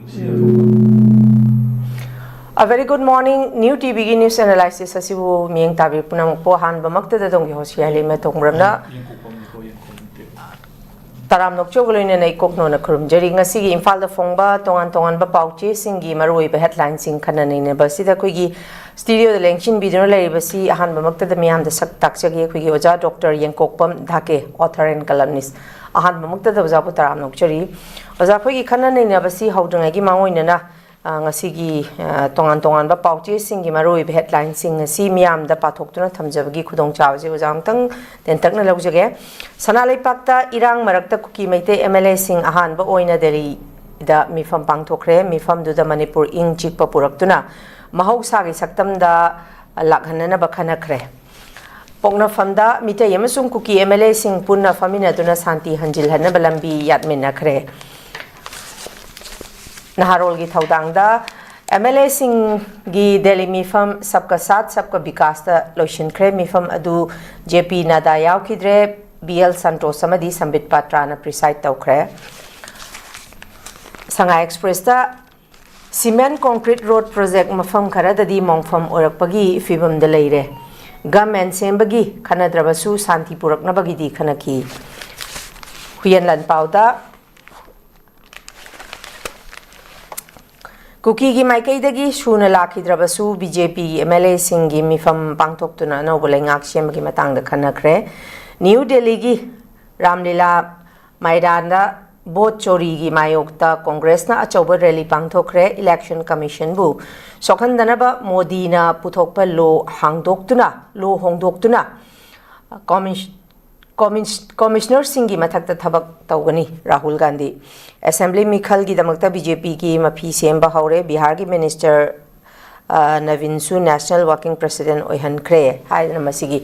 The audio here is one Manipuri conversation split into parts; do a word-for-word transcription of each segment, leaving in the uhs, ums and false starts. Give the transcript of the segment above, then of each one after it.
A very good morning, New ꯇꯤꯚꯤꯒꯤ news analysis ꯑꯁꯤꯕꯨ ꯃꯤꯠꯌꯦꯡ ꯇꯥꯕꯤꯔꯤꯕ ꯄꯨꯝꯅꯃꯛꯄꯨ ꯑꯍꯥꯟꯕꯃꯛꯇꯗ ꯑꯗꯣꯝꯒꯤ host ꯌꯥꯏꯂꯩꯃ ꯇꯣꯡꯕ꯭ꯔꯝꯅ ꯇꯔꯥꯝꯅ ꯑꯣꯛꯆꯕꯒ ꯂꯣꯏꯅꯅ ꯏꯀꯣꯛ ꯅꯣꯟꯅ ꯈꯨꯔꯨꯝꯖꯔꯤ꯫ ꯉꯁꯤꯒꯤ ꯏꯝꯐꯥꯜꯗ ꯐꯣꯡꯕ ꯇꯣꯉꯥꯟ ꯇꯣꯉꯥꯟꯕ ꯄꯥꯎ ꯆꯦꯁꯤꯡꯒꯤ ꯃꯔꯨꯑꯣꯏꯕ headlineꯁꯤꯡ ꯈꯟꯅ ꯅꯩꯅꯕ ꯑꯁꯤꯗ ꯑꯩꯈꯣꯏꯒꯤ studioꯗ ꯂꯦꯡꯁꯤꯟꯕꯤꯗꯨꯅ ꯂꯩꯔꯤꯕꯁꯤ ꯑꯍꯥꯟꯕꯃꯛꯇꯗ ꯃꯤꯌꯥꯝꯗ ꯁꯛ ꯇꯥꯛꯆꯒꯦ, ꯑꯩꯈꯣꯏꯒꯤ ꯑꯣꯖꯥ ꯗꯣꯛꯇꯔ ꯌꯦꯡꯀꯣꯛꯄꯝ ꯙꯥꯀꯦ, author and columnist꯫ ꯑꯍꯥꯟꯕꯃꯛꯇꯗ ꯑꯣꯖꯥꯕꯨ ꯇꯔꯥꯝꯅ ꯑꯣꯛꯆꯔꯤ꯫ ꯑꯣꯖꯥ, ꯑꯩꯈꯣꯏꯒꯤ ꯈꯟꯅ ꯅꯩꯅꯕꯁꯤ ꯍꯧꯗ꯭ꯔꯤꯉꯩꯒꯤ ꯃꯥꯡꯑꯣꯏꯅꯅ, ꯑ, ꯉꯁꯤꯒꯤ, ꯑ, ꯇꯣꯉꯥꯟ ꯇꯣꯉꯥꯟꯕ ꯄꯥꯎꯆꯦꯁꯤꯡꯒꯤ ꯃꯔꯨꯑꯣꯏꯕ headlineꯁꯤꯡ ꯑꯁꯤ ꯃꯤꯌꯥꯝꯗ ꯄꯥꯊꯣꯛꯇꯨꯅ ꯊꯝꯖꯕꯒꯤ ꯈꯨꯗꯣꯡꯆꯥꯕꯁꯤ ꯑꯣꯖꯥ ꯑꯃꯨꯛꯇꯪ ꯇꯦꯟꯇꯛꯅ ꯂꯧꯖꯒꯦ꯫ ꯁꯅꯥ ꯂꯩꯄꯥꯛꯇ ꯏꯔꯥꯡ ꯃꯔꯛꯇ ꯀꯨꯀꯤ ꯃꯩꯇꯩ MLAꯁꯤꯡ ꯑꯍꯥꯟꯕ ꯑꯣꯏꯅ ꯗꯦꯜꯂꯤꯗ ꯃꯤꯐꯝ ꯄꯥꯡꯊꯣꯛꯈ꯭ꯔꯦ꯫ ꯃꯤꯐꯝꯗꯨꯗ ꯃꯅꯤꯄꯨꯔ ꯏꯪ ꯆꯤꯛꯄ ꯄꯨꯔꯛꯇꯨꯅ ꯃꯍꯧꯁꯥꯒꯤ ꯁꯛꯇꯝꯗ ꯂꯥꯛꯍꯟꯅꯅꯕ ꯈꯟꯅꯈ꯭ꯔꯦ꯫ ꯄꯣꯛꯅꯐꯝꯗ ꯃꯤꯇꯩ ꯑꯃꯁꯨꯡ ꯀꯨꯀꯤ MLAꯁꯤꯡ ꯄꯨꯟꯅ ꯐꯝꯃꯤꯟꯅꯗꯨꯅ ꯁꯥꯟꯇꯤ ꯍꯟꯖꯤꯜꯍꯟꯅꯕ ꯂꯝꯕꯤ ꯌꯥꯠꯃꯤꯟꯅꯈ꯭ꯔꯦ꯫ ꯅꯍꯥꯔꯣꯜꯒꯤ ꯊꯧꯗꯥꯡꯗ MLAꯁꯤꯡꯒꯤ ꯗꯦꯜꯂꯤ ꯃꯤꯐꯝ ꯁꯕꯀꯥ ꯁꯥꯊ ꯁꯕꯀꯥ ꯕꯤꯀꯥꯁꯇ ꯂꯣꯏꯁꯤꯟꯈ꯭ꯔꯦ꯫ ꯃꯤꯐꯝ ꯑꯗꯨ JP ꯅꯥꯗꯥ ꯌꯥꯎꯈꯤꯗ꯭ꯔꯦ, BL ꯁꯟꯇꯣꯁ ꯑꯃꯗꯤ ꯁꯝꯕꯤꯠ ꯄꯥꯇ꯭ꯔꯥꯅ preside ꯇꯧꯈ꯭ꯔꯦ꯫ ꯁꯉꯥꯏ ꯑꯦꯛꯁꯄ꯭ꯔꯦꯁꯇ cement concrete road project ꯃꯐꯝ ꯈꯔꯗꯗꯤ ꯃꯣꯡꯐꯝ ꯑꯣꯏꯔꯛꯄꯒꯤ ꯐꯤꯕꯝꯗ ꯂꯩꯔꯦ꯫ Government ꯁꯦꯝꯕꯒꯤ ꯈꯟꯅꯗ꯭ꯔꯕꯁꯨ ꯁꯥꯟꯇꯤ ꯄꯨꯔꯛꯅꯕꯒꯤꯗꯤ ꯈꯟꯅꯈꯤ꯫ ꯍꯨꯏꯌꯦꯟ ꯂꯥꯟꯄꯥꯎꯗ ꯀꯨꯀꯤꯒꯤ ꯃꯥꯏꯀꯩꯗꯒꯤ ꯁꯨꯅ ꯂꯥꯛꯈꯤꯗ꯭ꯔꯕꯁꯨ BJPꯒꯤ MLAꯁꯤꯡꯒꯤ ꯃꯤꯐꯝ ꯄꯥꯡꯊꯣꯛꯇꯨꯅ ꯑꯅꯧꯕ ꯂꯩꯉꯥꯛ ꯁꯦꯝꯕꯒꯤ ꯃꯇꯥꯡꯗ ꯈꯟꯅꯈ꯭ꯔꯦ꯫ ꯅ꯭ꯌꯨ ꯗꯦꯜꯂꯤꯒꯤ ꯔꯥꯝꯂꯤꯂꯥ ꯃꯥꯏꯗꯥꯟꯗ ꯚꯣꯠ ꯆꯣꯔꯤꯒꯤ ꯃꯥꯌꯣꯛꯇ ꯀꯣꯡꯒ꯭ꯔꯦꯁꯅ ꯑꯆꯧꯕ rally ꯄꯥꯡꯊꯣꯛꯈ꯭ꯔꯦ꯫ Election Commissionꯕꯨ ꯁꯣꯛꯍꯟꯗꯅꯕ ꯃꯣꯗꯤꯅ ꯄꯨꯊꯣꯛꯄ law ꯍꯥꯡꯗꯣꯛꯇꯨꯅ, law ꯍꯣꯡꯗꯣꯛꯇꯨꯅ, commis-, commis-, commissionerꯁꯤꯡꯒꯤ ꯃꯊꯛꯇ ꯊꯕꯛ ꯇꯧꯒꯅꯤ ꯔꯥꯍꯨꯜ ꯒꯥꯟꯙꯤ꯫ Assembly ꯃꯤꯈꯜꯒꯤꯗꯃꯛꯇ BJPꯒꯤ ꯃꯐꯤ ꯁꯦꯝꯕ ꯍꯧꯔꯦ꯫ ꯕꯤꯍꯥꯔꯒꯤ minister, ꯑ, ꯅꯕꯤꯟꯁꯨ National Working President ꯑꯣꯏꯍꯟꯈ꯭ꯔꯦ ꯍꯥꯏꯗꯅ ꯃꯁꯤꯒꯤ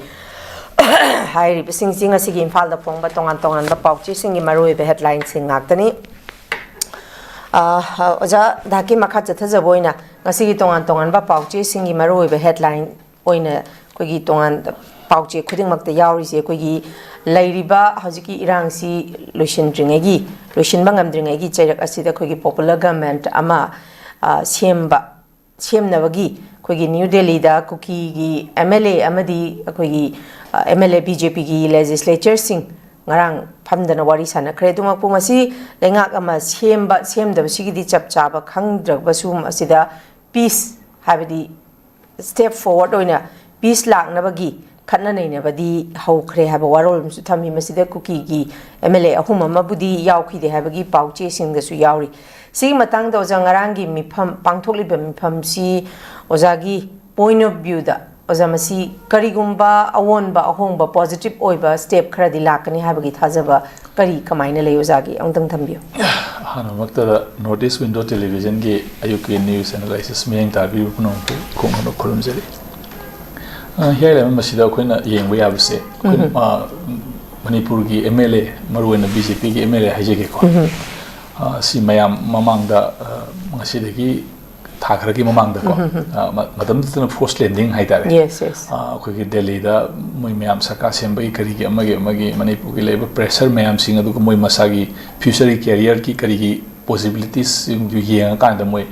ꯍꯥꯏꯔꯤꯕꯁꯤꯡꯁꯤ ꯉꯁꯤꯒꯤ ꯏꯝꯐꯥꯜꯗ ꯐꯣꯡꯕ ꯇꯣꯉꯥꯟ ꯇꯣꯉꯥꯟꯕ ꯄꯥꯎꯆꯦꯁꯤꯡꯒꯤ ꯃꯔꯨꯑꯣꯏꯕ headlineꯁꯤꯡ ꯉꯥꯛꯇꯅꯤ꯫ ꯑ, ꯑꯣꯖꯥ ꯙꯥꯀꯤ, ꯃꯈꯥ ꯆꯠꯊꯖꯕ ꯑꯣꯏꯅ ꯉꯁꯤꯒꯤ ꯇꯣꯉꯥꯟ ꯇꯣꯉꯥꯟꯕ ꯄꯥꯎꯆꯦꯁꯤꯡꯒꯤ ꯃꯔꯨꯑꯣꯏꯕ headline ꯑꯣꯏꯅ ꯑꯩꯈꯣꯏꯒꯤ ꯇꯣꯉꯥꯟ ꯄꯥꯎꯆꯦ ꯈꯨꯗꯤꯡꯃꯛꯇ ꯌꯥꯎꯔꯤꯁꯦ ꯑꯩꯈꯣꯏꯒꯤ ꯂꯩꯔꯤꯕ ꯍꯧꯖꯤꯛꯀꯤ ꯏꯔꯥꯡꯁꯤ ꯂꯣꯏꯁꯤꯟꯗ꯭ꯔꯤꯉꯩꯒꯤ, ꯂꯣꯏꯁꯤꯟꯕ ꯉꯝꯗ꯭ꯔꯤꯉꯩꯒꯤ ꯆꯩꯔꯛ ꯑꯁꯤꯗ ꯑꯩꯈꯣꯏꯒꯤ popular government ꯑꯃ, ꯑ, ꯁꯦꯝꯕ, ꯁꯦꯝꯅꯕꯒꯤ ꯑꯩꯈꯣꯏꯒꯤ ꯅ꯭ꯌꯨ ꯗꯦꯜꯂꯤꯗ ꯀꯨꯀꯤꯒꯤ M L A ꯑꯃꯗꯤ ꯑꯩꯈꯣꯏꯒꯤ, ꯑ, M L A B J Pꯒꯤ legislatureꯁꯤꯡ ꯉꯔꯥꯡ ꯐꯝꯗꯅ ꯋꯥꯔꯤ ꯁꯥꯟꯅꯈ꯭ꯔꯦ꯫ ꯑꯗꯨꯃꯛꯄꯨ ꯃꯁꯤ ꯂꯩꯉꯥꯛ ꯑꯃ ꯁꯦꯝꯕ, ꯁꯦꯝꯗꯕꯁꯤꯒꯤꯗꯤ ꯆꯞ ꯆꯥꯕ ꯈꯪꯗ꯭ꯔꯒꯁꯨ, ꯃꯁꯤꯗ peace, ꯍꯥꯏꯕꯗꯤ step forward ꯑꯣꯏꯅ peace ꯂꯥꯛꯅꯕꯒꯤ, ꯈꯠꯅ ꯅꯩꯅꯕꯗꯤ ꯍꯧꯈ꯭ꯔꯦ ꯍꯥꯏꯕ ꯋꯥꯔꯣꯜ ꯑꯃꯁꯨ ꯊꯝꯃꯤ꯫ ꯃꯁꯤꯗ ꯀꯨꯀꯤꯒꯤ M L A ꯑꯍꯨꯝ ꯑꯃꯕꯨꯗꯤ ꯌꯥꯎꯈꯤꯗꯦ ꯍꯥꯏꯕꯒꯤ ꯄꯥꯎꯆꯦꯁꯤꯡꯗꯁꯨ ꯌꯥꯎꯔꯤ꯫ ꯁꯤꯒꯤ ꯃꯇꯥꯡꯗ ꯑꯣꯖꯥ, ꯉꯔꯥꯡꯒꯤ ꯃꯤꯐꯝ, ꯄꯥꯡꯊꯣꯛꯂꯤꯕ ꯃꯤꯐꯝꯁꯤ ꯑꯣꯖꯥꯒꯤ point of viewꯗ, ꯑꯣꯖꯥ, ꯃꯁꯤ ꯀꯔꯤꯒꯨꯝꯕ ꯑꯑꯣꯟꯕ, ꯑꯍꯣꯡꯕ, positive ꯑꯣꯏꯕ step ꯈꯔꯗꯤ ꯂꯥꯛꯀꯅꯤ ꯍꯥꯏꯕꯒꯤ ꯊꯥꯖꯕ ꯀꯔꯤ, ꯀꯃꯥꯏꯅ ꯂꯩ ꯑꯣꯖꯥꯒꯤ? ꯑꯃꯨꯛꯇꯪ ꯊꯝꯕꯤꯌꯨ꯫ ꯑꯍꯥꯟꯕꯃꯛꯇꯗ North East Window Televisionꯒꯤ ꯑꯌꯨꯛꯀꯤ news analysis ꯃꯤꯠꯌꯦꯡ ꯇꯥꯕꯤꯕ ꯄꯨꯝꯅꯃꯛꯄꯨ ꯈꯣꯡꯅ ꯈꯨꯔꯨꯝꯖꯔꯤ꯫ ꯑ, ꯍꯤꯌꯥꯏ ꯂꯥꯏꯃ, ꯃꯁꯤꯗ ꯑꯩꯈꯣꯏꯅ ꯌꯦꯡꯕ ꯌꯥꯕꯁꯦ, ꯑꯩꯈꯣꯏ, ꯎꯝ꯫ ꯑ, ꯃꯅꯤꯄꯨꯔꯒꯤ M L A, ꯃꯔꯨꯑꯣꯏꯅ B J Pꯒꯤ M L A ꯍꯥꯏꯖꯒꯦꯀꯣ꯫ ꯎꯝ꯫ ꯑ, ꯁꯤ ꯃꯌꯥꯝ ꯃꯃꯥꯡꯗ, ꯑ, ꯉꯁꯤꯗꯒꯤ ꯊꯥ ꯈꯔꯒꯤ ꯃꯃꯥꯡꯗꯀꯣ, ꯎꯝ, ꯎꯝ, ꯎꯝ꯫ ꯑ, ꯃ-, ꯃꯇꯝꯗꯨꯗꯅ forced landing ꯍꯥꯏꯇꯥꯔꯦ꯫ Yes, yes꯫ ꯑ, ꯑꯩꯈꯣꯏꯒꯤ ꯗꯦꯜꯂꯤꯗ ꯃꯣꯏ ꯃꯌꯥꯝ ꯁꯔꯀꯥꯔ ꯁꯦꯝꯕꯒꯤ ꯀꯔꯤꯒꯤ ꯑꯃꯒꯤ ꯑꯃꯒꯤ ꯃꯅꯤꯄꯨꯔꯒꯤ ꯂꯩꯔꯤꯕ pressure ꯃꯌꯥꯝꯁꯤꯡ, ꯑꯗꯨꯒ ꯃꯣꯏ ꯃꯁꯥꯒꯤ futureꯒꯤ careerꯒꯤ ꯀꯔꯤꯒꯤ possibilitiesꯁꯤꯡꯗꯨ ꯌꯦꯡꯉꯀꯥꯟꯗ ꯃꯣꯏ,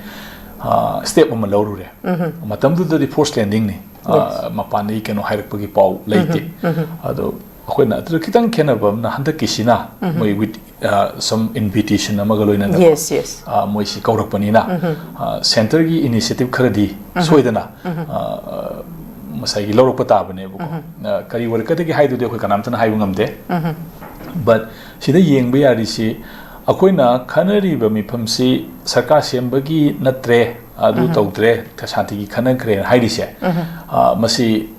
ꯑ, step ꯑꯃ ꯂꯧꯔꯨꯔꯦ꯫ ꯎꯝ, ꯎꯝ꯫ ꯃꯇꯝꯗꯨꯗꯗꯤ forced landingꯅꯤ꯫ ꯑ, Yes꯫ ꯃꯄꯥꯟꯗꯒꯤ ꯀꯩꯅꯣ ꯍꯥꯏꯔꯛꯄꯒꯤ ꯄꯥꯎ ꯂꯩꯇꯦ꯫ ꯎꯝ, ꯎꯝ, ꯎꯝ꯫ ꯑꯗꯣ ꯑꯩꯈꯣꯏꯅ ꯑꯗꯨꯗ ꯈꯤꯇꯪ ꯈꯦꯠꯅꯕ ꯑꯃꯅ, ꯍꯟꯗꯛꯀꯤꯁꯤꯅ ꯎꯝ꯫ ꯃꯣꯏ with, ꯑ, some invitation ꯑꯃꯒ ꯂꯣꯏꯅꯅ, Yes, yes꯫ ꯑ, ꯃꯣꯏꯁꯤ ꯀꯧꯔꯛꯄꯅꯤꯅ, ꯎꯝ꯫ ꯑ, centreꯒꯤ initiative ꯈꯔꯗꯤ ꯎꯝ꯫ ꯁꯣꯏꯗꯅ, ꯎꯝ꯫ ꯑ, ꯉꯁꯥꯏꯒꯤ ꯂꯧꯔꯛꯄ ꯇꯥꯕꯅꯦꯕꯀꯣ꯫ ꯎꯝ꯫ ꯑ, ꯀꯔꯤ ꯑꯣꯏꯔꯛꯀꯗꯒꯦ ꯍꯥꯏꯗꯨꯗꯤ ꯑꯩꯈꯣꯏ ꯀꯅꯥꯝꯇꯅ ꯍꯥꯏꯕ ꯉꯝꯗꯦ꯫ ꯎꯝ꯫ But ꯁꯤꯗ ꯌꯦꯡꯕ ꯌꯥꯔꯤꯁꯤ, ꯑꯩꯈꯣꯏꯅ ꯈꯟꯅꯔꯤꯕ ꯃꯤꯐꯝꯁꯤ ꯁꯔꯀꯥꯔ ꯁꯦꯝꯕꯒꯤ ꯅꯠꯇ꯭ꯔꯦ, ꯑꯗꯨ ꯎꯝ꯫ ꯇꯧꯗ꯭ꯔꯦ, ꯁꯥꯟꯇꯤꯒꯤ ꯈꯟꯅꯈ꯭ꯔꯦꯅ ꯍꯥꯏꯔꯤꯁꯦ, ꯎꯝ꯫ ꯑ, ꯃꯁꯤ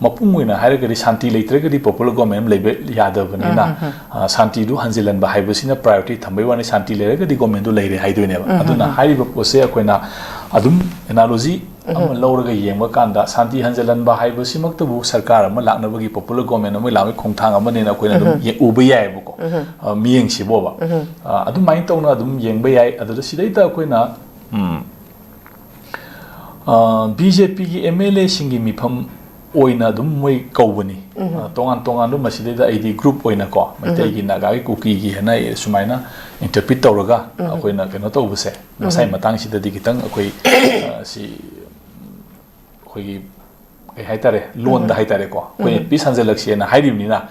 ꯃꯄꯨꯡ ꯑꯣꯏꯅ ꯍꯥꯏꯔꯒꯗꯤ ꯁꯥꯟꯇꯤ ꯂꯩꯇ꯭ꯔꯒꯗꯤ popular government ꯑꯃ ꯂꯩꯕ ꯌꯥꯗꯕꯅꯤꯅ, ꯎꯝ, ꯎꯝ, ꯎꯝ꯫ ꯑ, ꯁꯥꯟꯇꯤꯗꯨ ꯍꯟꯖꯤꯜꯍꯟꯕ ꯍꯥꯏꯕꯁꯤꯅ priority ꯊꯝꯕꯩ ꯋꯥꯅꯤ, ꯁꯥꯟꯇꯤ ꯂꯩꯔꯒꯗꯤ governmentꯗꯨ ꯂꯩꯔꯦ ꯍꯥꯏꯗꯣꯏꯅꯦꯕ꯫ ꯎꯝ, ꯎꯝ, ꯑꯗꯨꯅ ꯎꯝ꯫ ꯍꯥꯏꯔꯤꯕ ꯄꯣꯠꯁꯦ ꯑꯩꯈꯣꯏꯅ ꯑꯗꯨꯝ analogy ꯎꯝ꯫ ꯑꯃ ꯂꯧꯔꯒ ꯌꯦꯡꯕ ꯀꯥꯟꯗ, ꯁꯥꯟꯇꯤ ꯍꯟꯖꯤꯜꯍꯟꯕ ꯍꯥꯏꯕꯁꯤꯃꯛꯇꯕꯨ ꯁꯔꯀꯥꯔ ꯑꯃ ꯂꯥꯛꯅꯕꯒꯤ, popular government ꯑꯃ ꯂꯥꯛꯅꯕꯒꯤ ꯈꯣꯡꯊꯥꯡ ꯑꯃꯅꯦꯅ ꯑꯩꯈꯣꯏꯅ ꯑꯗꯨꯝ ꯎꯝ꯫ ꯌꯦ-, ꯎꯕ ꯌꯥꯏꯌꯦꯕꯀꯣ꯫ ꯎꯝ꯫ ꯑ, ꯃꯤꯠꯌꯦꯡꯁꯤꯕꯣꯕ꯫ ꯎꯝ꯫ ꯑ, ꯑꯗꯨꯃꯥꯏꯅ ꯇꯧꯅ ꯑꯗꯨꯝ ꯌꯦꯡꯕ ꯌꯥꯏ꯫ ꯑꯗꯨꯗ ꯁꯤꯗꯩꯗ ꯑꯩꯈꯣꯏꯅ, ꯎꯝ, ꯑ, B J Pꯒꯤ M L Aꯁꯤꯡꯒꯤ ꯃꯤꯐꯝ ꯑꯣꯏꯅ ꯑꯗꯨꯝ ꯃꯣꯏ ꯀꯧꯕꯅꯤ꯫ ꯑ, ꯇꯣꯉꯥꯟ ꯇꯣꯉꯥꯟꯕ ꯃꯁꯤꯗꯩꯗ ꯑꯩꯗꯤ group ꯑꯣꯏꯅꯀꯣ, ꯃꯩꯇꯩꯒꯤ, ꯅꯥꯒꯥꯒꯤ, ꯀꯨꯀꯤꯒꯤ ꯍꯥꯏꯅ ꯁꯨꯃꯥꯏꯅ interpret ꯇꯧꯔꯒ ꯑꯩꯈꯣꯏꯅ ꯀꯩꯅꯣ ꯇꯧꯕꯁꯦ, ꯃꯁꯥꯏ ꯃꯇꯥꯡꯁꯤꯗꯗꯤ ꯈꯤꯇꯪ ꯑꯩꯈꯣꯏ, ꯑ, ꯁꯤ ꯑꯩꯈꯣꯏꯒꯤ ꯀꯩ ꯍꯥꯏꯇꯥꯔꯦ, ꯂꯣꯟꯗ ꯍꯥꯏꯇꯥꯔꯦꯀꯣ, ꯑꯩꯈꯣꯏꯅ peace ꯍꯟꯖꯜꯂꯛꯁꯦꯅ ꯍꯥꯏꯔꯤꯕꯅꯤꯅ,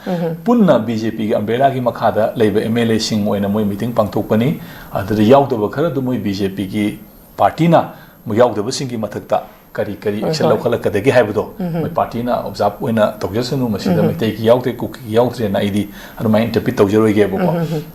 ꯄꯨꯟꯅ BJPꯒꯤ umbrellaꯒꯤ ꯃꯈꯥꯗ ꯂꯩꯕ MLAꯁꯤꯡ ꯑꯣꯏꯅ ꯃꯣꯏ meeting ꯄꯥꯡꯊꯣꯛꯄꯅꯤ꯫ ꯑꯗꯨꯗ ꯌꯥꯎꯗꯕ ꯈꯔꯗꯨ ꯃꯣꯏ BJPꯒꯤ partyꯅ ꯌꯥꯎꯗꯕꯁꯤꯡꯒꯤ ꯃꯊꯛꯇ ꯀꯔꯤ ꯀꯔꯤ action ꯂꯧꯈꯠꯂꯛꯀꯗꯒꯦ ꯍꯥꯏꯕꯗꯣ ꯃꯣꯏ partyꯅ observe ꯑꯣꯏꯅ ꯇꯧꯖꯁꯅꯨ꯫ ꯃꯁꯤꯗ ꯃꯩꯇꯩꯒꯤ ꯌꯥꯎꯗꯦ, ꯀꯨꯀꯤꯒꯤ ꯌꯥꯎꯗ꯭ꯔꯦꯅ ꯑꯩꯗꯤ ꯑꯗꯨꯃꯥꯏꯅ interpret ꯇꯧꯖꯔꯣꯏꯒꯦꯕꯀꯣ꯫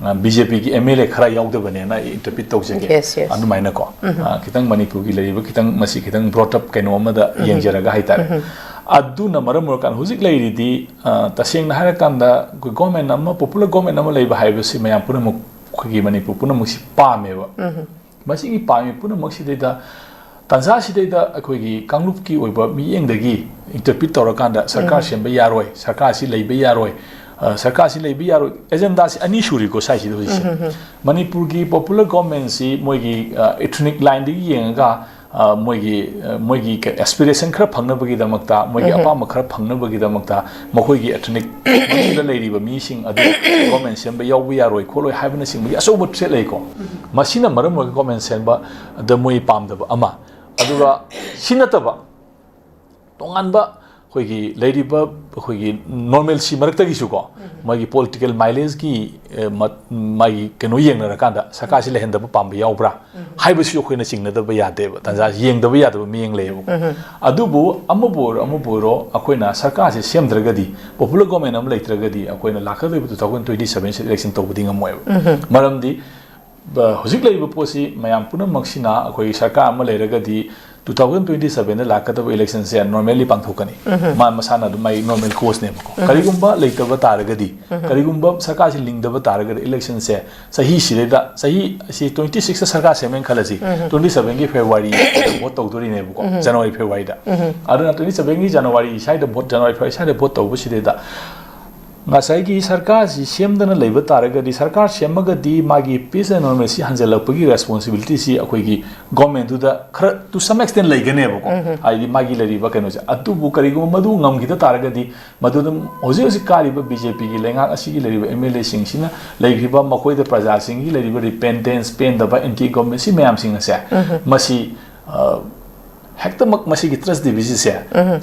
ꯑ, BJPꯒꯤ MLA ꯈꯔ ꯌꯥꯎꯗꯕꯅꯦꯅ ꯑꯩ interpret ꯇꯧꯖꯒꯦ꯫ Yes, yes. ꯑꯗꯨꯃꯥꯏꯅꯀꯣ꯫ ꯑ, ꯈꯤꯇꯪ ꯃꯅꯤꯄꯨꯔꯒꯤ ꯂꯩꯔꯤꯕ ꯈꯤꯇꯪ, ꯃꯁꯤ ꯈꯤꯇꯪ brought up ꯀꯩꯅꯣ ꯑꯃꯗ ꯌꯦꯡꯖꯔꯒ ꯍꯥꯏꯇꯥꯔꯦ꯫ ꯑꯗꯨꯅ ꯃꯔꯝ ꯑꯣꯏꯔꯀꯥꯟꯗ ꯍꯧꯖꯤꯛ ꯂꯩꯔꯤꯗꯤ, ꯑ, ꯇꯁꯦꯡꯅ ꯍꯥꯏꯔꯀꯥꯟꯗ ꯑꯩꯈꯣꯏ government ꯑꯃ, popular government ꯑꯃ ꯂꯩꯕ ꯍꯥꯏꯕꯁꯤ ꯃꯌꯥꯝ ꯄꯨꯝꯅꯃꯛ, ꯑꯩꯈꯣꯏꯒꯤ ꯃꯅꯤꯄꯨꯔ ꯄꯨꯝꯅꯃꯛꯁꯤ ꯄꯥꯝꯃꯦꯕ꯫ ꯃꯁꯤꯒꯤ ꯄꯥꯝꯃꯤ ꯄꯨꯝꯅꯃꯛꯁꯤꯗꯩꯗ, ꯇꯥꯟꯖꯥꯁꯤꯗꯩꯗ ꯑꯩꯈꯣꯏꯒꯤ ꯀꯥꯡꯂꯨꯞꯀꯤ ꯑꯣꯏꯕ ꯃꯤꯠꯌꯦꯡꯗꯒꯤ interpret ꯇꯧꯔꯀꯥꯟꯗ ꯁꯔꯀꯥꯔ ꯁꯦꯝꯕ ꯌꯥꯔꯣꯏ, ꯁꯔꯀꯥꯔꯁꯤ ꯂꯩꯕ ꯌꯥꯔꯣꯏ, ꯑ, ꯁꯔꯀꯥꯔꯁꯤ ꯂꯩꯕ ꯌꯥꯔꯣꯏ, agendaꯁꯤ ꯑꯅꯤ ꯁꯨꯔꯤꯀꯣ ꯁ꯭ꯋꯥꯏꯁꯤꯗ ꯍꯧꯖꯤꯛꯁꯦ꯫ ꯃꯅꯤꯄꯨꯔꯒꯤ popular governmentꯁꯤ ꯃꯣꯏꯒꯤ, ꯑ, ethnic lineꯗꯒꯤ ꯌꯦꯡꯉꯒ, ꯑ, ꯃꯣꯏꯒꯤ, ꯑ, ꯃꯣꯏꯒꯤ ꯀ-, aspiration ꯈꯔ ꯐꯪꯅꯕꯒꯤꯗꯃꯛꯇ, ꯃꯣꯏꯒꯤ ꯑꯄꯥꯝꯕ ꯈꯔ ꯐꯪꯅꯕꯒꯤꯗꯃꯛꯇ ꯃꯈꯣꯏꯒꯤ ethnic ꯃꯅꯨꯡꯗ ꯂꯩꯔꯤꯕ ꯃꯤꯁꯤꯡ ꯑꯗꯨ government ꯁꯦꯝꯕ ꯌꯥꯎꯕ ꯌꯥꯔꯣꯏ ꯈꯣꯠꯂꯣꯏ ꯍꯥꯏꯕꯅꯆꯤꯡꯕꯒꯤ ꯑꯆꯧꯕ threat ꯂꯩꯀꯣ꯫ ꯃꯁꯤꯅ ꯃꯔꯝ ꯑꯣꯏꯔꯒ government ꯁꯦꯝꯕꯗ ꯃꯣꯏ ꯄꯥꯝꯗꯕ ꯑꯃ꯫ ꯑꯗꯨꯒ ꯁꯤ ꯅꯠꯇꯕ ꯇꯣꯉꯥꯟꯕ ꯑꯩꯈꯣꯏꯒꯤ ꯂꯩꯔꯤꯕ ꯑꯩꯈꯣꯏꯒꯤ normalcy ꯃꯔꯛꯇꯒꯤꯁꯨꯀꯣ, ꯃꯥꯒꯤ political mileageꯀꯤ, ꯑ, ꯃ-, ꯃꯥꯒꯤ ꯀꯩꯅꯣ ꯌꯦꯡꯅꯔꯀꯥꯟꯗ ꯁꯔꯀꯥꯔꯁꯤ ꯂꯩꯍꯟꯗꯕ ꯄꯥꯝꯕ ꯌꯥꯎꯕ꯭ꯔꯥ ꯍꯥꯏꯕꯁꯤ ꯑꯩꯈꯣꯏꯅ ꯆꯤꯡꯅꯗꯕ ꯌꯥꯗꯦꯕ, ꯇꯥꯟꯖꯥ ꯌꯦꯡꯗꯕ ꯌꯥꯗꯕ ꯃꯤꯠꯌꯦꯡ ꯂꯩꯌꯦꯕꯀꯣ꯫ ꯑꯗꯨꯕꯨ ꯑꯃꯕꯨ ꯑꯣꯏꯔꯣ ꯑꯃꯕꯨ ꯑꯣꯏꯔꯣ, ꯑꯩꯈꯣꯏꯅ ꯁꯔꯀꯥꯔꯁꯤ ꯁꯦꯝꯗ꯭ꯔꯒꯗꯤ, popular government ꯑꯃ ꯂꯩꯇ꯭ꯔꯒꯗꯤ, ꯑꯩꯈꯣꯏꯅ ꯂꯥꯛꯀꯗꯧꯔꯤꯕ two thousand twenty sevenꯁꯤ election ꯇꯧꯕꯗꯤ ꯉꯝꯃꯣꯏꯕ꯫ ꯃꯔꯝꯗꯤ ꯕ-, ꯍꯧꯖꯤꯛ ꯂꯩꯔꯤꯕ ꯄꯣꯠꯁꯤ ꯃꯌꯥꯝ ꯄꯨꯝꯅꯃꯛꯁꯤꯅ ꯑꯩꯈꯣꯏ ꯁꯔꯀꯥꯔ ꯑꯃ ꯂꯩꯔꯒꯗꯤ two thousand twenty sevenꯗ ꯂꯥꯛꯀꯗꯕ electionꯁꯦ normallyꯄꯥꯡꯊꯣꯛꯀꯅꯤ꯫ ꯃꯥ ꯃꯁꯥꯅ ꯑꯗꯨꯝ ꯃꯥꯒꯤ normal courseꯅꯦꯕꯀꯣ꯫ ꯀꯔꯤꯒꯨꯝꯕ ꯂꯩꯇꯕ ꯇꯥꯔꯒꯗꯤ, ꯀꯔꯤꯒꯨꯝꯕ ꯁꯔꯀꯥꯔꯁꯤ ꯂꯤꯡꯗꯕ ꯇꯥꯔꯒꯗꯤ electionꯁꯦ ꯆꯍꯤꯁꯤꯗꯩꯗ, ꯆꯍꯤ ꯑꯁꯤ twenty sixꯇ ꯁꯔꯀꯥꯔ ꯁꯦꯝꯃꯦꯅ ꯈꯜꯂꯁꯤ, twenty sevenꯒꯤ February vote ꯇꯧꯗꯣꯔꯤꯅꯦꯕꯀꯣ, January Februaryꯗ꯫ ꯑꯗꯨꯅ twenty sevenꯒꯤ January ꯁ꯭ꯋꯥꯏꯗ vote, January February ꯁ꯭ꯋꯥꯏꯗ vote ꯇꯧꯕꯁꯤꯗꯩꯗ ꯉꯁꯥꯏꯒꯤ ꯁꯔꯀꯥꯔꯁꯤ ꯁꯦꯝꯗꯅ ꯂꯩꯕ ꯇꯥꯔꯒꯗꯤ, ꯁꯔꯀꯥꯔ ꯁꯦꯝꯃꯒꯗꯤ ꯃꯥꯒꯤ peace and normalcy ꯍꯟꯖꯤꯜꯂꯛꯄꯒꯤ responsibilityꯁꯤ ꯑꯩꯈꯣꯏꯒꯤ governmentꯗꯨꯗ ꯈꯔ to some extent ꯂꯩꯒꯅꯦꯕꯀꯣ꯫ ꯍꯥꯏꯗꯤ ꯃꯥꯒꯤ ꯂꯩꯔꯤꯕ ꯀꯩꯅꯣꯁꯦ꯫ ꯑꯗꯨꯕꯨ ꯀꯔꯤꯒꯨꯝꯕ ꯃꯗꯨ ꯉꯝꯈꯤꯗ ꯇꯥꯔꯒꯗꯤ, ꯃꯗꯨ ꯑꯗꯨꯝ ꯍꯧꯖꯤꯛ ꯍꯧꯖꯤꯛ ꯀꯥꯔꯤꯕ BJPꯒꯤ ꯂꯩꯉꯥꯛ ꯑꯁꯤꯒꯤ ꯂꯩꯔꯤꯕ MLAꯁꯤꯡꯁꯤꯅ ꯂꯩꯈ꯭ꯔꯤꯕ ꯃꯈꯣꯏꯗ ꯄ꯭ꯔꯖꯥꯁꯤꯡꯒꯤ ꯂꯩꯔꯤꯕ repentance, ꯄꯦꯟꯗꯕ, anti governmentꯁꯤ ꯃꯌꯥꯝꯁꯤꯡ ꯑꯁꯦ, ꯃꯁꯤ, ꯑ, ꯍꯦꯛꯇꯃꯛ ꯃꯁꯤꯒꯤ trust deficitꯁꯦ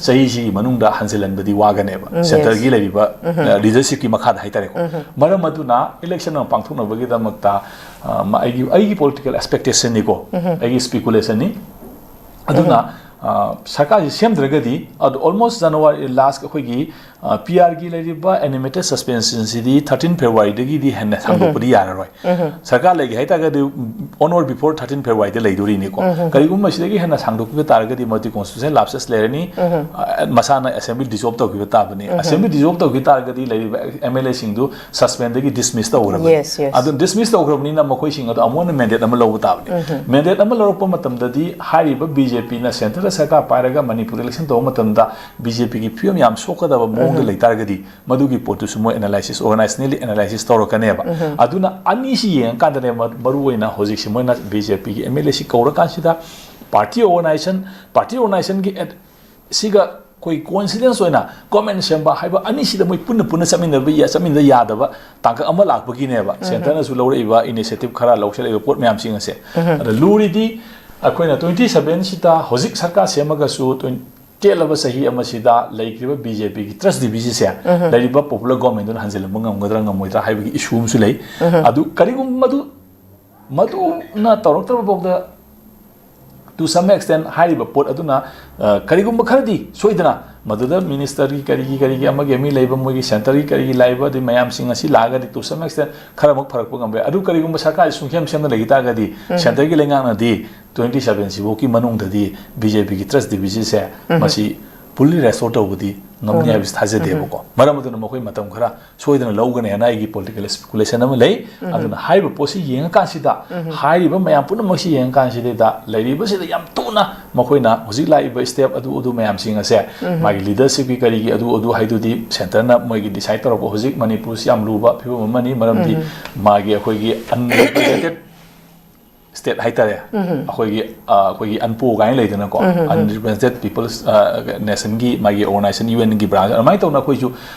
ꯆꯍꯤꯁꯤꯒꯤ ꯃꯅꯨꯡꯗ ꯍꯟꯖꯤꯜꯍꯟꯕꯗꯤ ꯋꯥꯒꯅꯦꯕ꯫ ꯎꯝ, yes. Centreꯒꯤ ꯂꯩꯔꯤꯕ, ꯎꯝ, ꯑ, leadershipꯀꯤ ꯃꯈꯥꯗ ꯍꯥꯏꯇꯥꯔꯦꯀꯣ꯫ ꯎꯝ. ꯃꯔꯝ ꯑꯗꯨꯅ election ꯑꯃ ꯄꯥꯡꯊꯣꯛꯅꯕꯒꯤꯗꯃꯛꯇ, ꯑ, ꯃ-, ꯑꯩꯒꯤ, ꯑꯩꯒꯤ political expectationꯅꯤꯀꯣ, ꯎꯝ, ꯑꯩꯒꯤ speculationꯅꯤ꯫ ꯑꯗꯨꯅ, ꯎꯝ, ꯑ, ꯁꯔꯀꯥꯔꯁꯤ ꯁꯦꯝꯗ꯭ꯔꯒꯗꯤ, ꯑꯗꯨ almost January last ꯑꯩꯈꯣꯏꯒꯤ, ꯑ, PRꯒꯤ ꯂꯩꯔꯤꯕ animated suspensionꯁꯤꯗꯤ thirteen Februaryꯗꯒꯤꯗꯤ ꯍꯦꯟꯅ ꯁꯥꯡꯗꯣꯛꯄꯗꯤ ꯌꯥꯔꯔꯣꯏ꯫ ꯎꯝ. ꯁꯔꯀꯥꯔ ꯂꯩꯒꯦ ꯍꯥꯏꯇꯥꯔꯒꯗꯤ, on or before thirteen Februaryꯗ ꯂꯩꯗꯣꯔꯤꯅꯤꯀꯣ꯫ ꯎꯝ. ꯀꯔꯤꯒꯨꯝꯕ ꯁꯤꯗꯒꯤ ꯍꯦꯟꯅ ꯁꯥꯡꯗꯣꯛꯈꯤꯕ ꯇꯥꯔꯒꯗꯤ, ꯃꯗꯨ constitutional lapses ꯂꯩꯔꯅꯤ꯫ ꯎꯝ. ꯑ, ꯃꯁꯥꯅ assembly dissolve ꯇꯧꯈꯤꯕ ꯇꯥꯕꯅꯤ꯫ ꯎꯝ. Assembly dissolve ꯇꯧꯈꯤ ꯇꯥꯔꯒꯗꯤ, ꯂꯩꯔꯤꯕ MLAꯁꯤꯡꯗꯨ suspendꯗꯒꯤ dismiss ꯇꯧꯈ꯭ꯔꯕꯅꯤ꯫ Yes, yes. ꯑꯗꯨ dismiss ꯇꯧꯈ꯭ꯔꯕꯅꯤꯅ, ꯃꯈꯣꯏꯁꯤꯡ ꯑꯗꯨ ꯑꯃꯨꯛ ꯍꯟꯅ mandate ꯑꯃ ꯂꯧꯕ ꯇꯥꯕꯅꯤ꯫ ꯎꯝ. Mandate ꯑꯃ ꯂꯧꯔꯛꯄ ꯃꯇꯝꯗꯗꯤ, ꯍꯥꯏꯔꯤꯕ BJPꯅ centreꯗ ꯁꯔꯀꯥꯔ ꯄꯥꯏꯔꯒ ꯃꯅꯤꯄꯨꯔ election ꯇꯧꯕ ꯃꯇꯝꯗ BJPꯒꯤ ꯐꯤꯕꯝ ꯌꯥꯝ ꯁꯣꯛꯀꯗꯕ ꯃꯑꯣꯡꯗ ꯎꯝ. ꯂꯩ ꯇꯥꯔꯒꯗꯤ, ꯃꯗꯨꯒꯤ ꯄꯣꯠꯇꯨꯁꯨ ꯃꯣꯏ analysis, organizationally analysis ꯇꯧꯔꯛꯀꯅꯦꯕ꯫ ꯎꯝ. ꯑꯗꯨꯅ ꯑꯅꯤꯁꯤ ꯌꯦꯡꯉꯀꯥꯟꯗꯅꯦ, ꯃ-, ꯃꯔꯨ ꯑꯣꯏꯅ ꯍꯧꯖꯤꯛꯁꯤ ꯃꯣꯏꯅ BJPꯒꯤ MLAꯁꯤ ꯀꯧꯔꯀꯥꯟꯁꯤꯗ, party organization, party organizationꯒꯤ at-, ꯁꯤꯒ ꯑꯩꯈꯣꯏ coincidence ꯑꯣꯏꯅ government ꯁꯦꯝꯕ ꯍꯥꯏꯕ ꯑꯅꯤꯁꯤꯗ ꯃꯣꯏ ꯄꯨꯟꯅ ꯄꯨꯟꯅ ꯆꯠꯃꯤꯟꯅꯕ ꯌꯥ-, ꯆꯠꯃꯤꯟꯅꯕ ꯌꯥꯗꯕ ꯇꯥꯡꯀꯛ ꯑꯃ ꯂꯥꯛꯄꯒꯤꯅꯦꯕ꯫ ꯎꯝ. Centreꯅꯁꯨ ꯂꯧꯔꯛꯏꯕ initiative ꯈꯔ, ꯂꯧꯁꯤꯜꯂꯛꯏꯕ ꯄꯣꯠ ꯃꯌꯥꯝꯁꯤꯡ ꯑꯁꯦ꯫ ꯎꯝ. ꯑꯗ ꯂꯨꯔꯤꯗꯤ, ꯑꯩꯈꯣꯏꯅ twenty seven ꯁꯤꯗ ꯍꯧꯖꯤꯛ ꯁꯔꯀꯥꯔ ꯁꯦꯝꯃꯒꯁꯨ, twenty, ꯇꯦꯜꯂꯕ ꯆꯍꯤ ꯑꯃꯁꯤꯗ ꯂꯩꯈ꯭ꯔꯤꯕ BJPꯒꯤ trust deficitꯁꯦ ꯎꯝ. ꯂꯩꯔꯤꯕ popular governmentꯗꯨꯅ ꯍꯟꯖꯤꯜꯍꯟꯕ ꯉꯝꯒꯗ꯭ꯔꯥ ꯉꯝꯃꯣꯏꯗ꯭ꯔꯥ ꯍꯥꯏꯕꯒꯤ issue ꯑꯃꯁꯨ ꯂꯩ꯫ ꯎꯝ. ꯑꯗꯨ ꯀꯔꯤꯒꯨꯝꯕ ꯃꯗꯨ, ꯃꯗꯨꯅ ꯇꯧꯔꯛꯇ꯭ꯔꯕ ꯐꯥꯎꯗ, to some extent, ꯍꯥꯏꯔꯤꯕ ꯄꯣꯠ ꯑꯗꯨꯅ, ꯑ, ꯀꯔꯤꯒꯨꯝꯕ ꯈꯔꯗꯤ ꯁꯣꯏꯗꯅ ꯃꯗꯨꯗ ministerꯒꯤ ꯀꯔꯤꯒꯤ ꯀꯔꯤꯒꯤ ꯑꯃꯒꯤ ꯑꯃꯒꯤ ꯂꯩꯕ, ꯃꯣꯏꯒꯤ centreꯒꯤ ꯀꯔꯤꯒꯤ ꯂꯩꯕ, ꯑꯗꯩ ꯃꯌꯥꯝꯁꯤꯡ ꯑꯁꯤ ꯂꯥꯛꯑꯒꯗꯤ to some extent ꯈꯔꯃꯨꯛ ꯐꯔꯛꯄ ꯉꯝꯕ ꯌꯥꯏ꯫ ꯑꯗꯨ ꯀꯔꯤꯒꯨꯝꯕ ꯁꯔꯀꯥꯔꯁꯤ ꯁꯨꯡꯁꯦꯝ ꯁꯦꯝꯗꯅ ꯂꯩꯈꯤ ꯇꯥꯔꯒꯗꯤ, ꯎꯝ. Centreꯒꯤ ꯂꯩꯉꯥꯛꯅꯗꯤ twenty seven ꯁꯤꯐꯥꯎꯒꯤ ꯃꯅꯨꯡꯗꯗꯤ BJPꯒꯤ trust deficitꯁꯦ ꯎꯝ. ꯃꯁꯤ ꯐꯨꯜꯂꯤ ꯔꯦꯁꯇꯣꯔ ꯇꯧꯕꯗꯤ ꯉꯝꯅꯤ ꯍꯥꯏꯕꯁꯤ ꯊꯥꯖꯗꯦꯕꯀꯣ꯫ ꯃꯔꯝ ꯑꯗꯨꯅ ꯃꯈꯣꯏ ꯃꯇꯝ ꯈꯔ ꯁꯣꯏꯗꯅ ꯂꯧꯒꯅꯤ ꯍꯥꯏꯅ ꯑꯩꯒꯤ ꯄꯣꯂꯤꯇꯤꯀꯦꯜ ꯁ꯭ꯄꯦꯀꯨꯂꯦꯁꯟ ꯑꯃ ꯂꯩ꯫ ꯑꯗꯨꯅ ꯍꯥꯏꯔꯤꯕ ꯄꯣꯠꯁꯤ ꯌꯦꯡꯉꯀꯥꯟꯁꯤꯗ ꯍꯥꯏꯔꯤꯕ ꯃꯌꯥꯝ ꯄꯨꯝꯅꯃꯛꯁꯤ ꯌꯦꯡꯉꯀꯥꯟꯁꯤꯗꯩꯗ ꯂꯩꯔꯤꯕꯁꯤꯗ ꯌꯥꯝ ꯊꯨꯅ ꯃꯈꯣꯏꯅ ꯍꯧꯖꯤꯛ ꯂꯥꯛꯏꯕ ꯁ꯭ꯇꯦꯞ ꯑꯗꯨ ꯑꯗꯨ ꯃꯌꯥꯝꯁꯤꯡ ꯑꯁꯦ ꯃꯥꯒꯤ ꯂꯤꯗꯔꯁꯤꯞꯀꯤ ꯀꯔꯤꯒꯤ ꯑꯗꯨ ꯑꯗꯨ ꯍꯥꯏꯗꯨꯗꯤ ꯁꯦꯟꯇꯔꯅ ꯃꯣꯏꯒꯤ ꯗꯤꯁꯥꯏꯠ ꯇꯧꯔꯛꯄ꯫ ꯍꯧꯖꯤꯛ ꯃꯅꯤꯄꯨꯔꯁꯤ ꯌꯥꯝ ꯂꯨꯕ ꯐꯤꯕꯝ ꯑꯃꯅꯤ꯫ ꯃꯔꯝꯗꯤ ꯃꯥꯒꯤ ꯑꯩꯈꯣꯏꯒꯤ ꯑꯟꯔꯤꯄ꯭ꯔꯦꯖꯦꯟꯇꯦꯠ ꯁ꯭ꯇꯦꯠ ꯍꯥꯏꯇꯥꯔꯦ, ꯑꯩꯈꯣꯏꯒꯤ ꯑ, ꯑꯩꯈꯣꯏꯒꯤ ꯑꯟꯄꯣ ꯀꯥꯏꯅ ꯂꯩꯗꯅꯀꯣ, ꯑꯟꯔꯤꯄ꯭ꯔꯦꯖꯦꯟꯇꯦꯠ ꯄꯤꯄꯜꯁ ꯅꯦꯁꯟꯒꯤ ꯃꯥꯒꯤ ꯑꯣꯔꯒꯅꯥꯏꯖꯦꯁꯟ ꯌꯨ ꯑꯦꯟꯒꯤ ꯕ꯭ꯔꯥꯟꯁ ꯑꯗꯨꯃꯥꯏꯅ ꯇꯧꯅ ꯑꯩꯈꯣꯏꯁꯨ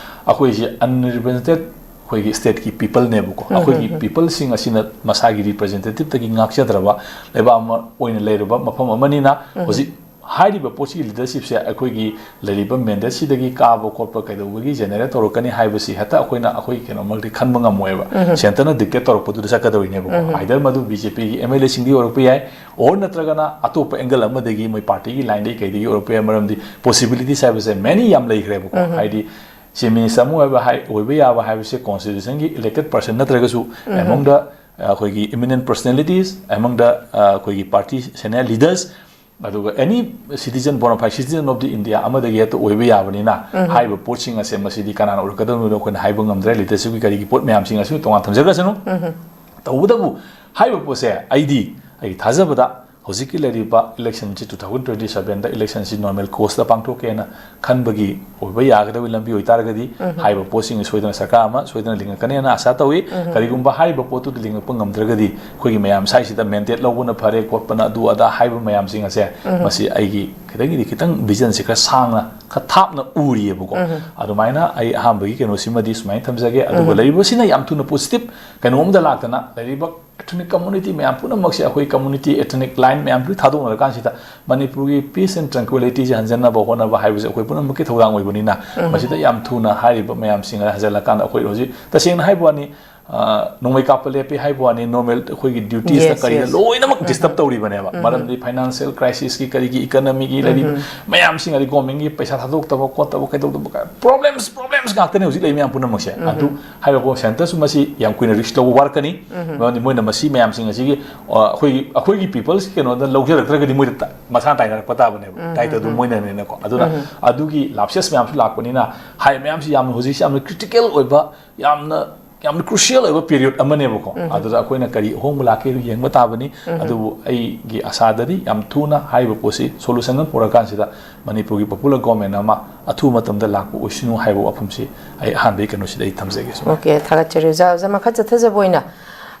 ꯑꯩꯈꯣꯏꯁꯦ ꯑꯟꯔꯤꯄ꯭ꯔꯦꯖꯦꯟꯇꯦꯠ ꯑꯩꯈꯣꯏꯒꯤ ꯁ꯭ꯇꯦꯠꯀꯤ ꯄꯤꯄꯜꯅꯦꯕꯀꯣ꯫ ꯑꯩꯈꯣꯏꯒꯤ ꯄꯤꯄꯜꯁꯤꯡ ꯑꯁꯤꯅ ꯃꯁꯥꯒꯤ ꯔꯤꯄ꯭ꯔꯦꯖꯦꯟꯇꯦꯇꯤꯞꯇꯒꯤ ꯉꯥꯛꯆꯗ꯭ꯔꯕ ꯂꯩꯕꯥꯛ ꯑꯃ ꯑꯣꯏꯅ ꯂꯩꯔꯕ ꯃꯐꯝ ꯑꯃꯅꯤꯅ ꯍꯧꯖꯤꯛ ꯍꯥꯏꯔꯤꯕ ꯄꯣꯠꯁꯤꯒꯤ ꯂꯤꯗꯔꯁꯤꯞꯁꯦ ꯑꯩꯈꯣꯏꯒꯤ ꯂꯩꯔꯤꯕ ꯃꯦꯟꯗꯦꯠꯁꯤꯗꯒꯤ ꯀꯥꯕ ꯈꯣꯠꯄ ꯀꯩꯗꯧꯕꯒꯤ ꯖꯦꯅꯦꯔꯦꯠ ꯇꯧꯔꯛꯀꯅꯤ ꯍꯥꯏꯕꯁꯤ ꯍꯦꯛꯇ ꯑꯩꯈꯣꯏꯅ ꯑꯩꯈꯣꯏ ꯀꯩꯅꯣꯃꯛꯇꯤ ꯈꯟꯕ ꯉꯝꯃꯣꯏꯕ꯫ ꯁꯦꯟꯇꯔꯅ ꯗꯤꯛꯇꯦꯠ ꯇꯧꯔꯛꯄꯗꯨꯗ ꯆꯠꯀꯗꯧꯔꯤꯅꯦꯕꯀꯣ꯫ ꯑꯥꯏꯗꯔ ꯃꯗꯨ ꯕꯤ ꯖꯦ ꯄꯤꯒꯤ ꯑꯦꯝ ꯑꯦꯜ ꯑꯦꯁꯤꯡꯗꯒꯤ ꯑꯣꯏꯔꯛꯄ ꯌꯥꯏ, ꯑꯣꯔ ꯅꯠꯇ꯭ꯔꯒꯅ ꯑꯇꯣꯞꯄ ꯑꯦꯡꯒꯜ ꯑꯃꯗꯒꯤ ꯃꯣꯏ ꯄꯥꯔꯇꯤꯒꯤ ꯂꯥꯏꯟꯗꯒꯤ ꯀꯩꯗꯒꯤ ꯑꯣꯏꯔꯛꯄ ꯌꯥꯏ꯫ ꯃꯔꯝꯗꯤ ꯄꯣꯁꯤꯕꯤꯂꯤꯇꯤꯁ ꯍꯥꯏꯕꯁꯦ ꯃꯦꯅꯤ ꯌꯥꯝ ꯂꯩꯈ꯭ꯔꯦꯕꯀꯣ꯫ ꯍꯥꯏꯗꯤ ꯆꯤꯐ ꯃꯤꯅꯤꯁꯇꯔ ꯑꯃ ꯑꯣꯏꯕ ꯍꯥꯏ ꯑꯣꯏꯕ ꯌꯥꯕ ꯍꯥꯏꯕꯁꯦ ꯀꯣꯟꯁꯇꯤꯇ꯭ꯌꯨꯁꯟꯒꯤ ꯏꯂꯦꯛꯇꯦꯠ ꯄꯔꯁꯟ ꯅꯠꯇ꯭ꯔꯒꯁꯨ ꯑꯦꯃꯣꯡ ꯗ ꯑꯩꯈꯣꯏꯒꯤ ꯏꯃꯤꯅꯦꯟ ꯄꯔꯁꯅꯦꯂꯤꯇꯤꯁ ꯑꯦꯃꯣꯡ ꯗ ꯑꯩꯈꯣꯏꯒꯤ ꯄꯥꯔꯇꯤ ꯁꯦꯅꯤꯌꯔ ꯂꯤꯗꯔꯁ ꯑꯗꯨꯒ any citizen bonafide citizen of the India ꯑꯃꯗꯒꯤ ꯍꯦꯛꯇ ꯑꯣꯏꯕ ꯌꯥꯕꯅꯤꯅ ꯍꯥꯏꯔꯤꯕ ꯄꯣꯠꯁꯤꯡ ꯑꯁꯦ ꯃꯁꯤꯗꯤ ꯀꯅꯥꯅ ꯑꯣꯏꯔꯛꯀꯗꯕꯅꯣ ꯑꯩꯈꯣꯏꯅ ꯍꯥꯏꯕ ꯉꯝꯗ꯭ꯔꯦ꯫ ꯂꯤꯗꯔꯁꯤꯞꯀꯤ ꯀꯔꯤꯒꯤ ꯄꯣꯠ ꯃꯌꯥꯝꯁꯤꯡ ꯑꯁꯤ ꯇꯣꯉꯥꯟ ꯊꯝꯖꯈ꯭ꯔꯁꯅꯨ꯫ ꯇꯧꯕꯇꯕꯨ ꯍꯥꯏꯔꯤꯕ ꯄꯣꯠꯁꯦ ꯑꯩꯗꯤ ꯑꯩꯒꯤ ꯊꯥꯖꯕꯗ ꯍꯧꯖꯤꯛꯀꯤ ꯂꯩꯔꯤꯕ ꯏꯂꯦꯛꯁꯟꯁꯤ ꯇꯨ ꯊꯥꯎꯖꯟ ꯇ꯭ꯋꯦꯟꯇꯤ ꯁꯕꯦꯟꯗ ꯏꯂꯦꯛꯁꯟꯁꯤ ꯅꯣꯔꯃꯦꯜ ꯀꯣꯔꯁꯇ ꯄꯥꯡꯊꯣꯛꯀꯦꯅ ꯈꯟꯕꯒꯤ ꯑꯣꯏꯕ ꯌꯥꯒꯗꯕ ꯂꯝꯕꯤ ꯑꯣꯏꯇꯥꯔꯒꯗꯤ ꯍꯥꯏꯔꯤꯕ ꯄꯣꯠꯁꯤꯡ ꯁꯣꯏꯗꯅ ꯁꯔꯀꯥꯔ ꯑꯃ ꯁꯣꯏꯗꯅ ꯂꯤꯡꯉꯛꯀꯅꯤ ꯍꯥꯏꯅ ꯑꯁꯥ ꯇꯧꯏ꯫ ꯀꯔꯤꯒꯨꯝꯕ ꯍꯥꯏꯔꯤꯕ ꯄꯣꯠꯇꯨꯗ ꯂꯤꯡꯉꯛꯄ ꯉꯝꯗ꯭ꯔꯒꯗꯤ ꯑꯩꯈꯣꯏꯒꯤ ꯃꯌꯥꯝ ꯁ꯭ꯋꯥꯏꯁꯤꯗ ꯃꯦꯟꯗꯦꯠ ꯂꯧꯕꯅ ꯐꯔꯦ ꯈꯣꯠꯄꯅ ꯑꯗꯨ ꯑꯗꯥ ꯍꯥꯏꯕ ꯃꯌꯥꯝꯁꯤꯡ ꯑꯁꯦ ꯃꯁꯤ ꯑꯩꯒꯤ ꯈꯤꯇꯪꯒꯤꯗꯤ ꯈꯤꯇꯪ ꯚꯤꯖꯟꯁꯦ ꯈꯔ ꯁꯥꯡꯅ ꯈꯔ ꯊꯥꯞꯅ ꯎꯔꯤꯑꯕꯀꯣ꯫ ꯑꯗꯨꯃꯥꯏꯅ ꯑꯩ ꯑꯍꯥꯟꯕꯒꯤ ꯀꯩꯅꯣꯁꯤꯃꯗꯤ ꯁꯨꯃꯥꯏꯅ ꯊꯝꯖꯒꯦ꯫ ꯑꯗꯨꯒ ꯂꯩꯔꯤꯕꯁꯤꯅ ꯌꯥꯝ ꯊꯨꯅ ꯄꯣꯖꯤꯇꯤꯞ ꯀꯩꯅꯣꯝꯗ ꯂꯥꯛꯇꯅ ꯂꯩꯔꯤꯕ ꯏꯊꯅꯤꯛ ꯀꯝꯃꯨꯅꯤꯇꯤ ꯃꯌꯥꯝ ꯄꯨꯝꯅꯃꯛꯁꯦ ꯑꯩꯈꯣꯏ ꯀꯝꯃꯨꯅꯤꯇꯤ ꯏꯊꯅꯤꯛ ꯂꯥꯏꯟ ꯃꯌꯥꯝ ꯂꯣꯏ ꯊꯥꯗꯣꯛꯅꯔꯀꯥꯟꯁꯤꯗ ꯃꯅꯤꯄꯨꯔꯒꯤ ꯄꯤꯁ ꯑꯦꯟ ꯇ꯭ꯔꯪꯀ꯭ꯋꯤꯂꯤꯇꯤꯁꯦ ꯍꯟꯖꯟꯅꯕ ꯍꯣꯠꯅꯕ ꯍꯥꯏꯕꯁꯦ ꯑꯩꯈꯣꯏ ꯄꯨꯝꯅꯃꯛꯀꯤ ꯊꯧꯗꯥꯡ ꯑꯣꯏꯕꯅꯤꯅ ꯃꯁꯤꯗ ꯌꯥꯝ ꯊꯨꯅ ꯍꯥꯏꯔꯤꯕ ꯃꯌꯥꯝꯁꯤꯡ ꯑꯁꯤ ꯍꯟꯖꯜꯂꯀꯥꯟꯗ ꯑꯩꯈꯣꯏ ꯍꯧꯖꯤꯛ ꯇꯁꯦꯡꯅ ꯍꯥꯏꯕ ꯋꯥꯅꯤ ꯅꯣꯡꯃꯩ ꯀꯥꯞꯄ ꯂꯦꯞꯄꯤ ꯍꯥꯏꯕ ꯋꯥꯅꯤ, ꯅꯣꯔꯃꯦꯜ ꯑꯩꯈꯣꯏꯒꯤ ꯗ꯭ꯌꯨꯇꯤꯁꯇ ꯀꯔꯤꯗ ꯂꯣꯏꯅꯃꯛ ꯗꯤꯁꯇꯔꯕ ꯇꯧꯔꯤꯕꯅꯦꯕ꯫ ꯃꯔꯝꯗꯤ ꯐꯥꯏꯅꯥꯟꯁꯤꯌꯦꯜ ꯀ꯭ꯔꯥꯏꯁꯤꯁꯀꯤ, ꯀꯔꯤꯒꯤ, ꯏꯀꯅꯃꯤꯒꯤ ꯂꯩꯔꯤꯕ ꯃꯌꯥꯝꯁꯤꯡ, ꯑꯗꯩ ꯒꯣꯔꯃꯦꯟꯒꯤ ꯄꯩꯁꯥ ꯊꯥꯗꯣꯛꯇꯕ ꯈꯣꯠꯇꯕ, ꯀꯩꯗꯧꯗꯕ, ꯄ꯭ꯔꯣꯕ꯭ꯂꯦꯝꯁ ꯄ꯭ꯔꯣꯕ꯭ꯂꯦꯝꯁ ꯉꯥꯛꯇꯅꯦ ꯍꯧꯖꯤꯛ ꯂꯩ ꯃꯌꯥꯝ ꯄꯨꯝꯅꯃꯛꯁꯦ꯫ ꯑꯗꯨ ꯍꯥꯏꯔꯤꯕ ꯁꯦꯟꯇꯔꯁꯨ ꯃꯁꯤ ꯌꯥꯝ ꯀꯨꯏꯅ ꯔꯤꯁꯛ ꯂꯧꯕ ꯋꯥꯔꯛꯀꯅꯤ꯫ ꯃꯔꯝꯗꯤ ꯃꯣꯏꯅ ꯃꯁꯤ ꯃꯌꯥꯝꯁꯤꯡ ꯑꯁꯤꯒꯤ, ꯑꯩꯈꯣꯏꯒꯤ ꯑꯩꯈꯣꯏꯒꯤ ꯄꯤꯄꯜꯁꯀꯤ ꯀꯩꯅꯣꯗ ꯂꯧꯖꯔꯛꯇ꯭ꯔꯒꯗꯤ ꯃꯣꯏꯗ ꯃꯁꯥ ꯇꯥꯏꯅꯔꯛꯄ ꯇꯥꯕꯅꯦꯕ꯫ ꯇꯥꯏꯇꯔꯗꯨ ꯃꯣꯏꯅꯅꯦꯅꯀꯣ꯫ ꯑꯗꯨꯅ ꯑꯗꯨꯒꯤ ꯂꯥꯞꯁꯦꯁ ꯃꯌꯥꯝꯁꯨ ꯂꯥꯛꯄꯅꯤꯅ, ꯍꯥꯏ ꯃꯌꯥꯝꯁꯤ ꯌꯥꯝꯅ ꯍꯧꯖꯤꯛꯁꯤ ꯌꯥꯝꯅ ꯀ꯭ꯔꯤꯇꯤꯀꯦꯜ ꯑꯣꯏꯕ, ꯌꯥꯝꯅ ꯌꯥꯝꯅ ꯀ꯭ꯔꯨꯁꯤꯌꯦꯜ ꯑꯣꯏꯕ ꯄꯤꯔꯤꯌꯣꯗ ꯑꯃꯅꯦꯕꯀꯣ꯫ ꯑꯗꯨꯗ ꯑꯩꯈꯣꯏꯅ ꯀꯔꯤ ꯑꯍꯣꯡꯕ ꯂꯥꯛꯀꯦ ꯌꯦꯡꯕ ꯇꯥꯕꯅꯤ꯫ ꯑꯗꯨꯕꯨ ꯑꯩꯒꯤ ꯑꯁꯥꯗꯗꯤ ꯌꯥꯝ ꯊꯨꯅ ꯍꯥꯏꯔꯤꯕ ꯄꯣꯠꯁꯤ ꯁꯣꯂꯨꯁꯟ ꯑꯃ ꯄꯨꯔꯛꯀꯥꯟꯁꯤꯗ ꯃꯅꯤꯄꯨꯔꯒꯤ ꯄꯣꯄꯨꯂꯔ ꯒꯣꯔꯃꯦꯟ ꯑꯃ ꯑꯊꯨꯕ ꯃꯇꯝꯗ ꯂꯥꯛꯄ ꯑꯣꯏꯁꯅꯨ ꯍꯥꯏꯕ ꯋꯥꯐꯝꯁꯤ ꯑꯩ ꯑꯍꯥꯟꯕꯒꯤ ꯀꯩꯅꯣꯁꯤꯗ ꯑꯩ ꯊꯝꯖꯒꯦ꯫ ꯁꯨꯃꯥꯏꯅ꯫ ꯑꯣꯀꯦ, ꯊꯥꯒꯠꯆꯔꯤ ꯑꯣꯖꯥ꯫ ꯑꯣꯖꯥ, ꯃꯈꯥ ꯆꯠꯊꯖꯕ ꯑꯣꯏꯅ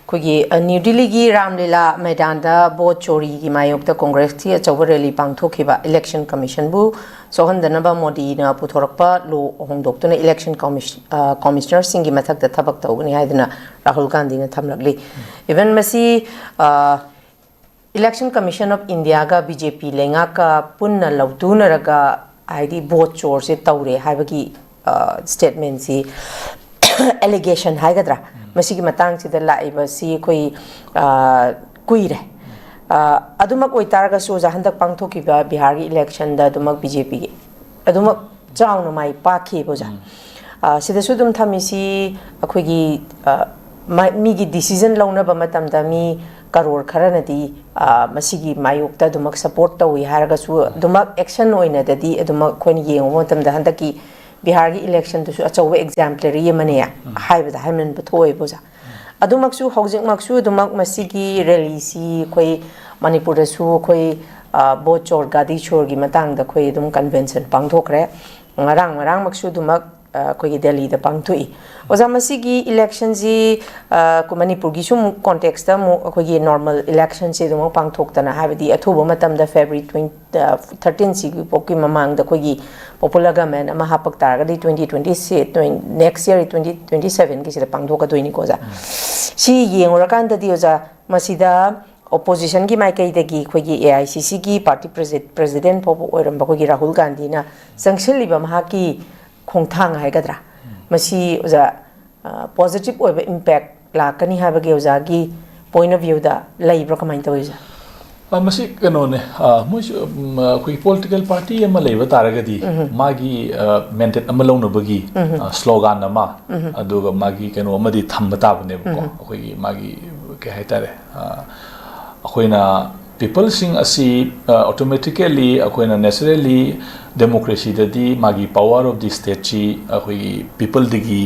ꯑꯩꯈꯣꯏꯒꯤ, ꯑ, ꯅ꯭ꯌꯨ ꯗꯤꯜꯂꯤꯒꯤ ꯔꯥꯝꯂꯤꯂꯥ ꯃꯩꯗꯥꯟꯗ ꯚꯣꯠ ꯆꯣꯔꯤꯒꯤ ꯃꯥꯌꯣꯛꯇ ꯀꯣꯡꯒ꯭ꯔꯦꯁꯀꯤ ꯑꯆꯧꯕ ꯔꯦꯂꯤ ꯄꯥꯡꯊꯣꯛꯈꯤꯕ꯫ ꯏꯂꯦꯛꯁꯟ ꯀꯃꯤꯁꯟꯕꯨ ꯁꯣꯛꯍꯟꯗꯅꯕ ꯃꯣꯗꯤꯅ ꯄꯨꯊꯣꯔꯛꯄ ꯂꯣ ꯍꯣꯡꯗꯣꯛꯇꯨꯅ ꯏꯂꯦꯛꯁꯟ ꯀꯃꯤꯁ-, ꯑ, ꯀꯃꯤꯁꯅꯔꯁꯤꯡꯒꯤ ꯃꯊꯛꯇ ꯊꯕꯛ ꯇꯧꯒꯅꯤ ꯍꯥꯏꯗꯨꯅ ꯔꯥꯍꯨꯜ ꯒꯥꯟꯙꯤꯅ ꯊꯝꯂꯛꯂꯤ꯫ ꯏꯚꯟ ꯃꯁꯤ, ꯑ, ꯏꯂꯦꯛꯁꯟ ꯀꯃꯤꯁꯟ ꯑꯣꯐ ꯏꯟꯗꯤꯌꯥꯒ ꯕꯤ ꯖꯦ ꯄꯤ ꯂꯩꯉꯥꯛꯀ ꯄꯨꯟꯅ ꯂꯧꯇꯨꯅꯔꯒ, ꯍꯥꯏꯗꯤ, ꯚꯣꯠ ꯆꯣꯔꯁꯦ ꯇꯧꯔꯦ ꯍꯥꯏꯕꯒꯤ, ꯑ, ꯁ꯭ꯇꯦꯠꯃꯦꯟꯁꯤ, ꯑꯦꯂꯤꯒꯦꯁꯟ ꯍꯥꯏꯒꯗ꯭ꯔꯥ, ꯃꯁꯤꯒꯤ ꯃꯇꯥꯡꯁꯤꯗ ꯂꯥꯛꯏꯕꯁꯤ ꯑꯩꯈꯣꯏ, ꯑ, ꯀꯨꯏꯔꯦ꯫ ꯑ, ꯑꯗꯨꯃꯛ ꯑꯣꯏꯇꯥꯔꯒꯁꯨ, ꯑꯣꯖꯥ, ꯍꯟꯗꯛ ꯄꯥꯡꯊꯣꯛꯈꯤꯕ ꯕꯤꯍꯥꯔꯒꯤ ꯏꯂꯦꯛꯁꯟꯗ ꯑꯗꯨꯃꯛ ꯕꯤ ꯖꯦ ꯄꯤꯒꯤ ꯑꯗꯨꯃꯛ ꯆꯥꯎꯅ ꯃꯥꯏ ꯄꯥꯛꯈꯤꯕ, ꯑꯣꯖꯥ꯫ ꯑ, ꯁꯤꯗꯁꯨ ꯑꯗꯨꯝ ꯊꯝꯃꯤꯁꯤ ꯑꯩꯈꯣꯏꯒꯤ, ꯑ, ꯃ-, ꯃꯤꯒꯤ ꯗꯤꯁꯤꯖꯟ ꯂꯧꯅꯕ ꯃꯇꯝꯗ ꯃꯤ ꯀꯔꯣꯔ ꯈꯔꯅꯗꯤ, ꯑ, ꯃꯁꯤꯒꯤ ꯃꯥꯌꯣꯛꯇ ꯑꯗꯨꯃꯛ ꯁꯄꯣꯔꯠ ꯇꯧꯏ ꯍꯥꯏꯔꯒꯁꯨ, ꯑꯗꯨꯃꯛ ꯑꯦꯛꯁꯟ ꯑꯣꯏꯅꯗꯗꯤ ꯑꯗꯨꯃꯛ ꯑꯩꯈꯣꯏꯅ ꯌꯦꯡꯉꯨꯕ ꯃꯇꯝꯗ ꯍꯟꯗꯛꯀꯤ ꯕꯤꯍꯥꯔꯒꯤ ꯏꯂꯦꯛꯁꯟꯗꯨꯁꯨ ꯑꯆꯧꯕ ꯑꯦꯛꯖꯥꯝꯄꯂꯔꯤ ꯑꯃꯅꯦ ꯍꯥꯏꯕꯗ ꯍꯥꯏꯃꯟꯕ ꯊꯣꯛꯑꯦꯕ, ꯑꯣꯖꯥ꯫ ꯑꯗꯨꯃꯛꯁꯨ ꯍꯧꯖꯤꯛꯃꯛꯁꯨ ꯑꯗꯨꯃꯛ ꯃꯁꯤꯒꯤ ꯔꯦꯂꯤꯁꯤ ꯑꯩꯈꯣꯏ ꯃꯅꯤꯄꯨꯔꯗꯁꯨ ꯑꯩꯈꯣꯏ, ꯑ, ꯚꯣꯠ ꯆꯣꯔ ꯒꯥꯗꯤ ꯆꯣꯔꯒꯤ ꯃꯇꯥꯡꯗ ꯑꯩꯈꯣꯏ ꯑꯗꯨꯝ ꯀꯟꯚꯦꯟꯁꯟ ꯄꯥꯡꯊꯣꯛꯈ꯭ꯔꯦ꯫ ꯉꯔꯥꯡ ꯉꯔꯥꯡꯃꯛꯁꯨ ꯑꯗꯨꯃꯛ, ꯑ, ꯑꯩꯈꯣꯏꯒꯤ ꯗꯦꯜꯂꯤꯗ ꯄꯥꯡꯊꯣꯛꯏ꯫ ꯑꯣꯖꯥ, ꯃꯁꯤꯒꯤ ꯏꯂꯦꯛꯁꯟꯁꯤ, ꯑ, ꯃꯅꯤꯄꯨꯔꯒꯤꯁꯨ ꯑꯃꯨꯛ ꯀꯣꯟꯇꯦꯛꯁꯇ ꯑꯃꯨꯛ ꯑꯩꯈꯣꯏꯒꯤ ꯅꯣꯔꯃꯦꯜ ꯏꯂꯦꯛꯁꯟꯁꯤ ꯑꯗꯨꯃꯛ ꯄꯥꯡꯊꯣꯛꯇꯅ, ꯍꯥꯏꯕꯗꯤ ꯑꯊꯨꯕ ꯃꯇꯝꯗ ꯐꯦꯕ꯭ꯔꯨꯋꯥꯔꯤ ꯇ꯭ꯋꯦꯟꯇꯤ, ꯑ, ꯊꯥꯔꯇꯤꯟꯁꯤꯒꯤ ꯐꯥꯎꯒꯤ ꯃꯃꯥꯡꯗ ꯑꯩꯈꯣꯏꯒꯤ ꯄꯣꯄꯨꯂꯔ ꯒꯃꯦꯟ ꯑꯃ ꯍꯥꯞꯄꯛ ꯇꯥꯔꯒꯗꯤ ꯇ꯭ꯋꯦꯟꯇꯤ ꯇ꯭ꯋꯦꯟꯇꯤ ꯁꯤꯛꯁ, ꯇ꯭ꯋꯦꯟ-, ꯅꯦꯛꯁ ꯌꯔ ꯇ꯭ꯋꯦꯟꯇꯤ ꯇ꯭ꯋꯦꯟꯇꯤ ꯁꯕꯦꯟꯒꯤꯁꯤꯗ ꯄꯥꯡꯊꯣꯛꯀꯗꯣꯏꯅꯤꯀꯣ, ꯑꯣꯖꯥ꯫ ꯁꯤ ꯌꯦꯡꯉꯨꯔꯀꯥꯟꯗꯗꯤ, ꯑꯣꯖꯥ, ꯃꯁꯤꯗ ꯑꯣꯄꯣꯖꯤꯁꯟꯒꯤ ꯃꯥꯏꯀꯩꯗꯒꯤ ꯑꯩꯈꯣꯏꯒꯤ ꯑꯦ ꯑꯥꯏ ꯁꯤ ꯁꯤꯒꯤ ꯄꯥꯔꯇꯤ ꯄ꯭ꯔꯦꯁꯤ-, ꯄ꯭ꯔꯦꯁꯤꯗꯦꯟ ꯐꯥꯎꯕ ꯑꯣꯏꯔꯝꯕ ꯑꯩꯈꯣꯏꯒꯤ ꯔꯥꯍꯨꯜ ꯒꯥꯟꯙꯤꯅ ꯆꯪꯁꯤꯜꯂꯤꯕ ꯃꯍꯥꯛꯀꯤ ꯈꯣꯡꯊꯥꯡ ꯍꯥꯏꯒꯗ꯭ꯔꯥ, ꯃꯁꯤ, ꯑꯣꯖꯥ, ꯄꯣꯖꯤꯇꯤꯕ ꯑꯣꯏꯕ ꯏꯝꯄꯦꯛ ꯂꯥꯛꯀꯅꯤ ꯍꯥꯏꯕꯒꯤ ꯑꯣꯖꯥꯒꯤ ꯄꯣꯏꯟ ꯑꯣꯐ ꯚ꯭ꯌꯨꯗ ꯂꯩꯕ꯭ꯔꯥ, ꯀꯃꯥꯏꯅ ꯇꯧꯔꯤꯁꯦ? ꯑ, ꯃꯁꯤ ꯀꯩꯅꯣꯅꯦ, ꯑ, ꯃꯣꯏꯁꯨ, ꯎꯝ, ꯑꯩꯈꯣꯏꯒꯤ ꯄꯣꯂꯤꯇꯤꯀꯦꯜ ꯄꯥꯔꯇꯤ ꯑꯃ ꯂꯩꯕ ꯇꯥꯔꯒꯗꯤ ꯃꯥꯒꯤ ꯃꯦꯟꯗꯦꯠ ꯑꯃ ꯂꯧꯅꯕꯒꯤ ꯁ꯭ꯂꯣꯒꯥꯟ ꯑꯃ, ꯑꯗꯨꯒ ꯃꯥꯒꯤ ꯀꯩꯅꯣ ꯑꯃꯗꯤ ꯊꯝꯕ ꯇꯥꯕꯅꯦꯕꯀꯣ, ꯑꯩꯈꯣꯏꯒꯤ ꯃꯥꯒꯤ ꯀꯩ ꯍꯥꯏꯇꯥꯔꯦ, ꯑ, ꯑꯩꯈꯣꯏꯅ ꯄꯤꯄꯜꯁꯤꯡ ꯑꯁꯤ ꯑꯣꯇꯣꯃꯦꯇꯤꯀꯦꯜꯂꯤ ꯑꯩꯈꯣꯏꯅ ꯅꯦꯆꯔꯦꯜꯂꯤ ꯗꯦꯃꯣꯀ꯭ꯔꯦꯁꯤꯗꯗꯤ ꯃꯥꯒꯤ ꯄꯋꯥꯔ ꯑꯣꯐ ꯗꯤ ꯁ꯭ꯇꯦꯠꯁꯤ ꯑꯩꯈꯣꯏꯒꯤ ꯄꯤꯄꯜꯗꯒꯤ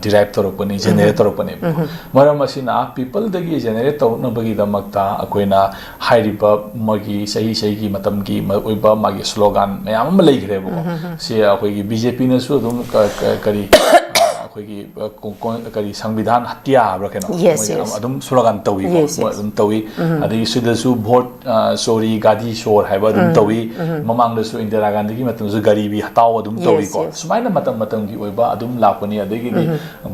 ꯗꯤꯔꯥꯏꯞ ꯇꯧꯔꯛꯄꯅꯤ, ꯖꯦꯅꯦꯔꯦꯠ ꯇꯧꯔꯛꯄꯅꯦꯕꯀꯣ꯫ ꯃꯔꯝ ꯑꯁꯤꯅ ꯄꯤꯄꯜꯗꯒꯤ ꯖꯦꯅꯦꯔꯦꯠ ꯇꯧꯔꯛꯅꯕꯒꯤꯗꯃꯛꯇ ꯑꯩꯈꯣꯏꯅ ꯍꯥꯏꯔꯤꯕ ꯃꯣꯏꯒꯤ ꯆꯍꯤ ꯆꯍꯤꯒꯤ ꯃꯇꯝꯒꯤ ꯑꯣꯏꯕ ꯃꯥꯒꯤ ꯁ꯭ꯂꯣꯒꯥꯟ ꯃꯌꯥꯝ ꯑꯃ ꯂꯩꯈ꯭ꯔꯦꯕꯀꯣ꯫ ꯁꯤ ꯑꯩꯈꯣꯏꯒꯤ ꯕꯤ ꯖꯦ ꯄꯤꯅꯁꯨ ꯑꯗꯨꯝ ꯀ-, ꯀ-, ꯀꯔꯤ, ꯑ, ꯑꯩꯈꯣꯏꯒꯤ, ꯑ, ꯀꯣ-, ꯀꯣ-, ꯀꯔꯤ, ꯁꯪꯕꯤꯙꯥꯟ ꯍꯠꯌꯥ ꯍꯥꯏꯕ꯭ꯔꯥ ꯀꯩꯅꯣ? Yes, ꯃꯣꯏ yes. ꯑꯗꯨꯝ ꯁ꯭ꯂꯣꯒꯥꯟ ꯇꯧꯏꯀꯣ꯫ Yes, ꯃꯣꯏ yes. ꯑꯗꯨꯝ ꯇꯧꯏ꯫ ꯑꯗꯒꯤ ꯁꯤꯗꯁꯨ ꯚꯣꯠ, ꯑ, ꯆꯣꯔꯤ, ꯒꯥꯗꯤ ꯆꯣꯔ ꯍꯥꯏꯕ ꯑꯗꯨꯝ ꯇꯧꯏ꯫ ꯃꯃꯥꯡꯗꯁꯨ ꯏꯟꯗꯤꯔꯥ ꯒꯥꯟꯙꯤꯒꯤ ꯃꯇꯝꯗꯁꯨ ꯒꯔꯤꯕꯤ ꯍꯇꯥꯎ ꯑꯗꯨꯝ Yes, ꯇꯧꯏꯀꯣ꯫ yes. ꯁꯨꯃꯥꯏꯅ ꯃꯇꯝ ꯃꯇꯝꯒꯤ ꯑꯣꯏꯕ ꯑꯗꯨꯝ ꯂꯥꯛꯄꯅꯤ꯫ ꯑꯗꯒꯤꯗꯤ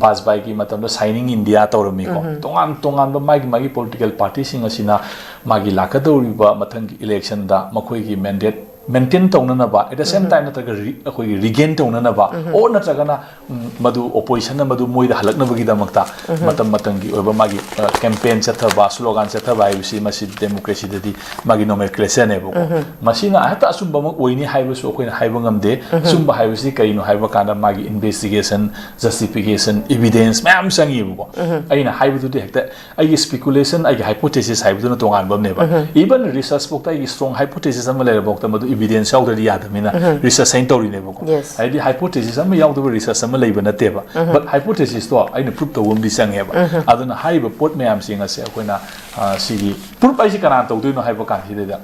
ꯕꯥꯖꯄꯥꯏꯒꯤ ꯃꯇꯝꯗ ꯁꯥꯏꯅꯤꯡ ꯏꯟꯗꯤꯌꯥ ꯇꯧꯔꯝꯃꯤꯀꯣ꯫ ꯇꯣꯉꯥꯟ ꯇꯣꯉꯥꯟꯕ ꯃꯥꯒꯤ ꯃꯥꯒꯤ ꯄꯣꯂꯤꯇꯤꯀꯦꯜ ꯄꯥꯔꯇꯤꯁꯤꯡ ꯑꯁꯤꯅ ꯃꯥꯒꯤ ꯂꯥꯛꯀꯗꯧꯔꯤꯕ ꯃꯊꯪꯒꯤ ꯏꯂꯦꯛꯁꯟꯗ ꯃꯈꯣꯏꯒꯤ ꯃꯦꯟꯗꯦꯠ ꯃꯦꯟꯇꯦꯟ ꯇꯧꯅꯅꯕ, at the same time ꯅꯠꯇ꯭ꯔꯒ ꯔꯤ-, ꯑꯩꯈꯣꯏꯒꯤ ꯔꯤꯒꯦꯟ ꯇꯧꯅꯅꯕ, ꯑꯣꯔ ꯅꯠꯇ꯭ꯔꯒꯅ, ꯎꯝ, ꯃꯗꯨ ꯑꯣꯄꯣꯖꯤꯁꯟꯅ ꯃꯗꯨ ꯃꯣꯏꯗ ꯍꯜꯂꯛꯅꯕꯒꯤꯗꯃꯛꯇ ꯃꯇꯝ ꯃꯇꯝꯒꯤ ꯑꯣꯏꯕ ꯃꯥꯒꯤ, ꯑ, ꯀꯦꯝꯄꯦꯟ ꯆꯠꯊꯕ, ꯁ꯭ꯂꯣꯒꯥꯟ ꯆꯠꯊꯕ ꯍꯥꯏꯕꯁꯤ ꯃꯁꯤ ꯗꯦꯃꯣꯀ꯭ꯔꯦꯁꯤꯗꯗꯤ ꯃꯥꯒꯤ ꯅꯣꯃꯦꯟꯀ꯭ꯂꯦꯆꯔꯅꯦꯕꯀꯣ꯫ ꯃꯁꯤꯅ ꯍꯦꯛꯇ ꯑꯆꯨꯝꯕꯃꯛ ꯑꯣꯏꯅꯤ ꯍꯥꯏꯕꯁꯨ ꯑꯩꯈꯣꯏꯅ ꯍꯥꯏꯕ ꯉꯝꯗꯦ꯫ ꯑꯆꯨꯝꯕ ꯍꯥꯏꯕꯁꯤ ꯀꯔꯤꯅꯣ ꯍꯥꯏꯕ ꯀꯥꯟꯗ ꯃꯥꯒꯤ ꯏꯟꯚꯦꯁꯇꯤꯒꯦꯁꯟ, ꯖꯁꯇꯤꯐꯤꯀꯦꯁꯟ, ꯏꯚꯤꯗꯦꯟꯁ ꯃꯌꯥꯝ ꯆꯪꯉꯤꯕꯀꯣ꯫ ꯑꯩꯅ ꯍꯥꯏꯕꯗꯨꯗꯤ ꯍꯦꯛꯇ ꯑꯩꯒꯤ ꯁ꯭ꯄꯤꯀꯨꯂꯦꯁꯟ, ꯑꯩꯒꯤ ꯍꯥꯏꯄꯣꯊꯦꯁꯤꯁ ꯍꯥꯏꯕꯗꯨꯅ ꯇꯣꯉꯥꯟꯕ ꯑꯃꯅꯦꯕ꯫ ꯏꯚꯟ ꯔꯤꯁꯔꯆ ꯐꯥꯎꯗ ꯑꯩꯒꯤ ꯁ꯭ꯇ꯭ꯔꯣꯡ ꯍꯥꯏꯄꯣꯊꯦꯁꯤꯁ ꯑꯃ ꯂꯩꯔꯐꯥꯎꯗ ꯃꯗꯨ ꯏꯚꯤꯗꯦꯟꯁ ꯌꯥꯎꯗ꯭ꯔꯗꯤ ꯌꯥꯗꯕꯅꯤꯅ ꯔꯤꯁꯔꯆ ꯑꯩꯅ ꯇꯧꯔꯤꯅꯦꯕꯀꯣ꯫ Yes. ꯍꯥꯏꯗꯤ ꯍꯥꯏꯄꯣꯊꯦꯁꯤꯁ ꯑꯃ ꯌꯥꯎꯗꯕ ꯔꯤꯁꯔꯆ ꯑꯃ ꯂꯩꯕ ꯅꯠꯇꯦꯕ꯫ ꯕꯠ ꯍꯥꯏꯄꯣꯊꯦꯁꯤꯁꯇꯣ ꯑꯩꯅ ꯄ꯭ꯔꯨꯞ ꯇꯧꯕ ꯑꯃꯗꯤ ꯆꯪꯉꯦꯕ꯫ ꯑꯗꯨꯅ ꯍꯥꯏꯔꯤꯕ ꯄꯣꯠ ꯃꯌꯥꯝꯁꯤꯡ ꯑꯁꯦ ꯑꯩꯈꯣꯏꯅ, ꯑ, ꯁꯤꯒꯤ ꯄ꯭ꯔꯨꯞ ꯑꯩꯁꯦ ꯀꯅꯥꯅ ꯇꯧꯗꯣꯏꯅꯣ ꯍꯥꯏꯕ ꯀꯥꯟꯁꯤꯗꯩꯗ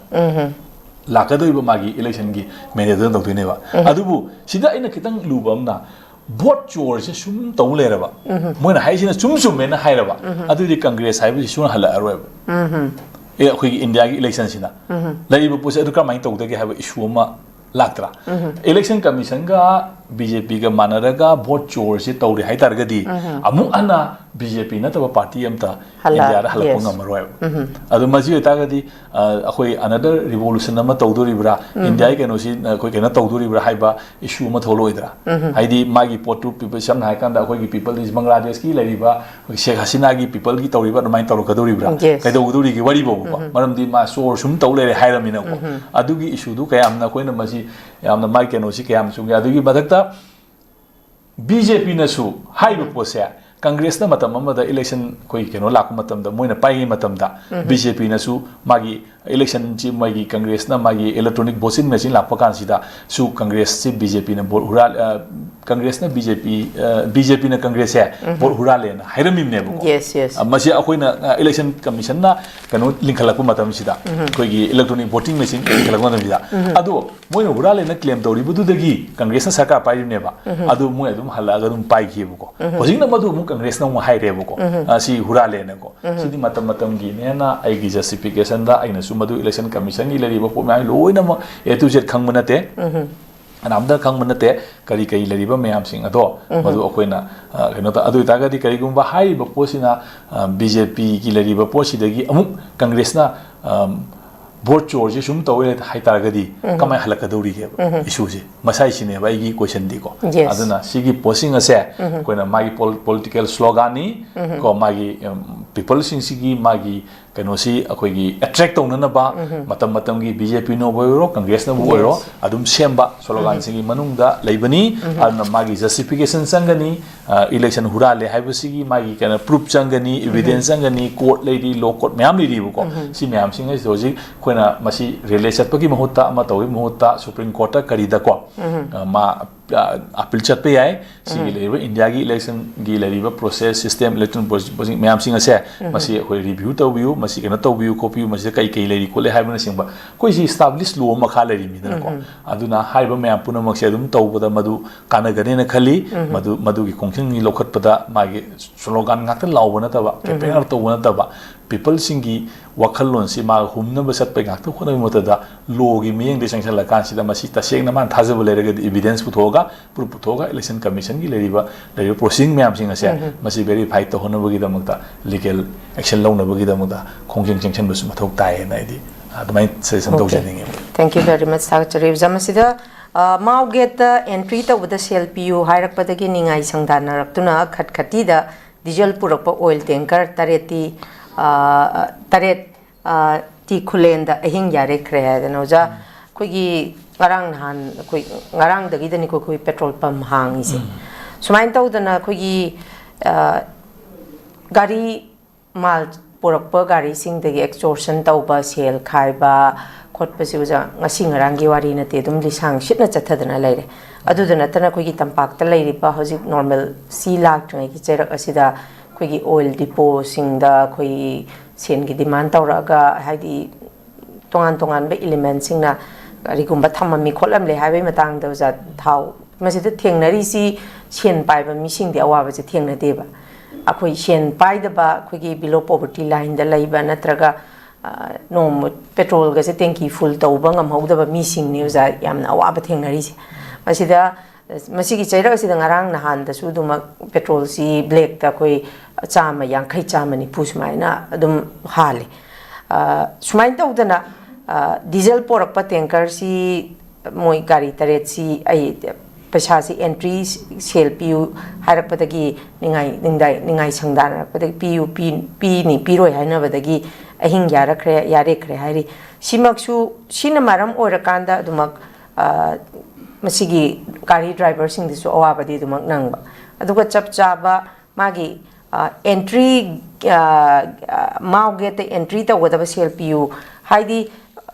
ꯂꯥꯛꯀꯗꯧꯔꯤꯕ ꯃꯥꯒꯤ ꯏꯂꯦꯛꯁꯟꯒꯤ ꯃꯦꯟꯗꯦꯠꯇꯨꯅ ꯇꯧꯗꯣꯏꯅꯦꯕ꯫ ꯑꯗꯨꯕꯨ ꯁꯤꯗ ꯑꯩꯅ ꯈꯤꯇꯪ ꯂꯨꯕ ꯑꯃꯅ, ꯚꯣꯠ ꯆꯣꯔꯁꯦ ꯁꯨꯝ ꯇꯧ ꯂꯩꯔꯕ, ꯃꯣꯏꯅ ꯍꯥꯏꯁꯤꯅ ꯆꯨꯝ ꯆꯨꯝꯃꯦꯅ ꯍꯥꯏꯔꯕ, ꯑꯗꯨꯗꯤ ꯀꯪꯒ꯭ꯔꯦꯁ ꯍꯥꯏꯕꯁꯤ ꯁꯨꯡꯍꯟ ꯍꯜꯂꯛꯑꯔꯣꯏꯕ꯫ ꯑꯦ, ꯑꯩꯈꯣꯏꯒꯤ ꯏꯟꯗꯤꯌꯥꯒꯤ ꯏꯂꯦꯛꯁꯟꯁꯤꯅ ꯂꯩꯔꯤꯕ ꯄꯣꯠꯁꯦ ꯑꯗꯨ ꯀꯔꯝꯍꯥꯏꯅ ꯇꯧꯗꯒꯦ ꯍꯥꯏꯕ ꯏꯁꯨ ꯑꯃ ꯂꯥꯛꯇ꯭ꯔꯥ? ꯏꯂꯦꯛꯁꯟ ꯀꯃꯤꯁꯟꯒ ꯕꯤ ꯖꯦ ꯄꯤꯒ ꯃꯥꯟꯅꯔꯒ ꯚꯣꯠ ꯆꯣꯔꯁꯦ ꯇꯧꯔꯦ ꯍꯥꯏꯇꯥꯔꯒꯗꯤ, ꯑꯃꯨꯛ ꯍꯟꯅ ꯕꯤ ꯖꯦ ꯄꯤ ꯅꯠꯇꯕ ꯄꯥꯔꯇꯤ ꯑꯃꯇ ꯍꯜꯂꯛ- ꯏꯟꯗꯤꯌꯥꯗ ꯍꯜꯂꯛꯄ yes. ꯉꯝꯃꯔꯣꯏꯕ꯫ ꯑꯗꯨ ꯃꯁꯤ ꯑꯣꯏꯇꯥꯔꯒꯗꯤ, ꯑ, ꯑꯩꯈꯣꯏ another revolution ꯑꯃ ꯇꯧꯗꯣꯔꯤꯕ꯭ꯔꯥ, ꯏꯟꯗꯤꯌꯥꯒꯤ ꯀꯩꯅꯣꯁꯤ ꯑꯩꯈꯣꯏ ꯀꯩꯅꯣ ꯇꯧꯗꯣꯔꯤꯕ꯭ꯔꯥ ꯍꯥꯏꯕ issue ꯑꯃ ꯊꯣꯛꯂꯛꯑꯣꯏꯗ꯭ꯔꯥ? ꯍꯥꯏꯗꯤ ꯃꯥꯒꯤ ꯄꯣꯠꯇꯨ people, ꯁꯝꯅ ꯍꯥꯏꯔꯀꯥꯟꯗ ꯑꯩꯈꯣꯏꯒꯤ people is ꯕꯪꯒ꯭ꯂꯥꯗꯦꯁꯀꯤ ꯂꯩꯔꯤꯕ ꯁꯦꯈ ꯍꯁꯤꯅꯥꯒꯤ peopleꯒꯤ ꯇꯧꯔꯤꯕ ꯑꯗꯨꯃꯥꯏꯅ ꯇꯧꯔꯛꯀꯗꯧꯔꯤꯕ꯭ꯔꯥ? Yes. ꯀꯩꯗꯧꯒꯗꯧꯔꯤꯒꯦ ꯋꯥꯔꯤꯕꯣꯕꯀꯣ? ꯃꯔꯝꯗꯤ ꯃꯥ ꯆꯣꯔ ꯁꯨꯝ ꯇꯧ ꯂꯩꯔꯦ ꯍꯥꯏꯔꯝꯃꯤꯅꯀꯣ꯫ ꯑꯗꯨꯒꯤ issueꯗꯨ ꯀꯌꯥꯝꯅ ꯑꯩꯈꯣꯏꯅ ꯃꯁꯤ ꯌꯥꯝꯅ ꯃꯥꯒꯤ ꯀꯩꯅꯣꯁꯤ ꯀꯌꯥꯝ ꯆꯨꯝꯒꯦ? ꯑꯗꯨꯒꯤ ꯃꯊꯛꯇ ꯕꯤ ꯖꯦ ꯄꯤꯅꯁꯨ ꯍꯥꯏꯔꯤꯕ ꯄꯣꯠꯁꯦ, ꯀꯪꯒ꯭ꯔꯦꯁꯅ ꯃꯇꯝ ꯑꯃꯗ election ꯑꯩꯈꯣꯏ ꯀꯩꯅꯣ ꯂꯥꯛꯄ ꯃꯇꯝꯗ, ꯃꯣꯏꯅ ꯄꯥꯏꯔꯤꯉꯩ ꯃꯇꯝꯗ, ꯕꯤ ꯖꯦ ꯄꯤꯅꯁꯨ ꯃꯥꯒꯤ electionꯁꯤ, ꯃꯣꯏꯒꯤ ꯀꯪꯒ꯭ꯔꯦꯁꯅ ꯃꯥꯒꯤ electronic voting machine ꯂꯥꯛꯄ ꯀꯥꯟꯁꯤꯗ ꯁꯨ ꯀꯪꯒ꯭ꯔꯦꯁꯁꯤ ꯕꯤ ꯖꯦ ꯄꯤꯅ ꯚꯣꯠ ꯍꯨꯔꯥꯜ-, ꯑ, ꯀꯪꯒ꯭ꯔꯦꯁꯅ ꯕꯤ ꯖꯦ ꯄꯤ, ꯑ, ꯕꯤ ꯖꯦ ꯄꯤꯅ ꯀꯪꯒ꯭ꯔꯦꯁꯁꯦ ꯚꯣꯠ ꯍꯨꯔꯥꯜꯂꯦꯅ ꯍꯥꯏꯔꯝꯃꯤꯕꯅꯦꯕꯀꯣ꯫ Yes, yes. ꯑ, ꯃꯁꯤ ꯑꯩꯈꯣꯏꯅ, ꯑ, election commissionꯅ ꯀꯩꯅꯣ ꯂꯤꯡꯈꯠꯂꯛꯄ ꯃꯇꯝꯁꯤꯗ, ꯑꯩꯈꯣꯏꯒꯤ electronic voting machine ꯂꯤꯡꯈꯠꯂꯛꯄ ꯃꯇꯝꯁꯤꯗ, ꯑꯗꯣ ꯃꯣꯏꯅ ꯍꯨꯔꯥꯜꯂꯦꯅ claim ꯇꯧꯔꯤꯕꯗꯨꯗꯒꯤ ꯀꯪꯒ꯭ꯔꯦꯁꯅ ꯁꯔꯀꯥꯔ ꯄꯥꯏꯔꯤꯕꯅꯦꯕ꯫ ꯑꯗꯨ ꯃꯣꯏ ꯑꯗꯨꯝ ꯍꯜꯂꯛꯑꯒ ꯑꯗꯨꯝ ꯄꯥꯏꯈꯤꯕꯀꯣ꯫ ꯍꯧꯖꯤꯛꯅ ꯃꯗꯨ ꯑꯃꯨꯛ ꯀꯪꯒ꯭ꯔꯦꯁꯅ ꯑꯃꯨꯛ ꯍꯥꯏꯔꯦꯕꯀꯣ, "ꯑ, ꯁꯤ ꯍꯨꯔꯥꯜꯂꯦꯅꯀꯣ"꯫ ꯁꯤꯗꯤ ꯃꯇꯝ ꯃꯇꯝꯒꯤꯅꯦꯅ ꯑꯩꯒꯤ justificationꯗ ꯑꯩꯅꯁꯨ ꯃꯗꯨ election commissionꯒꯤ ꯂꯩꯔꯤꯕ ꯄꯣꯠ ꯃꯌꯥꯝ ꯂꯣꯏꯅꯃꯛ A to Z ꯈꯪꯕ ꯅꯠꯇꯦ꯫ ꯀꯅꯥꯝꯇ ꯈꯪꯕ ꯅꯠꯇꯦ ꯀꯔꯤ ꯀꯔꯤ ꯂꯩꯔꯤꯕ ꯃꯌꯥꯝꯁꯤꯡ ꯑꯗꯣ꯫ ꯃꯗꯨ ꯑꯩꯈꯣꯏꯅ, ꯑ, ꯀꯩꯅꯣ ꯇꯧ-, ꯑꯗꯨ ꯑꯣꯏꯇꯥꯔꯒꯗꯤ ꯀꯔꯤꯒꯨꯝꯕ ꯍꯥꯏꯔꯤꯕ ꯄꯣꯠꯁꯤꯅ, ꯑ, ꯕꯤ ꯖꯦ ꯄꯤꯒꯤ ꯂꯩꯔꯤꯕ ꯄꯣꯠꯁꯤꯗꯒꯤ ꯑꯃꯨꯛ ꯀꯪꯒ꯭ꯔꯦꯁꯅ, ꯑꯝ, ꯚꯣꯠ ꯆꯣꯔꯁꯤ ꯁꯨꯝ ꯇꯧꯔꯦ ꯍꯥꯏꯇꯥꯔꯒꯗꯤ ꯀꯃꯥꯏꯅ ꯍꯜꯂꯛꯀꯗꯧꯔꯤꯒꯦꯕ issueꯁꯦ? ꯃꯁꯥꯏꯁꯤꯅꯦꯕ ꯑꯩꯒꯤ questionꯗꯤꯀꯣ꯫ Yes. ꯑꯗꯨꯅ ꯁꯤꯒꯤ ꯄꯣꯠꯁꯤꯡ ꯑꯁꯦ ꯑꯩꯈꯣꯏꯅ ꯃꯥꯒꯤ pol-, political sloganꯅꯤ ꯀꯣ, ꯃꯥꯒꯤ, ꯎꯝ, peopleꯁꯤꯡꯁꯤꯒꯤ ꯃꯥꯒꯤ ꯀꯩꯅꯣꯁꯤ ꯑꯩꯈꯣꯏꯒꯤ attract ꯇꯧꯅꯅꯕ ꯃꯇꯝ ꯃꯇꯝꯒꯤ ꯕꯤ ꯖꯦ ꯄꯤꯅꯕꯨ ꯑꯣꯏꯔꯣ, ꯀꯪꯒ꯭ꯔꯦꯁꯅꯕꯨ ꯑꯣꯏꯔꯣ, Yes. ꯑꯗꯨꯝ ꯁꯦꯝꯕ sloganꯁꯤꯡꯒꯤ ꯃꯅꯨꯡꯗ ꯂꯩꯕꯅꯤ꯫ ꯑꯗꯨꯅ ꯃꯥꯒꯤ justification ꯆꯪꯒꯅꯤ, ꯑ, election ꯍꯨꯔꯥꯜꯂꯦ ꯍꯥꯏꯕꯁꯤꯒꯤ ꯃꯥꯒꯤ ꯀꯩꯅꯣ proof ꯆꯪꯒꯅꯤ, evidence ꯆꯪꯒꯅꯤ, court ꯂꯩꯔꯤ, law court ꯃꯌꯥꯝ ꯂꯩꯔꯤꯕꯀꯣ꯫ ꯁꯤ ꯃꯌꯥꯝꯁꯤꯡ ꯑꯁꯤꯗ ꯍꯧꯖꯤꯛ ꯑꯩꯈꯣꯏꯅ ꯃꯁꯤ rally ꯆꯠꯄꯒꯤ ꯃꯍꯨꯠꯇ, ꯑꯃ ꯇꯧꯕꯒꯤ ꯃꯍꯨꯠꯇ, Supreme Courtꯇ ꯀꯔꯤꯗꯀꯣ, ꯑ, ꯃꯥ, ꯑ, appeal ꯆꯠꯄ ꯌꯥꯏ꯫ ꯁꯤꯒꯤ ꯂꯩꯔꯤꯕ ꯏꯟꯗꯤꯌꯥꯒꯤ electionꯒꯤ ꯂꯩꯔꯤꯕ process, system, election process ꯃꯌꯥꯝꯁꯤꯡ ꯑꯁꯦ, ꯃꯁꯤ ꯑꯩꯈꯣꯏ review ꯇꯧꯕꯤꯌꯨ, ꯃꯁꯤ ꯀꯩꯅꯣ ꯇꯧꯕꯤꯌꯨ ꯈꯣꯠꯄꯤꯌꯨ, ꯃꯁꯤꯗ ꯀꯩ ꯀꯩ ꯂꯩꯔꯤ ꯈꯣꯠꯂꯤ ꯍꯥꯏꯕꯅꯆꯤꯡꯕ꯫ ꯑꯩꯈꯣꯏꯁꯤ established law ꯃꯈꯥ ꯂꯩꯔꯤꯃꯤꯗꯅꯀꯣ꯫ ꯑꯗꯨꯅ ꯍꯥꯏꯔꯤꯕ ꯃꯌꯥꯝ ꯄꯨꯝꯅꯃꯛꯁꯦ ꯑꯗꯨꯝ ꯇꯧꯕꯗ ꯃꯗꯨ ꯀꯥꯟꯅꯒꯅꯦꯅ ꯈꯜꯂꯤ꯫ ꯃꯗꯨ, ꯃꯗꯨꯒꯤ ꯈꯣꯡꯊꯥꯡꯒꯤ ꯂꯧꯈꯠꯄꯗ ꯃꯥꯒꯤ slogan ꯉꯥꯛꯇ ꯂꯥꯎꯕ ꯅꯠꯇꯕ, campaign ꯉꯥꯛꯇ ꯇꯧꯕ ꯅꯠꯇꯕ, ꯄꯤꯄꯜꯁꯤꯡꯒꯤ ꯋꯥꯈꯜꯂꯣꯟꯁꯤ ꯃꯥꯒ ꯍꯨꯝꯅꯕ ꯆꯠꯄꯩ ꯉꯥꯛꯇ ꯍꯣꯠꯅꯕꯒꯤ ꯃꯍꯨꯠꯇꯗ ꯂꯣꯒꯤ ꯃꯤꯠꯌꯦꯡꯗ ꯆꯪꯁꯤꯜꯂꯀꯥꯟꯁꯤꯗ ꯃꯁꯤ ꯇꯁꯦꯡꯅ ꯃꯥꯅ ꯊꯥꯖꯕ ꯂꯩꯔꯒꯗꯤ ꯏꯕꯤꯗꯦꯟꯁ ꯄꯨꯊꯣꯛꯑꯒ ꯄ꯭ꯔꯨꯐ ꯄꯨꯊꯣꯛꯑꯒ ꯏꯂꯦꯛꯁꯟ ꯀꯃꯤꯁꯟꯒꯤ ꯂꯩꯔꯤꯕ ꯂꯩꯔꯤꯕ ꯄ꯭ꯔꯣꯁꯤꯡ ꯃꯌꯥꯝꯁꯤꯡ ꯑꯁꯦ ꯎꯝ ꯍꯝ꯫ ꯃꯁꯤ ꯚꯦꯔꯤꯐꯥꯏ ꯇꯧꯍꯟꯅꯕꯒꯤꯗꯃꯛꯇ ꯂꯤꯒꯦꯜ ꯑꯦꯛꯁꯟ ꯂꯧꯅꯕꯒꯤꯗꯃꯛꯇ ꯈꯣꯡꯖꯪ ꯆꯪꯁꯤꯟꯕꯁꯨ ꯃꯊꯧ ꯇꯥꯏꯌꯦꯅ ꯑꯩꯗꯤ ꯑꯗꯨꯃꯥꯏꯅ suggestion Okay. ꯇꯧꯖꯅꯤꯡꯉꯤ꯫ Thank you very much, ꯊꯥꯒꯠꯆꯔꯤ ꯑꯣꯖꯥ꯫ ꯃꯁꯤꯗ, ꯑ, ꯃꯥꯎꯒꯦꯠꯇ ꯑꯦꯟꯇ꯭ꯔꯤ ꯇꯧꯕꯗ ꯁꯦꯜ ꯄꯤꯌꯨ ꯍꯥꯏꯔꯛꯄꯗꯒꯤ ꯅꯤꯡꯉꯥꯏ ꯁꯪꯗꯥꯅꯔꯛꯇꯨꯅ ꯈꯠꯈꯇꯤꯗ ꯗꯤꯖꯜ ꯄꯨꯔꯛꯄ ꯑꯣꯏꯜ ꯇꯦꯡꯀꯔ ꯇꯔꯦꯠꯇꯤ, ꯑ, ꯇꯔꯦꯠ, ꯑ, ꯇꯤ ꯈꯨꯂꯦꯟꯗ ꯑꯍꯤꯡ ꯌꯥꯔꯦꯛꯈ꯭ꯔꯦ ꯍꯥꯏꯗꯅ ꯑꯣꯖꯥ꯫ ꯑꯩꯈꯣꯏꯒꯤ ꯉꯔꯥꯡ ꯅꯍꯥꯟ ꯑꯩꯈꯣꯏ ꯉꯔꯥꯡꯗꯒꯤꯗꯅꯤꯀꯣ ꯑꯩꯈꯣꯏ ꯄꯦꯇ꯭ꯔꯣꯜ ꯄꯝ ꯍꯥꯡꯉꯤꯁꯦ꯫ ꯁꯨꯃꯥꯏꯅ ꯇꯧꯗꯅ ꯑꯩꯈꯣꯏꯒꯤ, ꯑ, ꯒꯥꯔꯤ ꯃꯥꯜ ꯄꯨꯔꯛꯄ ꯒꯥꯔꯤꯁꯤꯡꯗꯒꯤ ꯑꯦꯛꯁꯇꯣꯔꯁꯟ ꯇꯧꯕ, ꯁꯦꯜ ꯈꯥꯏꯕ ꯈꯣꯠꯄꯁꯤ ꯑꯣꯖꯥ ꯉꯁꯤ ꯉꯔꯥꯡꯒꯤ ꯋꯥꯔꯤ ꯅꯠꯇꯦ, ꯑꯗꯨꯝ ꯂꯤꯁꯥꯡ ꯁꯤꯠꯅ ꯆꯠꯊꯗꯅ ꯂꯩꯔꯦ꯫ ꯑꯗꯨꯗ ꯅꯠꯇꯅ ꯑꯩꯈꯣꯏꯒꯤ ꯇꯝꯄꯥꯛꯇ ꯂꯩꯔꯤꯕ ꯍꯧꯖꯤꯛ ꯅꯣꯔꯃꯦꯜ ꯁꯤ ꯂꯥꯛꯇ꯭ꯔꯤꯉꯩꯒꯤ ꯆꯩꯔꯛ ꯑꯁꯤꯗ ꯑꯩꯈꯣꯏꯒꯤ ꯑꯣꯏꯜ ꯗꯤꯄꯣꯁꯤꯡꯗ ꯑꯩꯈꯣꯏꯒꯤ ꯁꯦꯟꯒꯤ ꯗꯤꯃꯥꯟ ꯇꯧꯔꯛꯑꯒ, ꯍꯥꯏꯗꯤ ꯇꯣꯉꯥꯟ ꯇꯣꯉꯥꯟꯕ ꯏꯂꯤꯃꯦꯟꯁꯤꯡꯅ ꯀꯔꯤꯒꯨꯝꯕ ꯊꯝꯃꯝꯃꯤ ꯈꯣꯠꯂꯝꯂꯦ ꯍꯥꯏꯕꯒꯤ ꯃꯇꯥꯡꯗ ꯑꯣꯖꯥ, ꯊꯥꯎ ꯃꯁꯤꯗ ꯊꯦꯡꯅꯔꯤꯁꯤ ꯁꯦꯟ ꯄꯥꯏꯕ ꯃꯤꯁꯤꯡꯗꯤ ꯑꯋꯥꯕꯁꯦ ꯊꯦꯡꯅꯗꯦꯕ꯫ ꯑꯩꯈꯣꯏ ꯁꯦꯟ ꯄꯥꯏꯗꯕ, ꯑꯩꯈꯣꯏꯒꯤ below poverty line ꯗ ꯂꯩꯕ ꯅꯠꯇ꯭ꯔꯒ, ꯑ, ꯅꯣꯡꯃ ꯄꯦꯇ꯭ꯔꯣꯜꯒꯁꯦ ꯇꯦꯡꯀꯤ ꯐꯨꯜ ꯇꯧꯕ ꯉꯝꯍꯧꯗꯕ ꯃꯤꯁꯤꯡꯅꯤ ꯑꯣꯖꯥ ꯌꯥꯝꯅ ꯑꯋꯥꯕ ꯊꯦꯡꯅꯔꯤꯁꯦ꯫ ꯃꯁꯤꯗ, ꯃꯁꯤꯒꯤ ꯆꯩꯔꯛ ꯑꯁꯤꯗ ꯉꯔꯥꯡ ꯅꯍꯥꯟꯗꯁꯨ ꯑꯗꯨꯃꯛ ꯄꯦꯇ꯭ꯔꯣꯜꯁꯤ ꯕ꯭ꯂꯦꯛꯇ ꯑꯩꯈꯣꯏ ꯆꯥꯝꯃ ꯌꯥꯡꯈꯩ, ꯆꯥꯝꯃ ꯅꯤꯐꯨ ꯁꯨꯃꯥꯏꯅ ꯑꯗꯨꯝ ꯍꯥꯜꯂꯤ꯫ ꯑ, ꯁꯨꯃꯥꯏꯅ ꯇꯧꯗꯅ, ꯑ, ꯗꯤꯖꯜ ꯄꯣꯔꯛꯄ ꯇꯦꯡꯀꯔꯁꯤ ꯃꯣꯏ ꯒꯥꯔꯤ ꯇꯔꯦꯠꯁꯤ ꯑꯩ ꯄꯩꯁꯥꯁꯤ ꯑꯦꯟꯇ꯭ꯔꯤ ꯁꯦꯜ ꯄꯤꯌꯨ ꯍꯥꯏꯔꯛꯄꯗꯒꯤ ꯅꯤꯡꯉꯥꯏ, ꯅꯤꯡꯗꯥꯏ-, ꯅꯤꯡꯉꯥꯏ ꯁꯪꯗꯥꯅꯔꯛꯄꯗꯒꯤ ꯄꯤꯌꯨ, ꯄꯤ-, ꯄꯤꯅꯤ, ꯄꯤꯔꯣꯏ ꯍꯥꯏꯅꯕꯗꯒꯤ ꯑꯍꯤꯡ ꯌꯥꯔꯛꯈ꯭ꯔꯦ, ꯌꯥꯔꯦꯈ꯭ꯔꯦ ꯍꯥꯏꯔꯤ꯫ ꯁꯤꯃꯛꯁꯨ, ꯁꯤꯅ ꯃꯔꯝ ꯑꯣꯏꯔꯀꯥꯟꯗ ꯑꯗꯨꯃꯛ, ꯑ, ꯃꯁꯤꯒꯤ ꯒꯥꯔꯤ ꯗ꯭ꯔꯥꯏꯚꯔꯁꯤꯡꯗꯁꯨ ꯑꯋꯥꯕꯗꯤ ꯑꯗꯨꯃꯛ ꯅꯪꯕ꯫ ꯑꯗꯨꯒ ꯆꯞ ꯆꯥꯕ ꯃꯥꯒꯤ, ꯑ, ꯑꯦꯟꯇ꯭ꯔꯤ, ꯑ, ꯑ, ꯃꯥꯎꯒꯦꯠꯇ ꯑꯦꯟꯇ꯭ꯔꯤ ꯇꯧꯒꯗꯕ ꯁꯦꯜ ꯄꯤꯌꯨ ꯍꯥꯏꯗꯤ,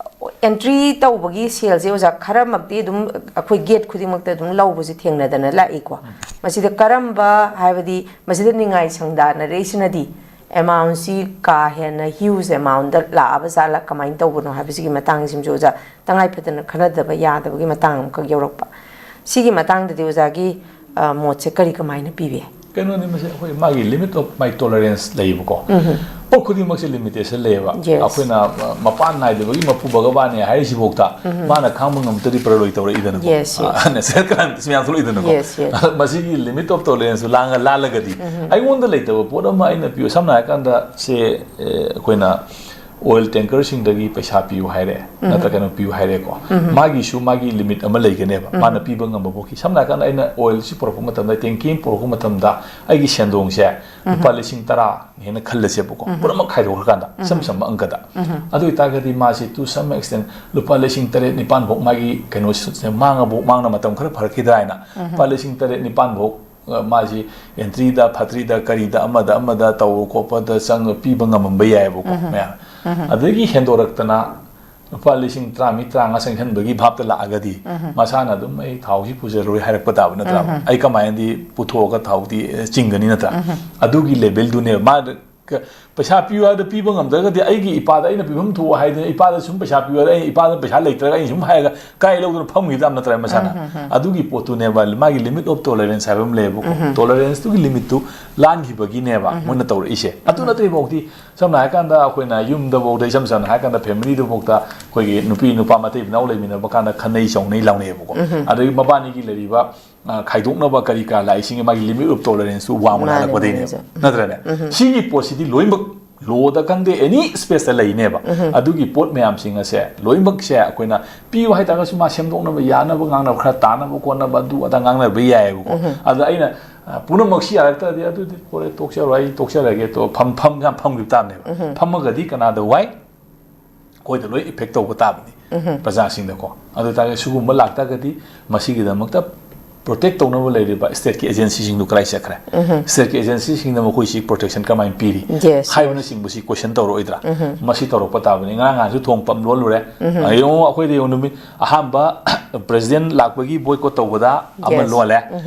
ꯑꯦꯟꯇ꯭ꯔꯤ ꯇꯧꯕꯒꯤ ꯁꯦꯜꯁꯦ ꯑꯣꯖꯥ ꯈꯔꯃꯛꯇꯤ ꯑꯗꯨꯝ ꯑꯩꯈꯣꯏ ꯒꯦꯠ ꯈꯨꯗꯤꯡꯃꯛꯇ ꯑꯗꯨꯝ ꯂꯧꯕꯁꯦ ꯊꯦꯡꯅꯗꯅ ꯂꯥꯛꯏꯀꯣ꯫ ꯃꯁꯤꯗ ꯀꯔꯝꯕ, ꯍꯥꯏꯕꯗꯤ ꯃꯁꯤꯗ ꯅꯤꯡꯉꯥꯏ ꯁꯪꯗꯥꯅꯔꯛꯏꯁꯤꯅꯗꯤ ꯑꯦꯃꯥꯎꯟꯁꯤ ꯀꯥ ꯍꯦꯟꯅ ꯍ꯭ꯌꯨꯖ ꯑꯦꯃꯥꯎꯟꯗ ꯂꯥꯛꯑꯕ ꯖꯥꯠꯂꯥ, ꯀꯃꯥꯏꯅ ꯇꯧꯕꯅꯣ ꯍꯥꯏꯕꯁꯤꯒꯤ ꯃꯇꯥꯡꯁꯤꯃꯁꯨ ꯑꯣꯖꯥ ꯇꯉꯥꯏ ꯐꯗꯅ ꯈꯟꯅꯗꯕ ꯌꯥꯗꯕꯒꯤ ꯃꯇꯥꯡ ꯑꯃꯈꯛ ꯌꯧꯔꯛꯄ꯫ ꯁꯤꯒꯤ ꯃꯇꯥꯡꯗꯗꯤ ꯑꯣꯖꯥꯒꯤ, ꯑ, ꯃꯣꯠꯁꯦ ꯀꯔꯤ ꯀꯃꯥꯏꯅ ꯄꯤꯕꯤ? ꯀꯩꯅꯣꯅꯤ, ꯃꯁꯤ ꯑꯩꯈꯣꯏ ꯃꯥꯒꯤ limit of my tolerance ꯂꯩꯌꯦꯕꯀꯣ꯫ ꯎꯝ꯫ ꯄꯣꯠ ꯈꯨꯗꯤꯡꯃꯛꯁꯦ ꯂꯤꯃꯤꯇꯦꯁꯟ ꯂꯩꯌꯦꯕ꯫ Yes. ꯑꯩꯈꯣꯏꯅ ꯃꯄꯥꯟ ꯅꯥꯏꯗꯕꯒꯤ ꯃꯄꯨ ꯚꯒꯕꯥꯟꯅꯦ ꯍꯥꯏꯔꯤꯁꯤꯐꯥꯎꯗ ꯃꯥꯅ ꯈꯥꯡꯕ ꯉꯝꯗ꯭ꯔꯗꯤ ꯄ꯭ꯔꯂꯣꯏ ꯇꯧꯔꯛꯏꯗꯅꯀꯣ꯫ Yes, yes. ꯅꯦꯆꯔꯦꯜ ꯀꯂꯥꯃꯤꯇꯤꯁ ꯃꯌꯥꯝ ꯊꯣꯛꯂꯛꯏꯗꯅꯀꯣ꯫ Yes, yes. ꯃꯁꯤꯒꯤ ꯂꯤꯃꯤꯠ ꯑꯣꯐ ꯇꯣꯂꯔꯦꯟꯁꯁꯨ ꯂꯥꯡꯉ ꯂꯥꯜꯂꯒꯗꯤ ꯑꯩꯉꯣꯟꯗ ꯂꯩꯇꯕ ꯄꯣꯠ ꯑꯃ ꯑꯩꯅ ꯄꯤꯌꯨ, ꯁꯝꯅ ꯍꯥꯏꯔꯀꯥꯟꯗ ꯁꯦ ꯑꯦ, ꯑꯩꯈꯣꯏꯅ ꯑꯣꯏꯜ ꯇꯦꯡꯀꯔꯁꯤꯡꯗꯒꯤ ꯄꯩꯁꯥ ꯄꯤꯌꯨ ꯍꯥꯏꯔꯦ, ꯅꯠꯇ꯭ꯔꯒ ꯀꯩꯅꯣ ꯄꯤꯌꯨ ꯍꯥꯏꯔꯦꯀꯣ꯫ ꯃꯥꯒꯤꯁꯨ ꯃꯥꯒꯤ ꯂꯤꯃꯤꯠ ꯑꯃ ꯂꯩꯒꯅꯦꯕ, ꯃꯥꯅ ꯄꯤꯕ ꯉꯝꯕ ꯄꯣꯠꯀꯤ꯫ ꯁꯝꯅ ꯍꯥꯏꯔꯀꯥꯟꯗ ꯑꯩꯅ ꯑꯣꯏꯜꯁꯤ ꯄꯨꯔꯛꯄ ꯃꯇꯝꯗ, ꯇꯦꯡꯀꯤ ꯑꯃ ꯄꯨꯔꯛꯄ ꯃꯇꯝꯗ ꯑꯩꯒꯤ ꯁꯦꯟꯗꯣꯡꯁꯦ ꯂꯨꯄꯥ ꯂꯤꯁꯤꯡ ꯇꯔꯥ ꯍꯦꯟꯅ ꯈꯜꯂꯁꯦꯕꯀꯣ, ꯄꯨꯝꯅꯃꯛ ꯈꯥꯏꯗꯣꯛꯈ꯭ꯔꯀꯥꯟꯗ ꯏꯆꯝ ꯆꯝꯕ ꯑꯪꯀꯗ꯫ ꯑꯗꯨ ꯑꯣꯏꯇꯥꯔꯒꯗꯤ ꯃꯥꯁꯤ to some extent ꯂꯨꯄꯥ ꯂꯤꯁꯤꯡ ꯇꯔꯦꯠ ꯅꯤꯄꯥꯟ ꯐꯥꯎ ꯃꯥꯒꯤ ꯀꯩꯅꯣꯁꯦ ꯃꯥꯡꯉꯐꯥꯎ, ꯃꯥꯡꯅ ꯃꯇꯝ ꯈꯔ ꯐꯔꯛꯈꯤꯗ꯭ꯔꯥ ꯍꯥꯏꯅ ꯂꯨꯄꯥ ꯂꯤꯁꯤꯡ ꯇꯔꯦꯠ ꯅꯤꯄꯥꯟ ꯐꯥꯎ, ꯑ, ꯃꯥꯁꯤ ꯑꯦꯟꯇ꯭ꯔꯤꯗ ꯐꯠꯇ꯭ꯔꯤꯗ ꯀꯔꯤꯗ ꯑꯃꯗ ꯑꯃꯗ ꯇꯧꯕ ꯈꯣꯠꯄꯗ ꯆꯪꯉ ꯄꯤꯕ ꯉꯝꯃꯝꯕ ꯌꯥꯏꯑꯕꯀꯣ ꯃꯌꯥꯝ꯫ ꯑꯗꯒꯤ ꯍꯦꯟꯗꯣꯔꯛꯇꯅ ꯂꯨꯄꯥ ꯂꯤꯁꯤꯡ ꯇꯔꯥꯃꯔꯤ ꯇꯔꯥꯃꯉꯥ ꯆꯪꯁꯤꯟꯕꯒꯤ ꯚꯥꯞꯇ ꯂꯥꯛꯑꯒꯗꯤ ꯃꯁꯥꯅ ꯑꯗꯨꯝ ꯑꯩ ꯊꯥꯎꯁꯤ ꯄꯨꯖꯔꯔꯣꯏ ꯍꯥꯏꯔꯛꯄ ꯇꯥꯕ ꯅꯠꯇ꯭ꯔꯥ? ꯑꯩ ꯀꯃꯥꯏꯅꯗꯤ ꯄꯨꯊꯣꯛꯑꯒ ꯊꯥꯎꯗꯤ, ꯑꯦ, ꯆꯤꯡꯒꯅꯤ ꯅꯠꯇ꯭ꯔꯥ? ꯑꯗꯨꯒꯤ ꯂꯦꯚꯦꯜꯗꯨꯅꯦꯕ ꯃꯥ ꯀ-, ꯄꯩꯁꯥ ꯄꯤꯌꯨ ꯍꯥꯏꯕꯗ ꯄꯤꯕ ꯉꯝꯗ꯭ꯔꯒꯗꯤ ꯑꯩꯒꯤ ꯏꯄꯥꯗ ꯑꯩꯅ ꯄꯤꯐꯝ ꯊꯣꯛꯑꯣ ꯍꯥꯏꯗꯅ ꯏꯄꯥꯗ ꯁꯨꯝ ꯄꯩꯁꯥ ꯄꯤꯌꯨ ꯍꯥꯏꯗꯅ ꯑꯩ ꯏꯄꯥꯗ ꯄꯩꯁꯥ ꯂꯩꯇ꯭ꯔꯒ ꯑꯩꯅ ꯁꯨꯝ ꯍꯥꯏꯔꯒ ꯀꯥꯏ ꯂꯧꯗꯅ ꯐꯝꯈꯤꯗꯕ ꯅꯠꯇ꯭ꯔꯥ ꯃꯁꯥꯅ? ꯑꯗꯨꯒꯤ ꯄꯣꯠꯇꯨꯅꯦꯕ ꯃꯥꯒꯤ ꯂꯤꯃꯤꯠ ꯑꯣꯐ ꯇꯣꯂꯔꯦꯟꯁ ꯍꯥꯏꯕ ꯑꯃ ꯂꯩꯌꯦꯕꯀꯣ꯫ ꯇꯣꯂꯔꯦꯟꯁꯇꯨꯒꯤ ꯂꯤꯃꯤꯠꯇꯨ ꯂꯥꯟꯈꯤꯕꯒꯤꯅꯦꯕ ꯃꯣꯏꯅ ꯇꯧꯔꯛꯏꯁꯦ꯫ ꯑꯗꯨ ꯅꯠꯇ꯭ꯔꯤꯐꯥꯎꯗꯤ ꯁꯝꯅ ꯍꯥꯏꯔꯀꯥꯟꯗ ꯑꯩꯈꯣꯏꯅ ꯌꯨꯝꯗꯐꯥꯎꯗ ꯏꯁꯝ ꯁꯝꯅ ꯍꯥꯏꯔꯀꯥꯟꯗ ꯐꯦꯃꯤꯂꯤꯗꯨꯐꯥꯎꯗ ꯑꯩꯈꯣꯏꯒꯤ ꯅꯨꯄꯤ ꯅꯨꯄꯥ ꯃꯇꯩ ꯃꯅꯥꯎ ꯂꯩꯃꯤꯟꯅꯕ ꯀꯥꯟꯗ ꯈꯟꯅꯩ ꯆꯧꯅꯩ ꯂꯥꯎꯅꯩꯌꯦꯕꯀꯣ꯫ ꯑꯗꯒꯤ ꯃꯕꯥꯅꯤꯒꯤ ꯂꯩꯔꯤꯕ, ꯑ, ꯈꯥꯏꯗꯣꯛꯅꯕ ꯀꯔꯤ ꯀꯔꯥ ꯂꯥꯛꯏꯁꯤꯡꯒꯤ ꯃꯥꯒꯤ ꯂꯤꯃꯤꯠ ꯑꯣꯐ ꯇꯣꯂꯔꯦꯟꯁꯇꯨ ꯋꯥꯡꯃ ꯃꯥꯅꯦ, ꯂꯥꯜꯂꯛꯄꯗꯩꯅꯦꯕ꯫ ꯃꯥꯅꯦ, ꯁꯦ꯫ ꯅꯠꯇ꯭ꯔꯅꯦ? ꯁꯤꯒꯤ ꯄꯣꯠꯁꯤꯗꯤ ꯂꯣꯏꯅꯃꯛ ꯂꯣꯗ ꯈꯪꯗꯦ ꯑꯦꯅꯤ ꯁ꯭ꯄꯦꯁꯇ ꯂꯩꯅꯦꯕ꯫ ꯑꯗꯨꯒꯤ ꯄꯣꯠ ꯃꯌꯥꯝꯁꯤꯡ ꯑꯁꯦ ꯂꯣꯏꯅꯃꯛꯁꯦ ꯑꯩꯈꯣꯏꯅ ꯄꯤꯌꯨ ꯍꯥꯏꯇꯥꯔꯒꯁꯨ ꯃꯥ ꯁꯦꯝꯗꯣꯛꯅꯕ ꯌꯥꯅꯕ ꯉꯥꯡꯅꯕ ꯈꯔ ꯇꯥꯅꯕ ꯈꯣꯠꯅꯕ ꯑꯗꯨ ꯑꯗꯥ ꯉꯥꯡꯅꯕ ꯌꯥꯏꯑꯕꯀꯣ꯫ ꯑꯗ ꯑꯩꯅ, ꯑ, ꯄꯨꯝꯅꯃꯛꯁꯤ ꯌꯥꯔꯛꯇ꯭ꯔꯗꯤ ꯑꯗꯨꯗꯤ ꯄꯣꯔꯦ ꯇꯣꯛꯆꯔꯣ, ꯑꯩ ꯇꯣꯛꯆꯔꯒꯦ ꯇꯣ ꯐꯝ ꯐꯝ ꯌꯥꯝ ꯐꯝꯈꯤꯕ ꯇꯥꯕꯅꯦꯕ꯫ ꯐꯝꯃꯒꯗꯤ ꯀꯅꯥꯗ ꯋꯥꯏ? ꯑꯩꯈꯣꯏꯗ ꯂꯣꯏ ꯏꯐꯦꯛ ꯇꯧꯕ ꯇꯥꯕꯅꯤ ꯄ꯭ꯔꯖꯥꯁꯤꯡꯗꯀꯣ꯫ ꯑꯗꯨ ꯇꯥꯔꯒꯗꯤ ꯁꯤꯒꯨꯝꯕ ꯂꯥꯛꯇꯥꯔꯒꯗꯤ ꯃꯁꯤꯒꯤꯗꯃꯛꯇ ꯄ꯭ꯔꯣꯇꯦꯛ ꯇꯧꯅꯕ ꯂꯩꯔꯤꯕ ꯁ꯭ꯇꯦꯠꯀꯤ ꯑꯦꯖꯦꯟꯁꯤꯁꯤꯡꯗꯨ ꯀꯗꯥꯏ ꯆꯠꯈ꯭ꯔꯦ? ꯁ꯭ꯇꯦꯠꯀꯤ ꯑꯦꯖꯦꯟꯁꯤꯁꯤꯡꯅ ꯃꯈꯣꯏꯁꯤ ꯄ꯭ꯔꯣꯇꯦꯛꯁꯟ ꯀꯃꯥꯏꯅ ꯄꯤꯔꯤ? Yes, ꯍꯥꯏꯕꯅꯆꯤꯡꯕꯁꯤ ꯀꯣꯏꯁꯟ ꯇꯧꯔꯛꯑꯣꯏꯗ꯭ꯔꯥ? ꯃꯁꯤ ꯇꯧꯔꯛꯄ ꯇꯥꯕꯅꯤ꯫ ꯉꯔꯥꯡ ꯅꯍꯥꯟꯁꯨ ꯊꯣꯡ ꯄꯝ ꯂꯣꯜꯂꯨꯔꯦ꯫ ꯑ, ꯌꯦꯡꯉꯣ, ꯑꯩꯈꯣꯏꯗ ꯌꯦꯡꯉꯣ, ꯅꯨꯃꯤꯠ ꯑꯍꯥꯟꯕ ꯄ꯭ꯔꯦꯁꯤꯗꯦꯟ ꯂꯥꯛꯄꯒꯤ ꯕꯣꯏꯀꯣꯠ ꯇꯧꯕꯗ ꯑꯃ ꯂꯣꯜꯂꯦ꯫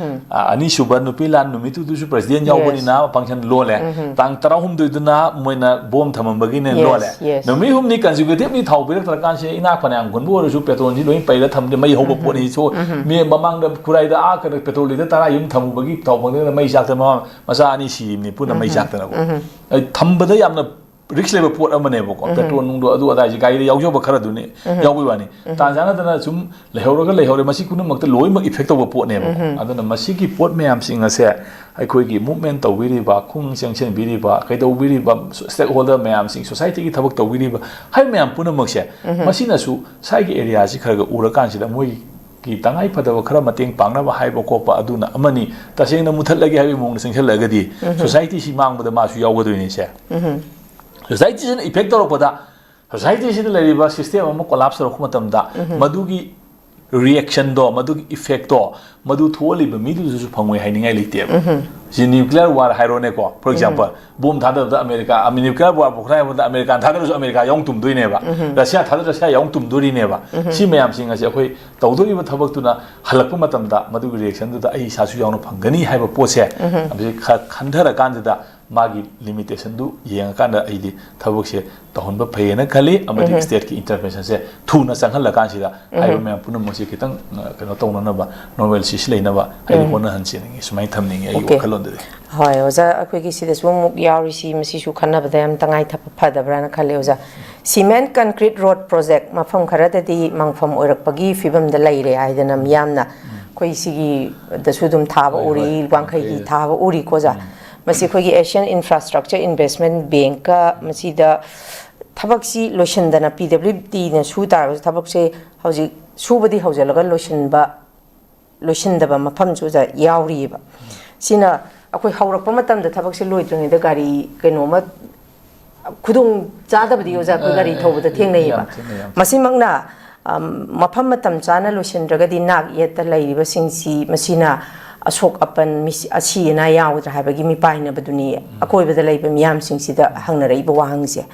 ꯑ, ꯑꯅꯤꯁꯨꯕ ꯅꯨꯄꯤ ꯂꯥꯟ ꯅꯨꯃꯤꯠꯇꯨꯗꯁꯨ ꯄ꯭ꯔꯦꯁꯤꯗꯦꯟ ꯌꯥꯎꯕꯅꯤꯅ ꯐꯪꯁꯟ ꯂꯣꯜꯂꯦ꯫ ꯇꯥꯡ ꯇꯔꯥꯍꯨꯝꯗꯣꯏꯗꯨꯅ ꯃꯣꯏꯅ ꯕꯣꯝ ꯊꯝꯃꯝꯕꯒꯤꯅꯦ ꯂꯣꯜꯂꯦ꯫ ꯅꯨꯃꯤꯠ ꯍꯨꯝꯅꯤ ꯀꯟꯖꯤꯀ꯭ꯌꯨꯇꯤꯚꯂꯤ ꯊꯥꯎ ꯄꯤꯔꯛꯇ꯭ꯔꯀꯥꯟꯁꯤꯗ ꯏꯅꯥꯛ ꯐꯅꯌꯥꯝ ꯈꯨꯟꯕ ꯑꯣꯏꯔꯁꯨ ꯄꯦꯇ꯭ꯔꯣꯜꯁꯤ ꯂꯣꯏ ꯄꯩꯔ ꯊꯝꯗꯦ꯫ ꯃꯩ ꯍꯧꯕ ꯄꯣꯠꯅꯤ꯫ ꯁꯣ ꯃꯤ ꯃꯃꯥꯡꯗ ꯈꯨꯔꯥꯏꯗ ꯑꯥ ꯀꯩꯅꯣ ꯄꯦꯇ꯭ꯔꯣꯜ ꯂꯤꯇꯔ ꯇꯔꯥ ꯌꯨꯝ ꯊꯝꯃꯨꯕꯒꯤ ꯊꯥꯎ ꯐꯪꯗꯗꯅ ꯃꯩ ꯆꯥꯛꯇꯅ ꯃꯃꯥ ꯃꯆꯥ ꯑꯅꯤ ꯁꯤꯔꯤꯕꯅꯤ ꯄꯨꯟꯅ ꯃꯩ ꯆꯥꯛꯇꯅꯀꯣ꯫ ꯑꯩ ꯊꯝꯕꯗ ꯌꯥꯝꯅ ꯔꯤꯛꯁ ꯂꯩꯕ ꯄꯣꯠ ꯑꯃꯅꯦꯕꯀꯣ꯫ ꯄꯦꯇ꯭ꯔꯣꯜ ꯅꯨꯡꯗꯣ ꯑꯗꯨ ꯑꯗꯥꯏꯁꯦ ꯒꯥꯔꯤꯗ ꯌꯥꯎꯖꯕ ꯈꯔꯗꯨꯅꯤ ꯌꯥꯎꯕꯩ ꯋꯥꯅꯤ꯫ ꯇꯥꯟ ꯆꯥꯟꯅꯗꯅ ꯁꯨꯝ ꯂꯩꯍꯧꯔꯒ ꯂꯩꯍꯧꯔꯦ꯫ ꯃꯁꯤ ꯄꯨꯝꯅꯃꯛꯇ ꯂꯣꯏꯅꯃꯛ ꯏꯐꯦꯛ ꯇꯧꯕ ꯄꯣꯠꯅꯦꯕꯀꯣ꯫ ꯑꯗꯨꯅ ꯃꯁꯤꯒꯤ ꯄꯣꯠ ꯃꯌꯥꯝꯁꯤꯡ ꯑꯁꯦ ꯑꯩꯈꯣꯏꯒꯤ ꯃꯨꯞꯃꯦꯟ ꯇꯧꯕꯤꯔꯤꯕ, ꯈꯣꯡ ꯆꯪꯁꯤꯟꯕꯤꯔꯤꯕ, ꯀꯩꯗꯧꯕꯤꯔꯤꯕ ꯁ꯭ꯇꯦꯛ ꯍꯣꯜꯗꯔ ꯃꯌꯥꯝꯁꯤꯡ, ꯁꯣꯁꯥꯏꯇꯤꯒꯤ ꯊꯕꯛ ꯇꯧꯕꯤꯔꯤꯕ ꯍꯥꯏꯕ ꯃꯌꯥꯝ ꯄꯨꯝꯅꯃꯛꯁꯦ, ꯃꯁꯤꯅꯁꯨ ꯁ꯭ꯋꯥꯏꯒꯤ ꯑꯦꯔꯤꯌꯥꯁꯤ ꯈꯔ ꯈꯔ ꯎꯔꯀꯥꯟꯁꯤꯗ ꯃꯣꯏꯒꯤ ꯇꯉꯥꯏ ꯐꯗꯕ ꯈꯔ ꯃꯇꯦꯡ ꯄꯥꯡꯅꯕ ꯍꯥꯏꯕ ꯈꯣꯠꯄ ꯑꯗꯨꯅ ꯑꯃꯅꯤ꯫ ꯇꯁꯦꯡꯅ ꯃꯨꯊꯠꯂꯒꯦ ꯍꯥꯏꯕꯒꯤ ꯃꯑꯣꯡꯗ ꯆꯪꯁꯤꯜꯂꯛꯑꯒꯗꯤ ꯁꯣꯁꯥꯏꯇꯤꯁꯤ ꯃꯥꯡꯕꯗ ꯃꯥꯁꯨ ꯌꯥꯎꯒꯗꯣꯏꯅꯤꯁꯦ꯫ ꯁꯣꯁꯥꯏꯇꯤꯁꯤꯅ ꯏꯐꯦꯛ ꯇꯧꯔꯛꯄꯗ, ꯁꯣꯁꯥꯏꯇꯤꯁꯤꯗ ꯂꯩꯔꯤꯕ ꯁꯤꯁꯇꯦꯝ ꯑꯃ ꯀꯣꯂꯥꯞꯁ ꯇꯧꯔꯛꯄ ꯃꯇꯝꯗ ꯃꯗꯨꯒꯤ ꯔꯤꯌꯦꯛꯁꯟꯗꯣ, ꯃꯗꯨꯒꯤ ꯏꯐꯦꯛꯇꯣ, ꯃꯗꯨ ꯊꯣꯛꯍꯜꯂꯤꯕ ꯃꯤꯗꯨꯗꯁꯨ ꯐꯪꯉꯣꯏ ꯍꯥꯏꯅꯤꯡꯉꯥꯏ ꯂꯩꯇꯦꯕ꯫ ꯁꯤ ꯅ꯭ꯌꯨꯀ꯭ꯂꯤꯌꯔ ꯋꯥꯔ ꯍꯥꯏꯔꯣꯅꯦꯀꯣ, ꯐꯣꯔ ꯑꯦꯛꯖꯥꯝꯄꯜ, ꯕꯣꯝ ꯊꯥꯗꯕꯗ ꯑꯃꯦꯔꯤꯀꯥ, ꯅ꯭ꯌꯨꯀ꯭ꯂꯤꯌꯔ ꯋꯥꯔ ꯄꯣꯈꯥꯏꯕꯗ ꯑꯃꯦꯔꯤꯀꯥ ꯊꯥꯗꯔꯁꯨ ꯑꯃꯦꯔꯤꯀꯥ ꯌꯥꯎꯅ ꯇꯨꯝꯗꯣꯏꯅꯦꯕ, ꯔꯁꯤꯌꯥ ꯊꯥꯗꯔꯁꯨ ꯔꯁꯤꯌꯥ ꯌꯥꯎꯅ ꯇꯨꯝꯗꯣꯔꯤꯅꯦꯕ꯫ ꯁꯤ ꯃꯌꯥꯝꯁꯤꯡ ꯑꯁꯤ ꯑꯩꯈꯣꯏ ꯇꯧꯗꯣꯔꯤꯕ ꯊꯕꯛꯇꯨꯅ ꯍꯜꯂꯛꯄ ꯃꯇꯝꯗ ꯃꯗꯨꯒꯤ ꯔꯤꯌꯦꯛꯁꯟꯗꯨꯗ ꯑꯩ ꯏꯁꯥꯁꯨ ꯌꯥꯎꯅ ꯐꯪꯒꯅꯤ ꯍꯥꯏꯕ ꯄꯣꯠꯁꯦ, ꯃꯁꯤ ꯈꯔ ꯈꯟꯊꯔꯀꯥꯟꯁꯤꯗ ꯃꯥꯒꯤ ꯂꯤꯃꯤꯇꯦꯁꯟꯗꯨ ꯌꯦꯡꯉꯀꯥꯟꯗ ꯑꯩꯗꯤ ꯊꯕꯛꯁꯦ ꯇꯧꯍꯟꯕ ꯐꯩꯌꯦꯅ ꯈꯜꯂꯤ꯫ ꯑꯃꯗꯤ ꯁ꯭ꯇꯦꯠꯀꯤ ꯏꯟꯇꯔꯚꯦꯟꯁꯟꯁꯦ ꯊꯨꯅ ꯆꯪꯍꯜꯂꯀꯥꯟꯁꯤꯗ ꯍꯥꯏꯔꯤꯕ ꯃꯌꯥꯝ ꯄꯨꯝꯅꯃꯛꯁꯦ ꯈꯤꯇꯪ, ꯑ, ꯀꯩꯅꯣ ꯇꯧꯅꯅꯕ, ꯅꯣꯔꯃꯦꯜꯁꯤꯁꯤ ꯂꯩꯅꯕ ꯑꯩꯗꯤ ꯍꯣꯠꯅꯍꯟꯁꯤꯅꯤꯡꯉꯤ, ꯁꯨꯃꯥꯏꯅ ꯊꯝꯅꯤꯡꯉꯤ ꯑꯩꯒꯤ ꯋꯥꯈꯜꯂꯣꯟꯗꯗꯤ꯫ ꯍꯣꯏ, ꯑꯣꯖꯥ, ꯑꯩꯈꯣꯏꯒꯤ ꯁꯤꯗꯁꯨ ꯑꯃꯨꯛ ꯌꯥꯎꯔꯤꯁꯤ, ꯃꯁꯤꯁꯨ ꯈꯟꯅꯕꯗ ꯌꯥꯝ ꯇꯉꯥꯏ ꯊ-, ꯐꯗꯕ꯭ꯔꯥꯅ ꯈꯜꯂꯤ, ꯑꯣꯖꯥ꯫ Cement concrete road project ꯃꯐꯝ ꯈꯔꯗꯗꯤ ꯃꯪꯐꯝ ꯑꯣꯏꯔꯛꯄꯒꯤ ꯐꯤꯕꯝꯗ ꯂꯩꯔꯦ ꯍꯥꯏꯗꯅ ꯃꯤꯌꯥꯝꯅ ꯑꯩꯈꯣꯏ ꯁꯤꯒꯤꯗꯁꯨ ꯑꯗꯨꯝ ꯊꯥꯕ ꯎꯔꯤ, ꯋꯥꯡꯈꯩꯒꯤ ꯊꯥꯕ ꯎꯔꯤꯀꯣ, ꯑꯣꯖꯥ꯫ ꯃꯁꯤ ꯑꯩꯈꯣꯏꯒꯤ Asian Infrastructure Investment Bank ꯀ ꯃꯁꯤꯗ ꯊꯕꯛꯁꯤ ꯂꯣꯏꯁꯤꯟꯗꯅ, ꯄꯤ ꯗꯕ꯭ꯂꯤꯎ ꯗꯤꯅ ꯁꯨ ꯇꯥꯔꯒꯁꯨ ꯊꯕꯛꯁꯦ ꯍꯧꯖꯤꯛ ꯁꯨꯕꯗꯤ ꯍꯧꯖꯤꯜꯂꯒ ꯂꯣꯏꯁꯤꯟꯕ, ꯂꯣꯏꯁꯤꯟꯗꯕ ꯃꯐꯝꯁꯨ ꯑꯣꯖꯥ ꯌꯥꯎꯔꯤꯑꯕ꯫ ꯁꯤꯅ ꯑꯩꯈꯣꯏ ꯍꯧꯔꯛꯄ ꯃꯇꯝꯗ ꯊꯕꯛꯁꯦ ꯂꯣꯏꯗ꯭ꯔꯤꯉꯩꯗ ꯒꯥꯔꯤ ꯀꯩꯅꯣꯝꯃ ꯈꯨꯗꯣꯡ ꯆꯥꯗꯕꯗꯤ ꯑꯣꯖꯥ ꯑꯩꯈꯣꯏ ꯒꯥꯔꯤ ꯊꯧꯕꯗ ꯊꯦꯡꯅꯩꯌꯦꯕ꯫ ꯌꯥꯝ ꯊꯦꯡꯅꯩ, ꯌꯥꯝ ꯊꯦꯡꯅꯩ꯫ ꯃꯁꯤꯃꯛꯅ, ꯑꯝ, ꯃꯐꯝ ꯃꯇꯝ ꯆꯥꯅ ꯂꯣꯏꯁꯤꯟꯗ꯭ꯔꯒꯗꯤ ꯅꯥꯛ ꯌꯦꯠꯇ ꯂꯩꯔꯤꯕꯁꯤꯡꯁꯤ, ꯃꯁꯤꯅ ꯑꯁꯣꯛ ꯑꯄꯟ, ꯃꯤꯁꯤ-, ꯑꯁꯤ ꯑꯅꯥ ꯌꯥꯎꯒꯗ꯭ꯔꯥ ꯍꯥꯏꯕꯒꯤ ꯃꯤꯄꯥꯏꯅꯕꯗꯨꯅꯤ ꯑꯀꯣꯏꯕꯗ ꯂꯩꯕ ꯃꯤꯌꯥꯝꯁꯤꯡꯁꯤꯗ ꯍꯪꯅꯔꯛꯏꯕ ꯋꯥꯍꯪꯁꯦ꯫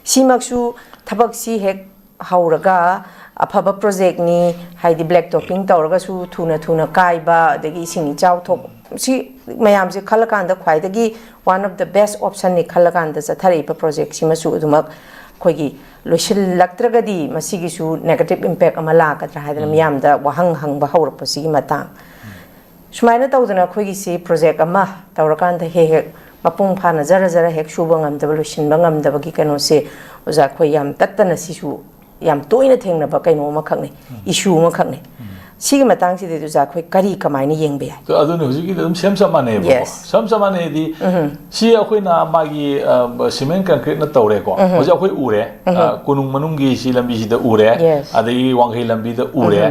ꯁꯤꯃꯛꯁꯨ ꯊꯕꯛꯁꯤ ꯍꯦꯛ ꯍꯧꯔꯒ, ꯑꯐꯕ ꯄ꯭ꯔꯣꯖꯦꯛꯅꯤ, ꯍꯥꯏꯗꯤ ꯕ꯭ꯂꯦꯛ ꯇꯣꯞꯄꯤꯡ ꯇꯧꯔꯒꯁꯨ ꯊꯨꯅ ꯊꯨꯅ ꯀꯥꯏꯕ, ꯑꯗꯒꯤ ꯏꯁꯤꯡ ꯏꯆꯥꯎ ꯊꯣꯛ, ꯁꯤ ꯃꯌꯥꯝꯁꯦ ꯈꯜꯂꯀꯥꯟꯗ ꯈ꯭ꯋꯥꯏꯗꯒꯤ ꯋꯥꯟ ꯑꯣꯐ ꯗ ꯕꯦꯁ ꯑꯣꯞꯁꯟꯅꯤ ꯈꯜꯂꯀꯥꯟꯗ ꯆꯠꯊꯔꯛꯏꯕ ꯄ꯭ꯔꯣꯖꯦꯛꯁꯤꯃꯁꯨ ꯑꯗꯨꯃꯛ ꯑꯩꯈꯣꯏꯒꯤ ꯂꯣꯏꯁꯤꯜꯂꯛꯇ꯭ꯔꯒꯗꯤ ꯃꯁꯤꯒꯤꯁꯨ ꯅꯦꯒꯦꯇꯤꯞ ꯏꯝꯄꯦꯛ ꯑꯃ ꯂꯥꯛꯀꯗ꯭ꯔꯥ ꯍꯥꯏꯗꯅ ꯃꯤꯌꯥꯝꯗ ꯋꯥꯍꯪ ꯍꯪꯕ ꯍꯧꯔꯛꯄꯁꯤꯒꯤ ꯃꯇꯥꯡ꯫ ꯁꯨꯃꯥꯏꯅ ꯇꯧꯗꯅ ꯑꯩꯈꯣꯏꯒꯤꯁꯤ ꯄ꯭ꯔꯣꯖꯦꯛ ꯑꯃ ꯇꯧꯔꯀꯥꯟꯗ ꯍꯦꯛ ꯍꯦꯛ ꯃꯄꯨꯡ ꯐꯥꯅ ꯖꯔ ꯖꯔ ꯍꯦꯛ ꯁꯨꯕ ꯉꯝꯗꯕ, ꯂꯣꯏꯁꯤꯟꯕ ꯉꯝꯗꯕꯒꯤ ꯀꯩꯅꯣꯁꯦ ꯑꯣꯖꯥ ꯑꯩꯈꯣꯏ ꯌꯥꯝ ꯇꯠꯇꯅ ꯁꯤꯁꯨ ꯌꯥꯝ ꯇꯣꯏꯅ ꯊꯦꯡꯅꯕ ꯀꯩꯅꯣ ꯑꯃꯈꯛꯅꯤ, ꯏꯁꯨ ꯑꯃꯈꯛꯅꯤ꯫ ꯁꯤꯒꯤ ꯃꯇꯥꯡꯁꯤꯗꯗꯤ ꯑꯣꯖꯥ ꯑꯩꯈꯣꯏ ꯀꯔꯤ ꯀꯃꯥꯏꯅ ꯌꯦꯡꯕ ꯌꯥꯏ? ꯑꯗꯨꯅ ꯍꯧꯖꯤꯛꯀꯤꯗꯤ ꯑꯗꯨꯝ ꯁꯦꯝ ꯆꯞ ꯃꯥꯟꯅꯩꯕꯀꯣ꯫ Yes. ꯁꯦꯝ ꯆꯞ ꯃꯥꯟꯅꯩꯗꯤ, ꯁꯤ ꯑꯩꯈꯣꯏꯅ ꯃꯥꯒꯤ, ꯑ, ꯁꯤꯃꯦꯟ ꯀꯪꯀ꯭ꯔꯤꯠꯅ ꯇꯧꯔꯦꯀꯣ꯫ ꯍꯧꯖꯤꯛ ꯑꯩꯈꯣꯏ ꯎꯔꯦ꯫ ꯑ, ꯀꯣꯅꯨꯡ ꯃꯅꯨꯡꯒꯤ ꯁꯤ ꯂꯝꯕꯤꯁꯤꯗ ꯎꯔꯦ꯫ Yes. ꯑꯗꯒꯤ ꯋꯥꯡꯈꯩ ꯂꯝꯕꯤꯗ ꯎꯔꯦ꯫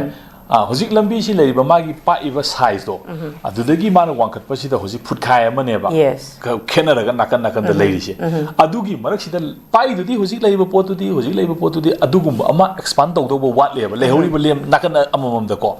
ꯑ, ꯍꯧꯖꯤꯛ ꯂꯝꯕꯤꯁꯤ ꯂꯩꯔꯤꯕ ꯃꯥꯒꯤ ꯄꯥꯛꯏꯕ ꯁꯥꯏꯖꯇꯣ, ꯑꯗꯨꯗꯒꯤ ꯃꯥꯅ ꯋꯥꯡꯈꯠꯄꯁꯤꯗ ꯍꯧꯖꯤꯛ ꯐꯨꯠꯈꯥꯏ ꯑꯃꯅꯦꯕ꯫ Yes. ꯈ-, ꯈꯦꯠꯅꯔꯒ ꯅꯥꯀꯟ ꯅꯥꯀꯟꯗ ꯂꯩꯔꯤꯁꯦ꯫ ꯑꯗꯨꯒꯤ ꯃꯔꯛꯁꯤꯗ ꯄꯥꯛꯏꯗꯨꯗꯤ ꯍꯧꯖꯤꯛ ꯂꯩꯔꯤꯕ ꯄꯣꯠꯇꯨꯗꯤ, ꯍꯧꯖꯤꯛ ꯂꯩꯔꯤꯕ ꯄꯣꯠꯇꯨꯗꯤ ꯑꯗꯨꯒꯨꯝꯕ ꯑꯃ ꯑꯦꯛꯁꯄꯥꯟ ꯇꯧꯗꯧꯕ ꯋꯥꯠꯂꯦꯕ, ꯂꯩꯍꯧꯔꯤꯕ ꯂꯦꯝ ꯅꯥꯀꯟ ꯑꯃꯃꯝꯗꯀꯣ꯫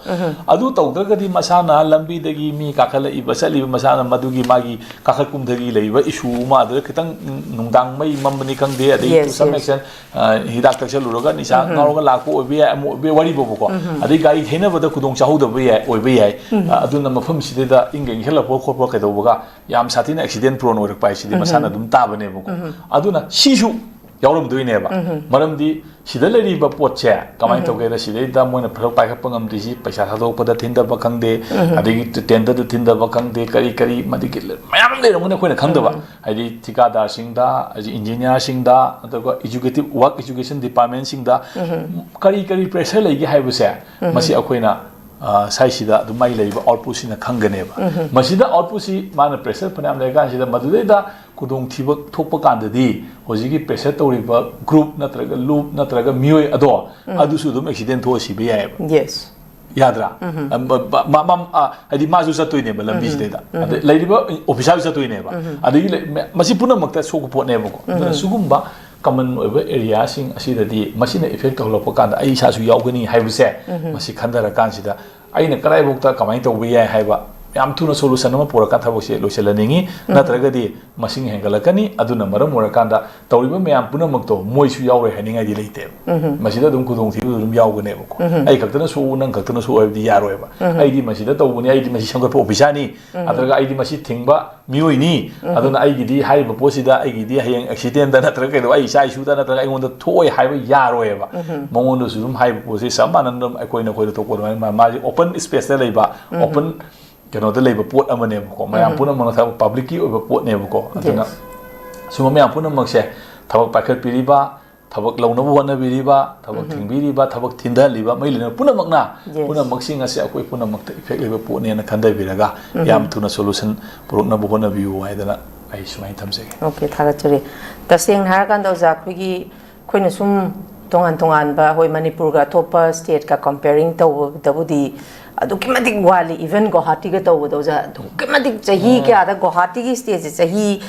ꯑꯗꯨ ꯇꯧꯗ꯭ꯔꯒꯗꯤ ꯃꯁꯥꯅ ꯂꯝꯕꯤꯗꯒꯤ ꯃꯤ ꯀꯥꯈꯠꯂꯛꯏꯕ, ꯆꯠꯂꯤꯕ, ꯃꯁꯥꯅ ꯃꯗꯨꯒꯤ ꯃꯥꯒꯤ ꯀꯥꯈꯠ ꯀꯨꯝꯊꯒꯤ ꯂꯩꯔꯤꯕ ꯏꯁꯨ ꯑꯃ, ꯑꯗꯨꯗ ꯈꯤꯇꯪ ꯅꯨꯡꯗꯥꯡ ꯃꯩ ꯃꯝꯕꯅꯤ ꯈꯪꯗꯦ, ꯑꯗꯩ Yes, to some yes. extent, ꯑ, ꯍꯤꯗꯥꯛ ꯊꯛꯆꯜꯂꯨꯔꯒ ꯅꯤꯁꯥ ꯉꯥꯎꯔꯒ ꯂꯥꯛꯄ ꯑꯣꯏꯕ ꯌꯥꯏ, ꯑꯃ ꯑꯣꯏꯕ ꯌꯥꯏ, ꯋꯥꯔꯤꯕꯨꯕꯀꯣ꯫ ꯑꯗꯩ ꯒꯥꯔꯤ ꯊꯩꯅꯕꯗ ꯈꯨꯗꯣꯡ ꯆꯥꯍꯧꯗꯕ ꯌꯥꯏ, ꯑꯣꯏꯕ ꯌꯥꯏ꯫ ꯑ, ꯑꯗꯨꯅ ꯃꯐꯝꯁꯤꯗꯩꯗ ꯏꯪꯒ ꯏꯪꯁꯜꯂꯛꯄ ꯈꯣꯠꯄ ꯀꯩꯗꯧꯕꯒ ꯌꯥꯝ ꯁꯥꯊꯤꯅ ꯑꯦꯛꯁꯤꯗꯦꯟ ꯄ꯭ꯔꯣꯟ ꯑꯣꯏꯔꯛꯄ ꯍꯥꯏꯁꯤꯗꯤ ꯃꯁꯥꯅ ꯑꯗꯨꯝ ꯇꯥꯕꯅꯦꯕꯀꯣ꯫ ꯑꯗꯨꯅ ꯁꯤꯁꯨ ꯌꯥꯎꯔꯝꯗꯣꯏꯅꯦꯕ꯫ ꯃꯔꯝꯗꯤ ꯁꯤꯗ ꯂꯩꯔꯤꯕ ꯄꯣꯠꯁꯦ ꯀꯃꯥꯏꯅ ꯇꯧꯒꯦꯗ, ꯁꯤꯗꯩꯗ ꯃꯣꯏꯅ ꯐꯔꯛ ꯄꯥꯏꯈꯠꯄ ꯉꯝꯗ꯭ꯔꯤꯁꯤ ꯄꯩꯁꯥ ꯊꯥꯗꯣꯛꯄꯗ ꯊꯤꯟꯗꯕ ꯈꯪꯗꯦ, ꯑꯗꯒꯤ ꯇꯦꯟꯗꯔꯗ ꯊꯤꯟꯗꯕ ꯈꯪꯗꯦ, ꯀꯔꯤ ꯀꯔꯤ ꯃꯗꯨꯒꯤ ꯃꯌꯥꯝ ꯑꯃ ꯂꯩꯔꯝꯒꯅꯤ ꯑꯩꯈꯣꯏꯅ ꯈꯪꯗꯕ꯫ ꯍꯥꯏꯗꯤ ꯊꯤꯀꯥꯗꯥꯔꯁꯤꯡꯗ, ꯍꯧꯖꯤꯛ ꯏꯟꯖꯤꯅꯤꯌꯥꯔꯁꯤꯡꯗ, ꯑꯗꯨꯒ ꯑꯦꯖꯨꯀꯦꯇꯤꯞ ꯋꯥꯔꯛ, ꯏꯖꯨꯀꯦꯁꯟ ꯗꯤꯄꯥꯔꯠꯃꯦꯟꯁꯤꯡꯗ ꯀꯔꯤ ꯀꯔꯤ ꯄ꯭ꯔꯦꯁꯔ ꯂꯩꯒꯦ ꯍꯥꯏꯕꯁꯦ, ꯃꯁꯤ ꯑꯩꯈꯣꯏꯅ, ꯑ, ꯁ꯭ꯋꯥꯏꯁꯤꯗ ꯑꯗꯨꯝ ꯃꯥꯏ ꯂꯩꯔꯤꯕ ꯑꯥꯎꯠꯄꯨꯠꯁꯤꯅ ꯈꯪꯒꯅꯦꯕ꯫ ꯃꯁꯤꯗ ꯑꯥꯎꯠꯄꯨꯠꯁꯤ ꯃꯥꯅ ꯄ꯭ꯔꯦꯁꯔ ꯐꯅꯌꯥꯝ ꯂꯩꯔꯀꯥꯟꯁꯤꯗ ꯃꯗꯨꯗꯩꯗ ꯈꯨꯗꯣꯡꯊꯤꯕ ꯊꯣꯛꯄ ꯀꯥꯟꯗꯗꯤ ꯍꯧꯖꯤꯛꯀꯤ ꯄ꯭ꯔꯦꯁꯔ ꯇꯧꯔꯤꯕ ꯒ꯭ꯔꯨꯞ ꯅꯠꯇ꯭ꯔꯒ ꯂꯨꯞ ꯅꯠꯇ꯭ꯔꯒ ꯃꯤꯑꯣꯏ ꯑꯗꯣ ꯑꯗꯨꯁꯨ ꯑꯗꯨꯝ ꯑꯦꯛꯁꯤꯗꯦꯟ ꯊꯣꯛꯑ ꯁꯤꯕ ꯌꯥꯏꯑꯕ꯫ Yes. ꯌꯥꯗ꯭ꯔꯥ? ꯑ, ꯃ-, ꯃ-, ꯃ-, ꯃ-, ꯑ, ꯍꯥꯏꯗꯤ ꯃꯥꯁꯨ ꯆꯠꯇꯣꯏꯅꯦꯕ ꯂꯝꯕꯤꯁꯤꯗꯩꯗ꯫ ꯑꯗꯩ ꯂꯩꯔꯤꯕ ꯑꯣꯐꯤꯁꯥꯔꯁꯨ ꯆꯠꯇꯣꯏꯅꯦꯕ꯫ ꯑꯗꯒꯤ ꯂꯩ-, ꯃ-, ꯃꯁꯤ ꯄꯨꯝꯅꯃꯛꯇ ꯁꯣꯛꯄ ꯄꯣꯠꯅꯦꯕꯀꯣ꯫ ꯑꯗꯨꯅ ꯁꯤꯒꯨꯝꯕ ꯀꯃꯟ ꯑꯣꯏꯕ ꯑꯦꯔꯤꯌꯥꯁꯤꯡ ꯑꯁꯤꯗꯗꯤ ꯃꯁꯤꯅ ꯏꯐꯦꯛ ꯇꯧꯍꯜꯂꯛꯄ ꯀꯥꯟꯗ ꯑꯩ ꯏꯁꯥꯁꯨ ꯌꯥꯎꯒꯅꯤ ꯍꯥꯏꯕꯁꯦ, ꯃꯁꯤ ꯈꯟꯊꯔꯀꯥꯟꯁꯤꯗ ꯑꯩꯅ ꯀꯗꯥꯏꯐꯥꯎꯗ ꯀꯃꯥꯏꯅ ꯇꯧꯕ ꯌꯥꯏ ꯍꯥꯏꯕ ꯌꯥꯝ ꯊꯨꯅ ꯁꯣꯂꯨꯁꯟ ꯑꯃ ꯄꯨꯔꯛꯀꯥꯟꯗ ꯊꯕꯛꯁꯦ ꯂꯣꯏꯁꯤꯜꯍꯟꯅꯤꯡꯉꯤ꯫ ꯅꯠꯇ꯭ꯔꯒꯗꯤ ꯃꯁꯤꯡ ꯍꯦꯟꯒꯠꯂꯛꯀꯅꯤ꯫ ꯑꯗꯨꯅ ꯃꯔꯝ ꯑꯣꯏꯔꯀꯥꯟꯗ ꯇꯧꯔꯤꯕ ꯃꯌꯥꯝ ꯄꯨꯝꯅꯃꯛꯇꯣ ꯃꯣꯏꯁꯨ ꯌꯥꯎꯔꯣꯏ ꯍꯥꯏꯅꯤꯡꯉꯥꯏꯗꯤ ꯂꯩꯇꯦꯕ꯫ ꯃꯁꯤꯗ ꯑꯗꯨꯝ ꯈꯨꯗꯣꯡꯊꯤꯕ ꯑꯗꯨꯝ ꯌꯥꯎꯒꯅꯦꯕꯀꯣ꯫ ꯑꯩ ꯈꯛꯇꯅ ꯁꯣꯛꯎ, ꯅꯪ ꯈꯛꯇꯅ ꯁꯣꯛꯎ ꯍꯥꯏꯕꯗꯤ ꯌꯥꯔꯣꯏꯕ꯫ ꯑꯩꯗꯤ ꯃꯁꯤꯗ ꯇꯧꯕꯅꯤ, ꯑꯩꯗꯤ ꯃꯁꯤ ꯁꯦꯝꯒꯠꯄ ꯑꯣꯐꯤꯁꯥꯔꯅꯤ, ꯅꯠꯇ꯭ꯔꯒ ꯑꯩꯗꯤ ꯃꯁꯤ ꯊꯤꯡꯕ ꯃꯤꯑꯣꯏꯅꯤ꯫ ꯑꯗꯨꯅ ꯑꯩꯒꯤꯗꯤ ꯍꯥꯏꯔꯤꯕ ꯄꯣꯠꯁꯤꯗ ꯑꯩꯒꯤꯗꯤ ꯍꯌꯦꯡ ꯑꯦꯛꯁꯤꯗꯦꯟꯗ ꯅꯠꯇ꯭ꯔꯒ ꯀꯩꯗꯧꯕ, ꯑꯩ ꯏꯆꯥ ꯏꯁꯨꯗ ꯅꯠꯇ꯭ꯔꯒ ꯑꯩꯉꯣꯟꯗ ꯊꯣꯛꯑꯣꯏ ꯍꯥꯏꯕ ꯌꯥꯔꯣꯏꯕ꯫ ꯃꯉꯣꯟꯗꯁꯨ ꯑꯗꯨꯝ ꯍꯥꯏꯔꯤꯕ ꯄꯣꯠꯁꯤ ꯆꯞ ꯃꯥꯟꯅꯅ ꯑꯗꯨꯝ ꯑꯩꯈꯣꯏꯅ ꯑꯩꯈꯣꯏꯗ ꯊꯣꯛꯄ ꯑꯗꯨꯃꯥꯏꯅ ꯃꯥ-, ꯃꯥꯁꯦ ꯑꯣꯄꯟ ꯁ꯭ꯄꯦꯁꯇ ꯂꯩꯕ, ꯑꯣꯄꯟ ꯀꯩꯅꯣꯗ ꯂꯩꯕ ꯄꯣꯠ ꯑꯃꯅꯦꯕꯀꯣ꯫ ꯃꯌꯥꯝ ꯄꯨꯝꯅꯃꯛꯅ ꯊꯕꯛ ꯄꯕ꯭ꯂꯤꯛꯀꯤ ꯑꯣꯏꯕ ꯄꯣꯠꯅꯦꯕꯀꯣ꯫ ꯑꯗꯨꯅ ꯁꯤꯒꯨꯝꯕ ꯃꯌꯥꯝ ꯄꯨꯝꯅꯃꯛꯁꯦ ꯊꯕꯛ ꯄꯥꯏꯈꯠꯄꯤꯔꯤꯕ, ꯊꯕꯛ ꯂꯧꯅꯕ ꯍꯣꯠꯅꯕꯤꯔꯤꯕ, ꯊꯕꯛ ꯊꯤꯡꯕꯤꯔꯤꯕ, ꯊꯕꯛ ꯊꯤꯟꯊꯍꯜꯂꯤꯕ, ꯃꯔꯤ ꯂꯩꯅꯕ ꯄꯨꯝꯅꯃꯛꯅ, Yes. ꯄꯨꯝꯅꯃꯛꯁꯤꯡ ꯑꯁꯤ ꯑꯩꯈꯣꯏ ꯄꯨꯝꯅꯃꯛꯇ ꯏꯐꯦꯛ ꯂꯩꯕ ꯄꯣꯠꯅꯦꯅ ꯈꯟꯊꯕꯤꯔꯒ ꯌꯥꯝ ꯊꯨꯅ ꯁꯣꯂꯨꯁꯟ ꯄꯨꯔꯛꯅꯕ ꯍꯣꯠꯅꯕꯤꯌꯨ ꯍꯥꯏꯗꯅ ꯑꯩ ꯁꯨꯃꯥꯏꯅ ꯊꯝꯖꯒꯦ꯫ ꯑꯣꯀꯦ, ꯊꯥꯒꯠꯆꯔꯤ꯫ ꯇꯁꯦꯡꯅ ꯍꯥꯏꯔꯀꯥꯟꯗ ꯑꯣꯖꯥ, ꯑꯩꯈꯣꯏꯒꯤ, ꯑꯩꯈꯣꯏꯅ ꯁꯨꯝ ꯇꯣꯉꯥꯟ ꯇꯣꯉꯥꯟꯕ, ꯍꯣꯏ, ꯃꯅꯤꯄꯨꯔꯒ ꯑꯇꯣꯞꯄ ꯁ꯭ꯇꯦꯠꯀ ꯀꯝꯄꯦꯌꯔꯤꯡ ꯇꯧꯕꯗꯕꯨꯗꯤ ꯑꯗꯨꯛꯀꯤ ꯃꯇꯤꯛ ꯋꯥꯠꯂꯤ꯫ ꯏꯚꯟ ꯒꯨꯋꯥꯍꯥꯇꯤꯒ ꯇꯧꯕꯗ ꯑꯣꯖꯥ, ꯑꯗꯨꯛꯀꯤ ꯃꯇꯤꯛ ꯆꯍꯤ ꯀꯌꯥꯗ ꯒꯨꯋꯥꯍꯥꯇꯤꯒꯤ ꯁ꯭ꯇꯦꯠꯁꯦ ꯆꯍꯤ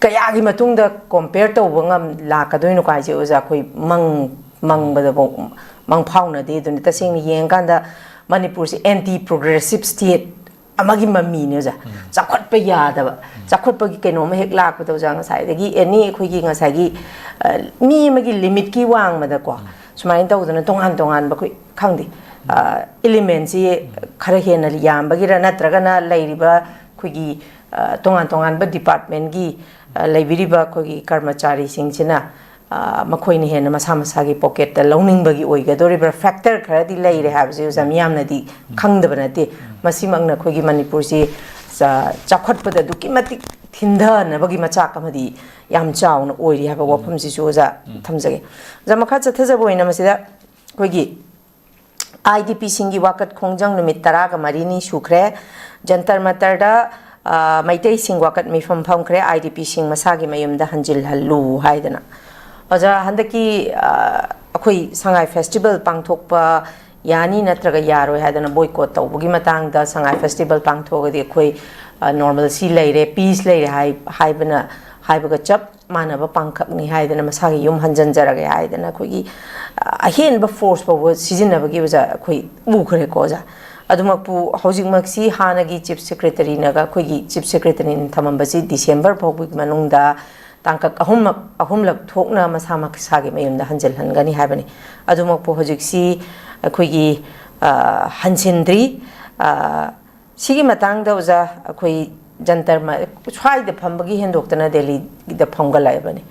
ꯀꯌꯥꯒꯤ ꯃꯇꯨꯡꯗ ꯀꯝꯄꯦꯌꯔ ꯇꯧꯕ ꯉꯝ-, ꯂꯥꯛꯀꯗꯣꯏꯅꯣ ꯍꯥꯏꯁꯦ ꯑꯣꯖꯥ, ꯑꯩꯈꯣꯏ ꯃꯪ-, ꯃꯪꯕꯗꯐꯥꯎ ꯃꯪ ꯐꯥꯎꯅꯗꯦ꯫ ꯑꯗꯨꯅ ꯇꯁꯦꯡꯅ ꯌꯦꯡꯉꯀꯥꯟꯗ ꯃꯅꯤꯄꯨꯔꯁꯦ ꯑꯦꯟꯇꯤ ꯄ꯭ꯔꯣꯒ꯭ꯔꯦꯁꯤꯞ ꯁ꯭ꯇꯦꯠ ꯑꯃꯒꯤ ꯃꯃꯤꯅꯦ ꯑꯣꯖꯥ꯫ ꯆꯥꯎꯈꯠꯄ ꯌꯥꯗꯕ, ꯆꯥꯎꯈꯠꯄꯒꯤ ꯀꯩꯅꯣꯝꯃ ꯍꯦꯛ ꯂꯥꯛꯄꯗ ꯑꯣꯖꯥ, ꯉꯁꯥꯏꯗꯒꯤ ꯑꯦꯅꯤ ꯑꯩꯈꯣꯏꯒꯤ ꯉꯁꯥꯏꯒꯤ, ꯑ, ꯃꯤ ꯑꯃꯒꯤ ꯂꯤꯃꯤꯠꯀꯤ ꯋꯥꯡꯃꯗꯀꯣ, ꯁꯨꯃꯥꯏꯅ ꯇꯧꯗꯅ ꯇꯣꯉꯥꯟ ꯇꯣꯉꯥꯟꯕ ꯑꯩꯈꯣꯏ ꯈꯪꯗꯦ, ꯑ, ꯏꯂꯤꯃꯦꯟꯁꯤ ꯈꯔ ꯍꯦꯟꯅ ꯌꯥꯝꯕꯒꯤꯔ, ꯅꯠꯇ꯭ꯔꯒꯅ ꯂꯩꯔꯤꯕ ꯑꯩꯈꯣꯏꯒꯤ, ꯑ, ꯇꯣꯉꯥꯟ ꯇꯣꯉꯥꯟꯕ ꯗꯤꯄꯥꯔꯠꯃꯦꯟꯒꯤ, ꯑ, ꯂꯩꯕꯤꯔꯤꯕ ꯑꯩꯈꯣꯏꯒꯤ ꯀꯔꯃꯆꯥꯔꯤꯁꯤꯡꯁꯤꯅ, ꯑ, ꯃꯈꯣꯏꯅ ꯍꯦꯟꯅ ꯃꯁꯥ ꯃꯁꯥꯒꯤ ꯄꯣꯀꯦꯠꯇ ꯂꯧꯅꯤꯡꯕꯒꯤ ꯑꯣꯏꯒꯗꯧꯔꯤꯕ꯭ꯔꯥ, ꯐꯦꯛꯇꯔ ꯈꯔꯗꯤ ꯂꯩꯔꯦ ꯍꯥꯏꯕꯁꯦ ꯑꯣꯖꯥ, ꯃꯤꯌꯥꯝꯅꯗꯤ ꯈꯪꯗꯕ ꯅꯠꯇꯦ꯫ ꯃꯁꯤꯃꯛꯅ ꯑꯩꯈꯣꯏꯒꯤ ꯃꯅꯤꯄꯨꯔꯁꯤ ꯆ-, ꯆꯥꯎꯈꯠꯄꯗ ꯑꯗꯨꯛꯀꯤ ꯃꯇꯤꯛ ꯊꯤꯟꯊꯅꯕꯒꯤ ꯃꯆꯥꯛ ꯑꯃꯗꯤ ꯌꯥꯝ ꯆꯥꯎꯅ ꯑꯣꯏꯔꯤ ꯍꯥꯏꯕ ꯋꯥꯐꯝꯁꯤꯁꯨ ꯑꯣꯖꯥ ꯊꯝꯖꯒꯦ꯫ ꯑꯣꯖꯥ, ꯃꯈꯥ ꯆꯠꯊꯖꯕ ꯑꯣꯏꯅ ꯃꯁꯤꯗ ꯑꯩꯈꯣꯏꯒꯤ ꯑꯥꯏ ꯗꯤ ꯄꯤꯁꯤꯡꯒꯤ ꯋꯥꯀꯠ ꯈꯣꯡꯖꯪ ꯅꯨꯃꯤꯠ ꯇꯔꯥꯒ ꯃꯔꯤꯅꯤ ꯁꯨꯈ꯭ꯔꯦ꯫ ꯖꯟꯇꯔ ꯃꯟꯇꯔꯗ, ꯑ, ꯃꯩꯇꯩꯁꯤꯡ ꯋꯥꯀꯠ ꯃꯤꯐꯝ ꯐꯝꯈ꯭ꯔꯦ, ꯑꯥꯏ ꯗꯤ ꯄꯤꯁꯤꯡ ꯃꯁꯥꯒꯤ ꯃꯌꯨꯝꯗ ꯍꯟꯖꯤꯜꯍꯜꯂꯨ ꯍꯥꯏꯗꯅ꯫ ꯑꯣꯖꯥ, ꯍꯟꯗꯛꯀꯤ, ꯑ, ꯑꯩꯈꯣꯏ ꯁꯉꯥꯏ ꯐꯦꯁꯇꯤꯚꯦꯜ ꯄꯥꯡꯊꯣꯛꯄ ꯌꯥꯅꯤ ꯅꯠꯇ꯭ꯔꯒ ꯌꯥꯔꯣꯏ ꯍꯥꯏꯗꯅ ꯕꯣꯏꯀꯣꯠ ꯇꯧꯕꯒꯤ ꯃꯇꯥꯡꯗ, ꯁꯉꯥꯏ ꯐꯦꯁꯇꯤꯚꯦꯜ ꯄꯥꯡꯊꯣꯛꯑꯒꯗꯤ ꯑꯩꯈꯣꯏ, ꯑ, ꯅꯣꯔꯃꯦꯜꯁꯤ ꯂꯩꯔꯦ, ꯄꯤꯁ ꯂꯩꯔꯦ ꯍꯥꯏ-, ꯍꯥꯏꯕꯅ, ꯍꯥꯏꯕꯒ ꯆꯞ ꯃꯥꯟꯅꯕ ꯄꯥꯡꯈꯛꯅꯤ ꯍꯥꯏꯗꯅ, ꯃꯁꯥꯒꯤ ꯌꯨꯝ ꯍꯟꯖꯟꯖꯔꯒꯦ ꯍꯥꯏꯗꯅ ꯑꯩꯈꯣꯏꯒꯤ, ꯑ, ꯑꯍꯦꯟꯕ ꯐꯣꯔꯁ ꯐꯥꯎꯕ ꯁꯤꯖꯤꯟꯅꯕꯒꯤ ꯑꯣꯖꯥ ꯑꯩꯈꯣꯏ ꯎꯈ꯭ꯔꯦꯀꯣ ꯑꯣꯖꯥ꯫ ꯑꯗꯨꯃꯛꯄꯨ ꯍꯧꯖꯤꯛꯃꯛꯁꯤ ꯍꯥꯟꯅꯒꯤ ꯆꯤꯐ ꯁꯦꯀ꯭ꯔꯦꯇꯔꯤꯅꯒ, ꯑꯩꯈꯣꯏꯒꯤ ꯆꯤꯐ ꯁꯦꯀ꯭ꯔꯦꯇꯔꯤꯅ ꯊꯝꯃꯝꯕꯁꯤ ꯗꯤꯁꯦꯝꯕꯔ ꯐꯥꯎꯕꯒꯤ ꯃꯅꯨꯡꯗ ꯇꯥꯡꯀꯛ ꯑꯍꯨꯝꯃꯛ, ꯑꯍꯨꯝꯂꯛ ꯊꯣꯛꯅ ꯃꯁꯥ ꯃꯁꯥꯒꯤ ꯃꯌꯨꯝꯗ ꯍꯟꯖꯤꯜꯍꯟꯒꯅꯤ ꯍꯥꯏꯕꯅꯤ꯫ ꯑꯗꯨꯃꯛꯄꯨ ꯍꯧꯖꯤꯛꯁꯤ ꯑꯩꯈꯣꯏꯒꯤ, ꯑ, ꯍꯟꯖꯤꯟꯗ꯭ꯔꯤ꯫ ꯑ, ꯁꯤꯒꯤ ꯃꯇꯥꯡꯗ ꯑꯣꯖꯥ, ꯑꯩꯈꯣꯏ ꯖꯟꯇꯔ ꯃ-, ꯁ꯭ꯋꯥꯏꯗ ꯐꯝꯕꯒꯤ ꯍꯦꯟꯗꯣꯛꯇꯅ ꯗꯦꯜꯂꯤꯗ ꯐꯝꯒꯠꯂꯛꯑꯕꯅꯤ꯫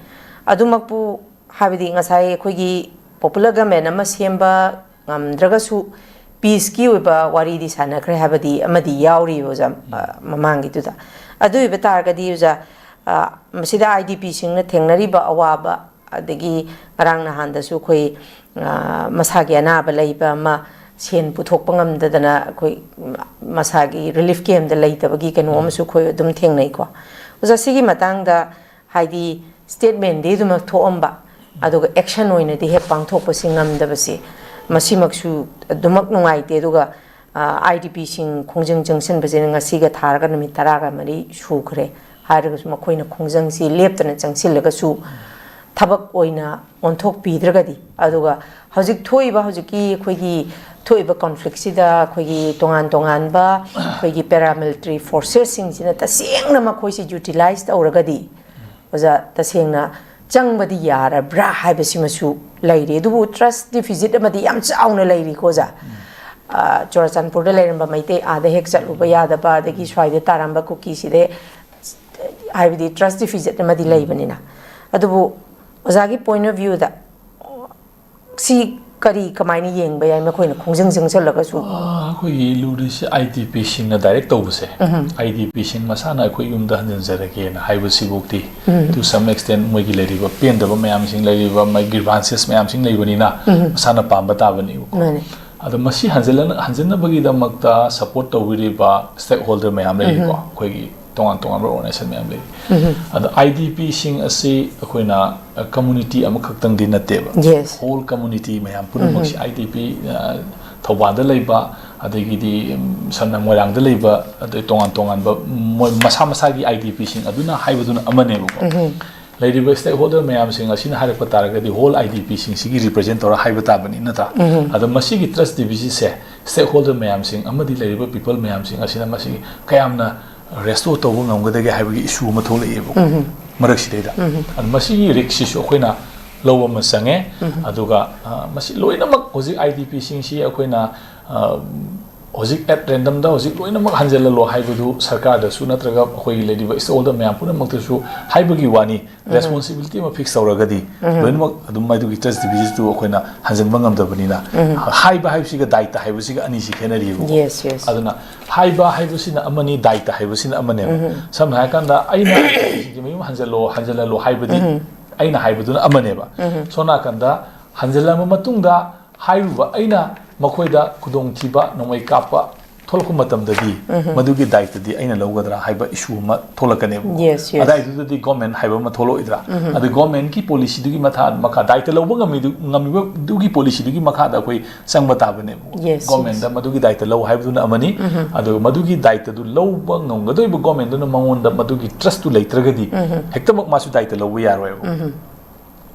ꯑꯗꯨꯃꯛꯄꯨ ꯍꯥꯏꯕꯗꯤ ꯉꯁꯥꯏ ꯑꯩꯈꯣꯏꯒꯤ ꯄꯣꯄꯨꯂꯔ ꯒꯃꯦꯟ ꯑꯃ ꯁꯦꯝꯕ ꯉꯝꯗ꯭ꯔꯒꯁꯨ ꯄꯤꯁꯀꯤ ꯑꯣꯏꯕ ꯋꯥꯔꯤꯗꯤ ꯁꯥꯟꯅꯈ꯭ꯔꯦ ꯍꯥꯏꯕꯗꯤ ꯑꯃꯗꯤ ꯌꯥꯎꯔꯤꯕ ꯑꯣꯖꯥ, ꯑ, ꯃꯃꯥꯡꯒꯤꯗꯨꯗ꯫ ꯑꯗꯨ ꯑꯣꯏꯕ ꯇꯥꯔꯒꯗꯤ ꯑꯣꯖꯥ, ꯑ, ꯃꯁꯤꯗ ꯑꯥꯏ ꯗꯤ ꯄꯤꯁꯤꯡꯅ ꯊꯦꯡꯅꯔꯤꯕ ꯑꯋꯥꯕ, ꯑꯗꯒꯤ ꯉꯔꯥꯡ ꯅꯍꯥꯟꯗꯁꯨ ꯑꯩꯈꯣꯏ, ꯑ, ꯃꯁꯥꯒꯤ ꯑꯅꯥꯕ ꯂꯩꯕ ꯑꯃ ꯁꯦꯟ ꯄꯨꯊꯣꯛꯄ ꯉꯝꯗꯗꯅ ꯑꯩꯈꯣꯏ ꯃꯁꯥꯒꯤ ꯔꯤꯂꯤꯐ ꯀꯦꯝꯗ ꯂꯩꯇꯕꯒꯤ ꯀꯩꯅꯣ ꯑꯃꯁꯨ ꯑꯩꯈꯣꯏ ꯑꯗꯨꯝ ꯊꯦꯡꯅꯩꯀꯣ꯫ ꯑꯣꯖꯥ, ꯁꯤꯒꯤ ꯃꯇꯥꯡꯗ ꯍꯥꯏꯗꯤ ꯁ꯭ꯇꯦꯠꯃꯦꯟꯗꯤ ꯑꯗꯨꯃꯛ ꯊꯣꯛꯑꯝꯕ, ꯑꯗꯨꯒ ꯑꯦꯛꯁꯟ ꯑꯣꯏꯅꯗꯤ ꯍꯦꯛ ꯄꯥꯡꯊꯣꯛꯄꯁꯤ ꯉꯝꯗꯕꯁꯤ, ꯃꯁꯤꯃꯛꯁꯨ ꯑꯗꯨꯃꯛ ꯅꯨꯡꯉꯥꯏꯇꯦ꯫ ꯑꯗꯨꯒ, ꯑ, ꯑꯥꯏ ꯗꯤ ꯄꯤꯁꯤꯡ ꯈꯣꯡꯖꯪ ꯆꯪꯁꯤꯟꯕꯁꯤꯅ ꯉꯁꯤꯒ ꯊꯥꯔꯒ ꯅꯨꯃꯤꯠ ꯇꯔꯥꯒ ꯃꯔꯤ ꯁꯨꯈ꯭ꯔꯦ꯫ ꯍꯥꯏꯔꯒꯁꯨ ꯃꯈꯣꯏꯅ ꯈꯣꯡꯖꯪꯁꯤ ꯂꯦꯞꯇꯅ ꯆꯪꯁꯤꯜꯂꯒꯁꯨ ꯊꯕꯛ ꯑꯣꯏꯅ ꯑꯣꯟꯊꯣꯛꯄꯤꯗ꯭ꯔꯒꯗꯤ, ꯑꯗꯨꯒ ꯍꯧꯖꯤꯛ ꯊꯣꯛꯏꯕ, ꯍꯧꯖꯤꯛꯀꯤ ꯑꯩꯈꯣꯏꯒꯤ ꯊꯣꯛꯏꯕ ꯀꯣꯟꯐ꯭ꯂꯤꯛꯁꯤꯗ ꯑꯩꯈꯣꯏꯒꯤ ꯇꯣꯉꯥꯟ ꯇꯣꯉꯥꯟꯕ ꯑꯩꯈꯣꯏꯒꯤ ꯄꯦꯔꯥꯃꯤꯂꯤꯇꯔꯤ ꯐꯣꯔꯁꯦꯁꯁꯤꯡꯁꯤꯅ ꯇꯁꯦꯡꯅ ꯃꯈꯣꯏꯁꯤ ꯌꯨꯇꯤꯂꯥꯏꯁ ꯇꯧꯔꯒꯗꯤ, ꯑꯣꯖꯥ, ꯇꯁꯦꯡꯅ ꯆꯪꯕꯗꯤ ꯌꯥꯔꯕ꯭ꯔꯥ ꯍꯥꯏꯕꯁꯤꯃꯁꯨ ꯂꯩꯔꯤ꯫ ꯑꯗꯨꯕꯨ ꯇ꯭ꯔꯁ ꯗꯤꯐꯤꯁꯤꯠ ꯑꯃꯗꯤ ꯌꯥꯝ ꯆꯥꯎꯅ ꯂꯩꯔꯤꯀꯣ, ꯑꯣꯖꯥ꯫ ꯑ, ꯆꯨꯔꯥꯆꯥꯟꯄꯨꯔꯗ ꯂꯩꯔꯝꯕ ꯃꯩꯇꯩ ꯑꯥꯗ ꯍꯦꯛ ꯆꯠꯂꯨꯕ ꯌꯥꯗꯕ, ꯑꯗꯒꯤ ꯁ꯭ꯋꯥꯏꯗ ꯇꯥꯔꯝꯕ ꯀꯨꯀꯤꯁꯤꯗ, ꯍꯥꯏꯕꯗꯤ ꯇ꯭ꯔꯁ ꯗꯤꯐꯤꯁꯤꯠ ꯑꯃꯗꯤ ꯂꯩꯕꯅꯤꯅ꯫ ꯑꯗꯨꯕꯨ ꯑꯣꯖꯥꯒꯤ ꯄꯣꯏꯟ ꯑꯣꯐ ꯚ꯭ꯌꯨꯗ ꯁꯤ ꯀꯔꯤ, ꯀꯃꯥꯏꯅ ꯌꯦꯡꯕ ꯌꯥꯏ, ꯃꯈꯣꯏꯅ ꯈꯣꯡꯖꯪ ꯆꯪꯁꯜꯂꯒꯁꯨ? ꯑ, ꯑꯩꯈꯣꯏꯒꯤ ꯂꯨꯔꯤꯁꯦ ꯑꯥꯏ ꯗꯤ ꯄꯤꯁꯤꯡꯅ ꯗꯥꯏꯔꯦꯛ ꯇꯧꯕꯁꯦ꯫ ꯑꯥꯏ ꯗꯤ ꯄꯤꯁꯤꯡ ꯃꯁꯥꯅ ꯑꯩꯈꯣꯏ ꯌꯨꯝꯗ ꯍꯟꯖꯤꯟꯖꯔꯒꯦꯅ ꯍꯥꯏꯕꯁꯤꯐꯧꯗꯤ, to some extent, ꯃꯣꯏꯒꯤ ꯂꯩꯔꯤꯕ ꯄꯦꯟꯗꯕ ꯃꯌꯥꯝꯁꯤꯡ, ꯂꯩꯔꯤꯕ ꯃꯣꯏ ꯒ꯭ꯔꯤꯚꯥꯟꯁꯦꯁ ꯃꯌꯥꯝꯁꯤꯡ ꯂꯩꯕꯅꯤꯅ, ꯃꯁꯥꯅ ꯄꯥꯝꯕ ꯇꯥꯕꯅꯦꯕꯀꯣ꯫ ꯃꯥꯅꯦ꯫ ꯑꯗꯣ ꯃꯁꯤ ꯍꯟꯖꯤꯜꯂꯅ-, ꯍꯟꯖꯤꯟꯅꯕꯒꯤꯗꯃꯛꯇ ꯁꯄꯣꯔꯠ ꯇꯧꯕꯤꯔꯤꯕ ꯁ꯭ꯇꯦꯛ ꯍꯣꯜꯗꯔ ꯃꯌꯥꯝ ꯂꯩꯔꯤꯀꯣ, ꯑꯩꯈꯣꯏꯒꯤ ꯇꯣꯉꯥꯟ ꯇꯣꯉꯥꯟꯕ ꯑꯣꯔꯒꯅꯥꯏꯖꯦꯁꯟ ꯃꯌꯥꯝ ꯂꯩꯔꯤ꯫ ꯑꯗꯣ ꯑꯥꯏ ꯗꯤ ꯄꯤꯁꯤꯡ ꯑꯁꯤ ꯑꯩꯈꯣꯏꯅ, ꯑ, ꯀꯝꯃꯨꯅꯤꯇꯤ ꯑꯃꯈꯛꯇꯪꯗꯤ ꯅꯠꯇꯦꯕ꯫ Yes. ꯍꯣꯜ ꯀꯝꯃꯨꯅꯤꯇꯤ ꯃꯌꯥꯝ ꯄꯨꯝꯅꯃꯛꯁꯤ, ꯑꯥꯏ ꯗꯤ ꯄꯤ, ꯑ, ꯊꯧꯕꯥꯜꯗ ꯂꯩꯕ, ꯑꯗꯒꯤꯗꯤ, ꯎꯝ, ꯁꯝꯅ ꯃꯣꯏꯔꯥꯡꯗ ꯂꯩꯕ, ꯑꯗꯩ ꯇꯣꯉꯥꯟ ꯇꯣꯉꯥꯟꯕ ꯃꯣꯏ ꯃꯁꯥ ꯃꯁꯥꯒꯤ ꯑꯥꯏ ꯗꯤ ꯄꯤꯁꯤꯡ ꯑꯗꯨꯅ ꯍꯥꯏꯕꯗꯨꯅ ꯑꯃꯅꯦꯕꯀꯣ꯫ ꯂꯩꯔꯤꯕ ꯁ꯭ꯇꯦꯛ ꯍꯣꯜꯗꯔ ꯃꯌꯥꯝꯁꯤꯡ ꯑꯁꯤꯅ ꯍꯥꯏꯔꯛꯄ ꯇꯥꯔꯒꯗꯤ ꯍꯣꯜ ꯑꯥꯏ ꯗꯤ ꯄꯤꯁꯤꯡꯁꯤꯒꯤ ꯔꯤꯄ꯭ꯔꯖꯦꯟ ꯇꯧꯔ ꯍꯥꯏꯕ ꯇꯥꯕꯅꯤ, ꯅꯠꯇ꯭ꯔꯥ? ꯑꯗꯣ ꯃꯁꯤꯒꯤ ꯇ꯭ꯔꯁ ꯗꯤꯐꯤꯁꯤꯠꯁꯦ stakeholder ꯃꯌꯥꯝꯁꯤꯡ ꯑꯃꯗꯤ ꯂꯩꯔꯤꯕ people ꯃꯌꯥꯝꯁꯤꯡ ꯑꯁꯤꯅ ꯃꯁꯤ ꯀꯌꯥꯝꯅ restore ꯇꯧꯕ ꯉꯝꯒꯗꯒꯦ ꯍꯥꯏꯕꯒꯤ issue ꯑꯃ ꯊꯣꯛꯂꯛꯑꯦꯕꯀꯣ꯫ ꯃꯔꯛꯁꯤꯗꯩꯗ ꯑꯗꯨ ꯃꯁꯤꯒꯤ risk ꯁꯤꯁꯨ ꯑꯩꯈꯣꯏꯅ ꯂꯧꯕ ꯑꯃ ꯆꯪꯉꯦ꯫ ꯑꯗꯨꯒ ꯑ, ꯃꯁꯤ ꯂꯣꯏꯅꯃꯛ ꯍꯧꯖꯤꯛ I D P ꯁꯤꯡꯁꯤ ꯑꯩꯈꯣꯏꯅ ꯑ, ꯍꯧꯖꯤꯛ at random ꯗ ꯍꯧꯖꯤꯛ ꯂꯣꯏꯅꯃꯛ ꯍꯟꯖꯤꯜꯍꯜꯂꯣ ꯍꯥꯏꯕꯗꯨ ꯁꯔꯀꯥꯔꯗꯁꯨ ꯅꯠꯇ꯭ꯔꯒ ꯑꯩꯈꯣꯏꯒꯤ ꯂꯩꯔꯤꯕ stakeholder ꯃꯌꯥꯝ ꯄꯨꯝꯅꯃꯛꯇꯁꯨ ꯍꯥꯏꯕꯒꯤ ꯋꯥꯅꯤ꯫ Responsibility ꯑꯃ fix ꯇꯧꯔꯒꯗꯤ ꯂꯣꯏꯅꯃꯛ ꯑꯗꯨꯝ ꯃꯗꯨꯒꯤ trust deficit ꯇꯨ ꯑꯩꯈꯣꯏꯅ ꯍꯟꯖꯤꯟꯕ ꯉꯝꯗꯕꯅꯤꯅ, ꯍꯥꯏꯕ ꯍꯥꯏꯕꯁꯤꯒ ꯗꯥꯏꯇ ꯍꯥꯏꯕꯁꯤꯒ ꯑꯅꯤꯁꯤ ꯈꯦꯠꯅꯔꯤꯕꯀꯣ꯫ Yes, yes. ꯑꯗꯨꯅ ꯍꯥꯏꯕ ꯍꯥꯏꯕꯁꯤꯅ ꯑꯃꯅꯤ, ꯗꯥꯏꯇ ꯍꯥꯏꯕꯁꯤꯅ ꯑꯃꯅꯦꯕ꯫ ꯁꯝꯅ ꯍꯥꯏꯔꯀꯥꯟꯗ ꯑꯩꯅ ꯁꯤꯒꯤ ꯃꯌꯨꯝ ꯍꯟꯖꯜꯂꯣ, ꯍꯟꯖꯜꯍꯜꯂꯣ ꯍꯥꯏꯕꯗꯤ ꯑꯩꯅ ꯍꯥꯏꯕꯗꯨꯅ ꯑꯃꯅꯦꯕ꯫ ꯁꯣꯝ ꯅꯥꯀꯟꯗ ꯍꯟꯖꯜꯂꯕ ꯃꯇꯨꯡꯗ ꯍꯥꯏꯔꯨꯕ ꯑꯩꯅ ꯃꯈꯣꯏꯗ ꯈꯨꯗꯣꯡꯊꯤꯕ ꯅꯣꯡꯃꯩ ꯀꯥꯞꯄ ꯊꯣꯛꯂꯛꯄ ꯃꯇꯝꯗꯗꯤ ꯃꯗꯨꯒꯤ ꯗꯥꯏꯇꯗꯤ ꯑꯩꯅ ꯂꯧꯒꯗ꯭ꯔꯥ ꯍꯥꯏꯕ issue ꯑꯃ ꯊꯣꯛꯂꯛꯀꯅꯦꯕ꯫ Yes, yes. ꯑꯗꯥꯏꯗꯨꯗꯗꯤ government ꯍꯥꯏꯕ ꯑꯃ ꯊꯣꯛꯂꯛꯑꯣꯏꯗ꯭ꯔꯥ? ꯑꯗꯨ government ꯀꯤ policy ꯗꯨꯒꯤ ꯃꯊꯥ-, ꯃꯈꯥ ꯗꯥꯏꯇ ꯂꯧꯕ ꯉꯝꯃꯤꯗꯨ-, ꯉꯝꯃꯤꯕꯗꯨꯒꯤ policy ꯗꯨꯒꯤ ꯃꯈꯥꯗ ꯑꯩꯈꯣꯏ ꯆꯪꯕ ꯇꯥꯕꯅꯦꯕ꯫ Yes, yes. Government ꯗ ꯃꯗꯨꯒꯤ ꯗꯥꯏꯇ ꯂꯧ ꯍꯥꯏꯕꯗꯨꯅ ꯑꯃꯅꯤ꯫ ꯑꯗꯨꯒ ꯃꯗꯨꯒꯤ ꯗꯥꯏꯇꯗꯨ ꯂꯧꯕ ꯉꯝꯒꯗꯧꯔꯤꯕ government ꯗꯨꯅ ꯃꯉꯣꯟꯗ ꯃꯗꯨꯒꯤ trust ꯇꯨ ꯂꯩꯇ꯭ꯔꯒꯗꯤ ꯍꯦꯛꯇꯃꯛ ꯃꯥꯁꯨ ꯗꯥꯏꯇ ꯂꯧꯕ ꯌꯥꯔꯣꯏꯕ꯫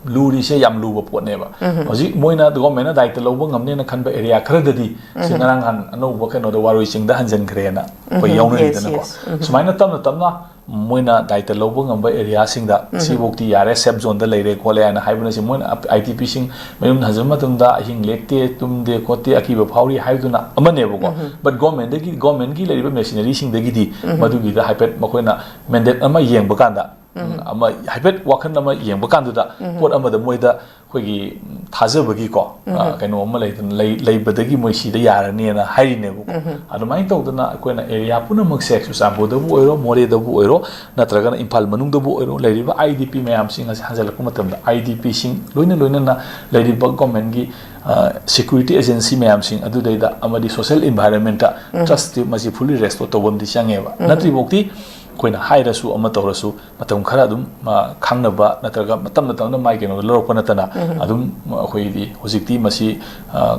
ꯂꯨꯔꯤꯁꯦ ꯌꯥꯝ ꯂꯨꯕ ꯄꯣꯠꯅꯦꯕ꯫ ꯍꯧꯖꯤꯛ ꯃꯣꯏꯅ government ꯅ ꯗꯥꯏꯇ ꯂꯧꯕ ꯉꯝꯅꯦꯅ ꯈꯟꯕ area ꯈꯔꯗꯗꯤ ꯁꯤ ꯉꯔꯥꯡ ꯅꯍꯥꯟ ꯑꯅꯧꯕ ꯀꯩꯅꯣꯗ ꯋꯥꯔꯣꯏ ꯆꯤꯡꯗ ꯍꯟꯖꯤꯟꯈ꯭ꯔꯦꯅ ꯑꯩꯈꯣꯏ Yes, ꯌꯥꯎꯅꯔꯤꯗꯅꯀꯣ꯫ yes. ꯁꯨꯃꯥꯏꯅ ꯇꯞꯅ ꯇꯞꯅ ꯃꯣꯏꯅ ꯗꯥꯏꯇ ꯂꯧꯕ ꯉꯝꯕ area ꯁꯤꯡꯗ ꯁꯤꯐꯧꯗꯤ ꯌꯥꯔꯦ, safe zone ꯗ ꯂꯩꯔꯦ ꯈꯣꯠꯂꯦ ꯍꯥꯏꯅ ꯍꯥꯏꯕꯅ ꯁꯤ ꯃꯣꯏꯅ I D P ꯁꯤꯡ ꯃꯌꯨꯝ ꯍꯟꯖꯤꯟꯕ ꯃꯇꯝꯗ ꯑꯍꯤꯡ ꯂꯦꯛꯇꯦ, ꯇꯨꯝꯗꯦ ꯈꯣꯠꯇꯦ, ꯑꯀꯤꯕ ꯐꯥꯎꯔꯤ ꯍꯥꯏꯕꯗꯨꯅ ꯑꯃꯅꯦꯕꯀꯣ꯫ But government ꯇꯒꯤ, government ꯀꯤ ꯂꯩꯔꯤꯕ machinery ꯁꯤꯡꯗꯒꯤꯗꯤ ꯃꯗꯨꯒꯤꯗ ꯍꯥꯏꯐꯦꯠ ꯃꯈꯣꯏꯅ mandate ꯑꯃ ꯌꯦꯡꯕ ꯀꯥꯟꯗ ꯑꯃ ꯍꯥꯏꯐꯦꯠ ꯋꯥꯈꯜ ꯑꯃ ꯌꯦꯡꯕ ꯀꯥꯟꯗꯨꯗ ꯄꯣꯠ ꯑꯃꯗ ꯃꯣꯏꯗ ꯑꯩꯈꯣꯏꯒꯤ ꯊꯥꯖꯕꯒꯤꯀꯣ, ꯑ, ꯀꯩꯅꯣ ꯑꯃ ꯂꯩꯗꯅ, ꯂꯩ-, ꯂꯩꯕꯗꯒꯤ ꯃꯣꯏ ꯁꯤꯗ ꯌꯥꯔꯅꯤꯅ ꯍꯥꯏꯔꯤꯅꯦꯕꯀꯣ꯫ ꯑꯗꯨꯃꯥꯏꯅ ꯇꯧꯗꯅ ꯑꯩꯈꯣꯏꯅ area ꯄꯨꯝꯅꯃꯛꯁꯦ, ꯆꯨꯔꯆꯥꯟꯄꯨꯔꯗꯕꯨ ꯑꯣꯏꯔꯣ, ꯃꯣꯔꯦꯗꯕꯨ ꯑꯣꯏꯔꯣ, ꯅꯠꯇ꯭ꯔꯒꯅ ꯏꯝꯐꯥꯜ ꯃꯅꯨꯡꯗꯕꯨ ꯑꯣꯏꯔꯣ, ꯂꯩꯔꯤꯕ I D P ꯃꯌꯥꯝꯁꯤꯡ ꯑꯁꯤ ꯍꯟꯖꯜꯂꯛꯄ ꯃꯇꯝꯗ I D P ꯁꯤꯡ ꯂꯣꯏꯅ ꯂꯣꯏꯅꯅ ꯂꯩꯔꯤꯕ government ꯀꯤ, ꯑ, security agency ꯃꯌꯥꯝꯁꯤꯡ ꯑꯗꯨꯗꯩꯗ ꯑꯃꯗꯤ social environment ꯇ trust ꯇꯤ ꯃꯁꯤ fully restore ꯇꯧꯕ ꯑꯃꯗꯤ ꯆꯪꯉꯦꯕ꯫ ꯅꯠꯇ꯭ꯔꯤꯐꯥꯎꯗꯤ ꯑꯩꯈꯣꯏꯅ ꯍꯥꯏꯔꯁꯨ ꯑꯃ ꯇꯧꯔꯁꯨ ꯃꯇꯝ ꯈꯔ ꯑꯗꯨꯝ, ꯑ, ꯈꯪꯅꯕ ꯅꯠꯇ꯭ꯔꯒ ꯃꯇꯝ ꯃꯇꯝꯗ ꯃꯥꯏ ꯀꯩꯅꯣꯗ ꯂꯧꯔꯛꯄ ꯅꯠꯇꯅ ꯑꯗꯨꯝ ꯑꯩꯈꯣꯏꯗꯤ ꯍꯧꯖꯤꯛꯇꯤ ꯃꯁꯤ, ꯑ,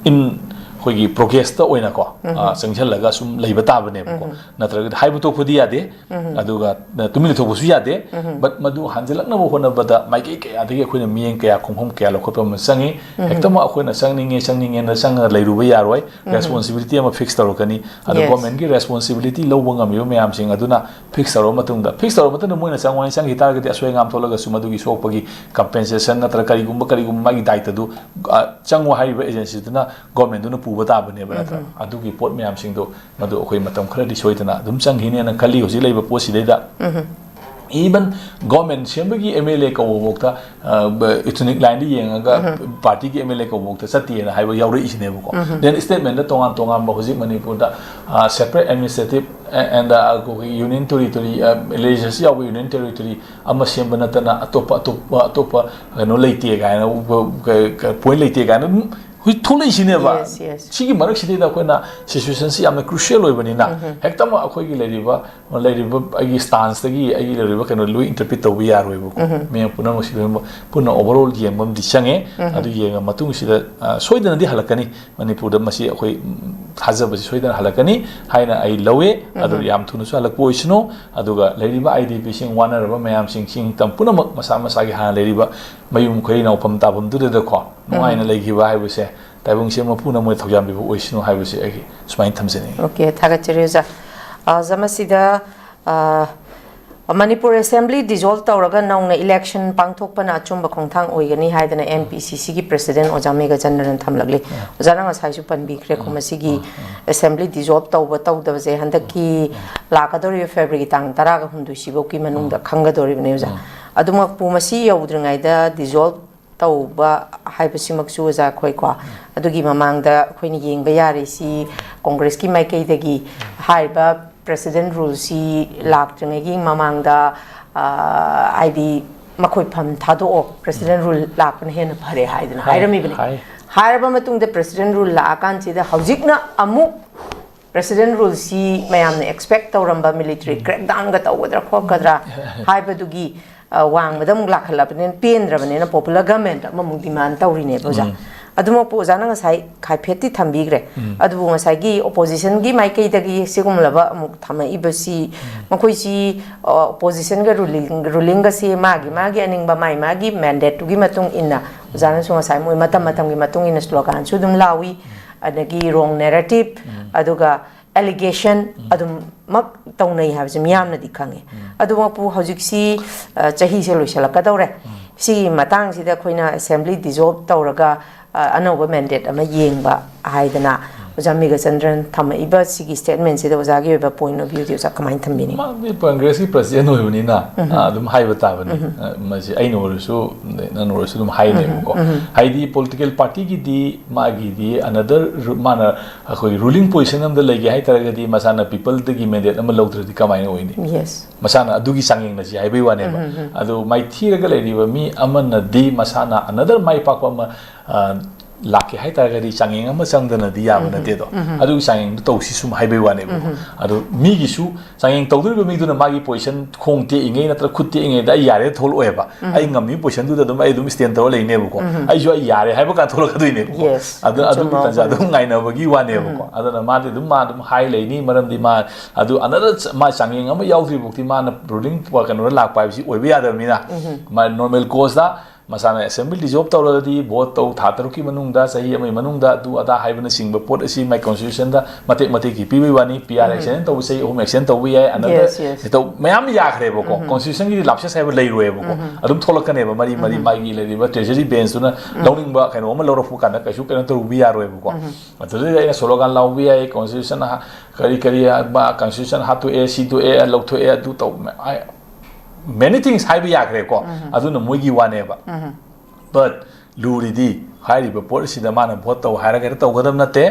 in ꯑꯩꯈꯣꯏꯒꯤ ꯄ꯭ꯔꯣꯒ꯭ꯔꯦꯁꯇ ꯑꯣꯏꯅꯀꯣ, ꯑ, ꯆꯪꯁꯤꯜꯂꯒ ꯁꯨꯝ ꯂꯩꯕ ꯇꯥꯕꯅꯦꯕꯀꯣ꯫ ꯅꯠꯇ꯭ꯔꯒꯗꯤ ꯍꯥꯏꯕ ꯇꯣꯛꯄꯗꯤ ꯌꯥꯗꯦ, ꯑꯗꯨꯒ, ꯑ, ꯇꯨꯃꯤꯟ ꯂꯩꯊꯣꯛꯄꯁꯨ ꯌꯥꯗꯦ꯫ But ꯃꯗꯨ ꯍꯟꯖꯤꯜꯂꯛꯅꯕ ꯍꯣꯠꯅꯕꯗ ꯃꯥꯏꯀꯩ ꯀꯌꯥꯗꯒꯤ ꯑꯩꯈꯣꯏꯅ ꯃꯤꯠꯌꯦꯡ ꯀꯌꯥ, ꯈꯣꯡꯐꯝ ꯀꯌꯥ ꯂꯧꯈꯠꯄ ꯑꯃ ꯆꯪꯉꯤ꯫ ꯍꯦꯛꯇꯃꯛ ꯑꯩꯈꯣꯏꯅ ꯆꯪꯅꯤꯡꯉꯦ, ꯆꯪꯅꯤꯡꯉꯦꯅ ꯆꯪꯉꯒ ꯂꯩꯔꯨꯕ ꯌꯥꯔꯣꯏ꯫ Responsibility ꯑꯃ fix ꯇꯧꯔꯛꯀꯅꯤ꯫ ꯑꯗꯣ Yes. Governmentꯀꯤ responsibility ꯂꯧꯕ ꯉꯝꯃꯤꯕ ꯃꯌꯥꯝꯁꯤꯡ ꯑꯗꯨꯅ fix ꯇꯧꯔꯕ ꯃꯇꯨꯡꯗ, fix ꯇꯧꯔꯕ ꯃꯇꯨꯡꯗ ꯃꯣꯏꯅ ꯆꯪꯉꯣ ꯍꯥꯏꯅ ꯆꯪꯈꯤ ꯇꯥꯔꯒꯗꯤ ꯑꯁꯣꯏ ꯑꯉꯥꯝ ꯊꯣꯛꯂꯒꯁꯨ ꯃꯗꯨꯒꯤ ꯁꯣꯛꯄꯒꯤ compensation ꯅꯠꯇ꯭ꯔꯒ ꯀꯔꯤꯒꯨꯝꯕ, ꯀꯔꯤꯒꯨꯝꯕ ꯃꯥꯒꯤ ꯗꯥꯏꯇꯗꯨ, ꯑ, ꯆꯪꯉꯣ ꯍꯥꯏꯔꯤꯕ agencyꯗꯨꯅ governmentꯗꯨꯅ ꯄꯨꯕ ꯇꯥꯕꯅꯦꯕ, ꯅꯠꯇ꯭ꯔꯥ? ꯑꯗꯨꯒꯤ ꯄꯣꯠ ꯃꯌꯥꯝꯁꯤꯡꯗꯣ ꯃꯗꯨ ꯑꯩꯈꯣꯏ ꯃꯇꯝ ꯈꯔꯗꯤ ꯁꯣꯏꯗꯅ ꯑꯗꯨꯝ ꯆꯪꯈꯤꯅꯦꯅ ꯈꯜꯂꯤ ꯍꯧꯖꯤꯛ ꯂꯩꯕ ꯄꯣꯠꯁꯤꯗꯩꯗ꯫ Even government ꯁꯦꯝꯕꯒꯤ MLA ꯀꯧꯕꯐꯥꯎꯗ, ꯑ, ethnic lineꯗ ꯌꯦꯡꯉꯒ partyꯒꯤ MLA ꯀꯧꯕꯐꯥꯎꯗ ꯆꯠꯇꯦꯅ ꯍꯥꯏꯕ ꯌꯥꯎꯔꯛꯏꯁꯤꯅꯦꯕꯀꯣ꯫ Then statementꯗ ꯇꯣꯉꯥꯟ ꯇꯣꯉꯥꯟꯕ ꯍꯧꯖꯤꯛ ꯃꯅꯤꯄꯨꯔꯗ, ꯑ, separate administrative and, ꯑ, ꯑꯩꯈꯣꯏꯒꯤ union territory, ꯑ, legislature ꯌꯥꯎꯕ union territory ꯑꯃ ꯁꯦꯝꯕ ꯅꯠꯇꯅ ꯑꯇꯣꯞꯄ, ꯑꯇꯣꯞꯄ, ꯑꯇꯣꯞꯄ ꯀꯩꯅꯣ ꯂꯩꯇꯦ ꯀꯥꯏꯅ, ꯀ-, ꯀ-, point ꯂꯩꯇꯦ ꯀꯥꯏꯅ ꯑꯗꯨꯝ ꯍꯧꯖꯤꯛ ꯊꯣꯛꯂꯛꯏꯁꯤꯅꯦꯕ꯫ Yes, yes. ꯁꯤꯒꯤ ꯃꯔꯛꯁꯤꯗꯩꯗ ꯑꯩꯈꯣꯏꯅ situationꯁꯤ ꯌꯥꯝꯅ crucial ꯑꯣꯏꯕꯅꯤꯅ, ꯍꯦꯛꯇꯃꯛ ꯑꯩꯈꯣꯏꯒꯤ ꯂꯩꯔꯤꯕ, ꯂꯩꯔꯤꯕ ꯑꯩꯒꯤ stanceꯇꯒꯤ ꯑꯩꯒꯤ ꯂꯩꯔꯤꯕ ꯀꯩꯅꯣ ꯂꯣꯏ interpret ꯇꯧꯕ ꯌꯥꯔꯣꯏꯕꯀꯣ꯫ ꯃꯌꯥꯝ ꯄꯨꯝꯅꯃꯛꯁꯤ ꯂꯣꯏꯅꯃꯛ ꯄꯨꯟꯅ overall ꯌꯦꯡꯕ ꯑꯃꯗꯤ ꯆꯪꯉꯦ꯫ ꯑꯗꯨ ꯌꯦꯡꯉ ꯃꯇꯨꯡꯁꯤꯗ, ꯑ, ꯁꯣꯏꯗꯅꯗꯤ ꯍꯜꯂꯛꯀꯅꯤ꯫ ꯃꯅꯤꯄꯨꯔꯗ ꯃꯁꯤ ꯑꯩꯈꯣꯏ, ꯎꯝ, ꯊꯥꯖꯕꯁꯤ ꯁꯣꯏꯗꯅ ꯍꯜꯂꯛꯀꯅꯤ ꯍꯥꯏꯅ ꯑꯩ ꯂꯧꯋꯦ꯫ ꯑꯗꯨ ꯌꯥꯝ ꯊꯨꯅꯁꯨ ꯍꯜꯂꯛꯄ ꯑꯣꯏꯁꯅꯨ꯫ ꯑꯗꯨꯒ ꯂꯩꯔꯤꯕ IDPꯁꯤꯡ, ꯋꯥꯅꯔꯕ ꯃꯌꯥꯝꯁꯤꯡ, ꯁꯤꯡ ꯇꯝ ꯄꯨꯝꯅꯃꯛ ꯃꯁꯥ ꯃꯁꯥꯒꯤ ꯍꯥꯟꯅ ꯂꯩꯔꯤꯕ ꯃꯌꯨꯝ ꯈꯣꯏ ꯅꯥꯎꯐꯝ ꯇꯥꯐꯝꯗꯨꯗꯀꯣ ꯅꯨꯡꯉꯥꯏꯅ ꯂꯩꯈꯤꯕ ꯍꯥꯏꯕꯁꯦ ꯇꯥꯏꯕꯪꯁꯦ ꯃꯄꯨꯅ ꯃꯣꯏ ꯊꯧꯖꯥꯟꯕꯤꯕ ꯑꯣꯏꯁꯅꯨ ꯍꯥꯏꯕꯁꯦ ꯑꯩꯒꯤ ꯁꯨꯃꯥꯏꯅ ꯊꯝꯖꯅꯤꯡꯉꯤ꯫ Okay, ꯊꯥꯒꯠꯆꯔꯤ ꯑꯣꯖꯥ꯫ ꯑ, ꯑꯣꯖꯥ, ꯃꯁꯤꯗ, ꯑ, ꯃꯅꯤꯄꯨꯔ Assembly dissolve ꯇꯧꯔꯒ ꯅꯧꯅ election ꯄꯥꯡꯊꯣꯛꯄꯅ ꯑꯆꯨꯝꯕ ꯈꯣꯡꯊꯥꯡ ꯑꯣꯏꯒꯅꯤ ꯍꯥꯏꯗꯅ MPCCꯒꯤ president ꯑꯣꯖꯥ ꯃꯦꯘꯆꯟꯗ꯭ꯔꯅ ꯊꯝꯂꯛꯂꯤ꯫ ꯑꯣꯖꯥꯅ ꯉꯁꯥꯏꯁꯨ ꯄꯟꯕꯤꯈ꯭ꯔꯦꯀꯣ, ꯃꯁꯤꯒꯤ Assembly dissolve ꯇꯧꯕ ꯇꯧꯗꯕꯁꯦ ꯍꯟꯗꯛꯀꯤ ꯂꯥꯛꯀꯗꯧꯔꯤꯕ February ꯇꯥꯡ ꯇꯔꯥꯒ ꯍꯨꯝꯗꯣꯏ ꯁꯤꯐꯧꯒꯤ ꯃꯅꯨꯡꯗ ꯈꯪꯒꯗꯧꯔꯤꯕꯅꯤ ꯑꯣꯖꯥ꯫ ꯑꯗꯨꯃꯛꯄꯨ ꯃꯁꯤ ꯌꯧꯗ꯭ꯔꯤꯉꯩꯗ dissolve ꯇꯧꯕ ꯍꯥꯏꯕꯁꯤꯃꯛꯁꯨ ꯑꯣꯖꯥ ꯑꯩꯈꯣꯏꯀꯣ, ꯑꯗꯨꯒꯤ ꯃꯃꯥꯡꯗ ꯑꯩꯈꯣꯏꯅ ꯌꯦꯡꯕ ꯌꯥꯔꯤꯁꯤ Congressꯀꯤ ꯃꯥꯏꯀꯩꯗꯒꯤ ꯍꯥꯏꯔꯤꯕ president ruleꯁꯤ ꯂꯥꯛꯇ꯭ꯔꯤꯉꯩꯒꯤ ꯃꯃꯥꯡꯗ, ꯑ, ꯍꯥꯏꯗꯤ ꯃꯈꯣꯏ ꯐꯝ ꯊꯥꯗꯣꯛꯑꯣ, president rule ꯂꯥꯛꯄꯅ ꯍꯦꯟꯅ ꯐꯔꯦ ꯍꯥꯏꯗꯅ ꯍꯥꯏ, ꯍꯥꯏꯔꯝꯃꯤꯕꯅꯤ꯫ ꯍꯥꯏ꯫ ꯍꯥꯏꯔꯕ ꯃꯇꯨꯡꯗ president rule ꯂꯥꯛꯑꯀꯥꯟꯁꯤꯗ ꯍꯧꯖꯤꯛꯅ ꯑꯃꯨꯛ president ruleꯁꯤ ꯃꯌꯥꯝꯅ expect ꯇꯧꯔꯝꯕ military crackdownꯒ ꯇꯧꯒꯗ꯭ꯔꯥ ꯈꯣꯠꯀꯗ꯭ꯔꯥ ꯍꯥꯏꯕꯗꯨꯒꯤ, ꯑ, ꯋꯥꯡꯃꯗ ꯑꯃꯨꯛ ꯂꯥꯛꯈꯠꯂꯕꯅꯤꯅ, ꯄꯦꯟꯗ꯭ꯔꯕꯅꯤꯅ popular government ꯑꯃꯃꯨꯛ demand ꯇꯧꯔꯤꯅꯦꯕ ꯑꯣꯖꯥ꯫ ꯑꯗꯨꯃꯛꯄꯨ ꯑꯣꯖꯥꯅ ꯉꯁꯥꯏ ꯍꯥꯏꯐꯦꯠꯇꯤ ꯊꯝꯕꯤꯈ꯭ꯔꯦ꯫ ꯑꯗꯨꯕꯨ ꯉꯁꯥꯏꯒꯤ oppositionꯒꯤ ꯃꯥꯏꯀꯩꯗꯒꯤ ꯁꯤꯒꯨꯝꯂꯕ ꯑꯃꯨꯛ ꯊꯝꯃꯛꯏꯕꯁꯤ, ꯃꯈꯣꯏꯁꯤ, ꯑ, oppositionꯒ ruling, rulingꯒꯁꯤ ꯃꯥꯒꯤ ꯃꯥꯒꯤ ꯑꯅꯤꯡꯕ, ꯃꯥꯒꯤ ꯃꯥꯒꯤ mandateꯇꯨꯒꯤ ꯃꯇꯨꯡ ꯏꯟꯅ, ꯑꯣꯖꯥꯅꯁꯨ ꯉꯁꯥꯏ ꯃꯣꯏ ꯃꯇꯝ ꯃꯇꯝꯒꯤ ꯃꯇꯨꯡ ꯏꯟꯅ sloganꯁꯨ ꯑꯗꯨꯝ ꯂꯥꯎꯏ, ꯑꯗꯒꯤ wrong narrative, ꯑꯗꯨꯒ allegation ꯑꯗꯨꯝꯃꯛ ꯇꯧꯅꯩ ꯍꯥꯏꯕꯁꯤ ꯃꯤꯌꯥꯝꯅꯗꯤ ꯈꯪꯉꯤ꯫ ꯑꯗꯨꯃꯛꯄꯨ ꯍꯧꯖꯤꯛꯁꯤ, ꯑ, ꯆꯍꯤꯁꯦ ꯂꯣꯏꯁꯤꯜꯂꯛꯀꯗꯧꯔꯦ꯫ ꯁꯤꯒꯤ ꯃꯇꯥꯡꯁꯤꯗ ꯑꯩꯈꯣꯏꯅ assembly dissolve ꯇꯧꯔꯒ, ꯑ, ꯑꯅꯧꯕ mandate ꯑꯃ ꯌꯦꯡꯕ ꯍꯥꯏꯗꯅ ꯑꯣꯖꯥ ꯃꯦꯘꯆꯟꯗ꯭ꯔꯟ ꯊꯝꯃꯛꯏꯕ ꯁꯤꯒꯤ statementꯁꯤꯗ ꯑꯣꯖꯥꯒꯤ ꯑꯣꯏꯕ point of viewꯗꯤ ꯑꯣꯖꯥ ꯀꯃꯥꯏꯅ ꯊꯝꯕꯤꯅꯤꯡꯉꯤ? ꯃꯥꯗꯤ Congressꯀꯤ president ꯑꯣꯏꯕꯅꯤꯅ, ꯑ, ꯑꯗꯨꯝ ꯍꯥꯏꯕ ꯇꯥꯕꯅꯤ꯫ ꯑ, ꯃꯁꯤ ꯑꯩꯅ ꯑꯣꯏꯔꯁꯨ, ꯅꯪꯅ ꯑꯣꯏꯔꯁꯨ ꯑꯗꯨꯝ ꯍꯥꯏꯅꯦꯕꯀꯣ꯫ ꯍꯥꯏꯗꯤ political partyꯒꯤꯗꯤ ꯃꯥꯒꯤꯗꯤ another ru-, ꯃꯥꯅ ꯑꯩꯈꯣꯏꯒꯤ ruling position ꯑꯃꯗ ꯂꯩꯒꯦ ꯍꯥꯏꯇꯥꯔꯒꯗꯤ ꯃꯁꯥꯅ peopleꯗꯒꯤ mandate ꯑꯃ ꯂꯧꯗ꯭ꯔꯗꯤ ꯀꯃꯥꯏꯅ ꯑꯣꯏꯅꯤ? Yes. ꯃꯁꯥꯅ ꯑꯗꯨꯒꯤ ꯆꯥꯡꯌꯦꯡꯅꯁꯤ ꯍꯥꯏꯕꯒꯤ ꯋꯥꯅꯦꯕ꯫ ꯑꯗꯨ ꯃꯥꯏꯊꯤꯔꯒ ꯂꯩꯔꯤꯕ ꯃꯤ ꯑꯃꯅꯗꯤ ꯃꯁꯥꯅ another ꯃꯥꯏ ꯄꯥꯛꯄ ꯑꯃ, ꯑ, ꯂꯥꯛꯀꯦ ꯍꯥꯏꯇꯥꯔꯒꯗꯤ ꯆꯥꯡꯌꯦꯡ ꯑꯃ ꯆꯪꯗꯅꯗꯤ ꯌꯥꯕ ꯅꯠꯇꯦ ꯑꯗꯣ꯫ ꯑꯗꯨꯒꯤ ꯆꯥꯡꯌꯦꯡꯗꯨ ꯇꯧꯁꯤ ꯁꯨꯝ ꯍꯥꯏꯕꯒꯤ ꯋꯥꯅꯦꯕꯀꯣ꯫ ꯑꯗꯨ ꯃꯤꯒꯤꯁꯨ ꯆꯥꯡꯌꯦꯡ ꯇꯧꯗꯣꯔꯤꯕ ꯃꯤꯗꯨꯅ ꯃꯥꯒꯤ position ꯈꯣꯡ ꯇꯦꯛꯏꯉꯩ ꯅꯠꯇ꯭ꯔꯒ ꯈꯨꯠ ꯇꯦꯛꯏꯉꯩꯗ ꯑꯩ ꯌꯥꯔꯦ ꯊꯣꯛꯂꯛꯑꯣꯏꯕ꯫ ꯑꯩ ꯉꯝꯃꯤ positionꯗꯨꯗ ꯑꯗꯨꯝ ꯑꯩ ꯑꯗꯨꯝ stand ꯇꯧꯔ ꯂꯩꯅꯦꯕꯀꯣ꯫ ꯑꯩꯁꯨ ꯑꯩ ꯌꯥꯔꯦ ꯍꯥꯏꯕ ꯀꯥꯟꯗ ꯊꯣꯛꯂꯛꯀꯗꯣꯏꯅꯦꯕꯀꯣ꯫ Yes. ꯑꯗꯨ, ꯑꯗꯨꯒꯤ ꯆꯨꯝꯕ ꯇꯥꯟꯖꯥ ꯋꯥꯐꯝꯅꯤ꯫ ꯑꯗꯨꯝ ꯉꯥꯏꯅꯕꯒꯤ ꯋꯥꯅꯦꯕꯀꯣ꯫ ꯑꯗꯨꯅ ꯃꯥꯗꯤ ꯑꯗꯨꯝ, ꯃꯥ ꯑꯗꯨꯝ ꯍꯥꯏ ꯂꯩꯅꯤ, ꯃꯔꯝꯗꯤ ꯃꯥ ꯑꯗꯨ another ꯃꯥ ꯆꯥꯡꯌꯦꯡ ꯑꯃ ꯌꯥꯎꯗ꯭ꯔꯤꯐꯥꯎꯗꯤ ꯃꯥꯅ ruling ꯀꯩꯅꯣꯗ ꯂꯥꯛꯄ ꯍꯥꯏꯕꯁꯤ ꯑꯣꯏꯕ ꯌꯥꯗꯕꯅꯤꯅ꯫ ꯃꯥ normal courseꯇ ꯃꯁꯥꯅ assembly dissolve ꯇꯧꯔꯒꯗꯤ, vote ꯇꯧ, ꯊꯥ ꯇꯔꯨꯛꯀꯤ ꯃꯅꯨꯡꯗ, ꯆꯍꯤ ꯑꯃꯒꯤ ꯃꯅꯨꯡꯗ, ꯑꯗꯨ ꯑꯗꯥ ꯍꯥꯏꯕꯅꯆꯤꯡꯕ ꯄꯣꯠ ꯑꯁꯤ ꯃꯥꯏ constitutionꯗ ꯃꯇꯦꯛ ꯃꯇꯦꯛꯀꯤ ꯄꯤꯕꯒꯤ ꯋꯥꯅꯤ꯫ P R extension ꯇꯧꯕ ꯆꯍꯤ ꯑꯍꯨꯝ extension ꯇꯧꯕ ꯌꯥꯏ, another Yes, yes. ꯇꯧ-, ꯃꯌꯥꯝ ꯌꯥꯈ꯭ꯔꯦꯕꯀꯣ꯫ Constitutionꯒꯤꯗꯤ lapses ꯍꯥꯏꯕ ꯂꯩꯔꯣꯏꯕꯀꯣ꯫ ꯑꯗꯨꯝ ꯊꯣꯛꯂꯛꯀꯅꯦꯕ, ꯃꯔꯤ ꯃꯔꯤ ꯃꯥꯒꯤ ꯂꯩꯔꯤꯕ treasury benchꯇꯨꯅ ꯂꯧꯅꯤꯡꯕ ꯀꯩꯅꯣ ꯑꯃ ꯂꯧꯔꯛꯄ ꯀꯥꯟꯗ ꯀꯩꯁꯨ ꯀꯩꯅꯣ ꯇꯧꯕ ꯌꯥꯔꯣꯏꯕꯀꯣ꯫ ꯑꯗꯨꯗꯩꯗ ꯑꯩꯅ slogan ꯂꯥꯎꯕ ꯌꯥꯏ, constitution ꯍꯥ-, ꯀꯔꯤ ꯀꯔꯤ, ꯃꯥ constitution ꯍꯥꯠꯇꯣꯛꯑꯦ, ꯁꯤ ꯇꯣꯛꯑꯦ, ꯂꯧꯊꯣꯛꯑꯦ, ꯑꯗꯨ ꯇꯧ, I-, many things ꯍꯥꯏꯕ ꯌꯥꯈ꯭ꯔꯦꯀꯣ꯫ ꯑꯗꯨꯅ ꯃꯣꯏꯒꯤ ꯋꯥꯅꯦꯕ꯫ But ꯂꯨꯔꯤꯗꯤ ꯍꯥꯏꯔꯤꯕ ꯄꯣꯠ ꯑꯁꯤꯗ ꯃꯥꯅ vote ꯇꯧ ꯍꯥꯏꯔꯒ ꯍꯦꯛꯇ ꯇꯧꯒꯗꯕ ꯅꯠꯇꯦ꯫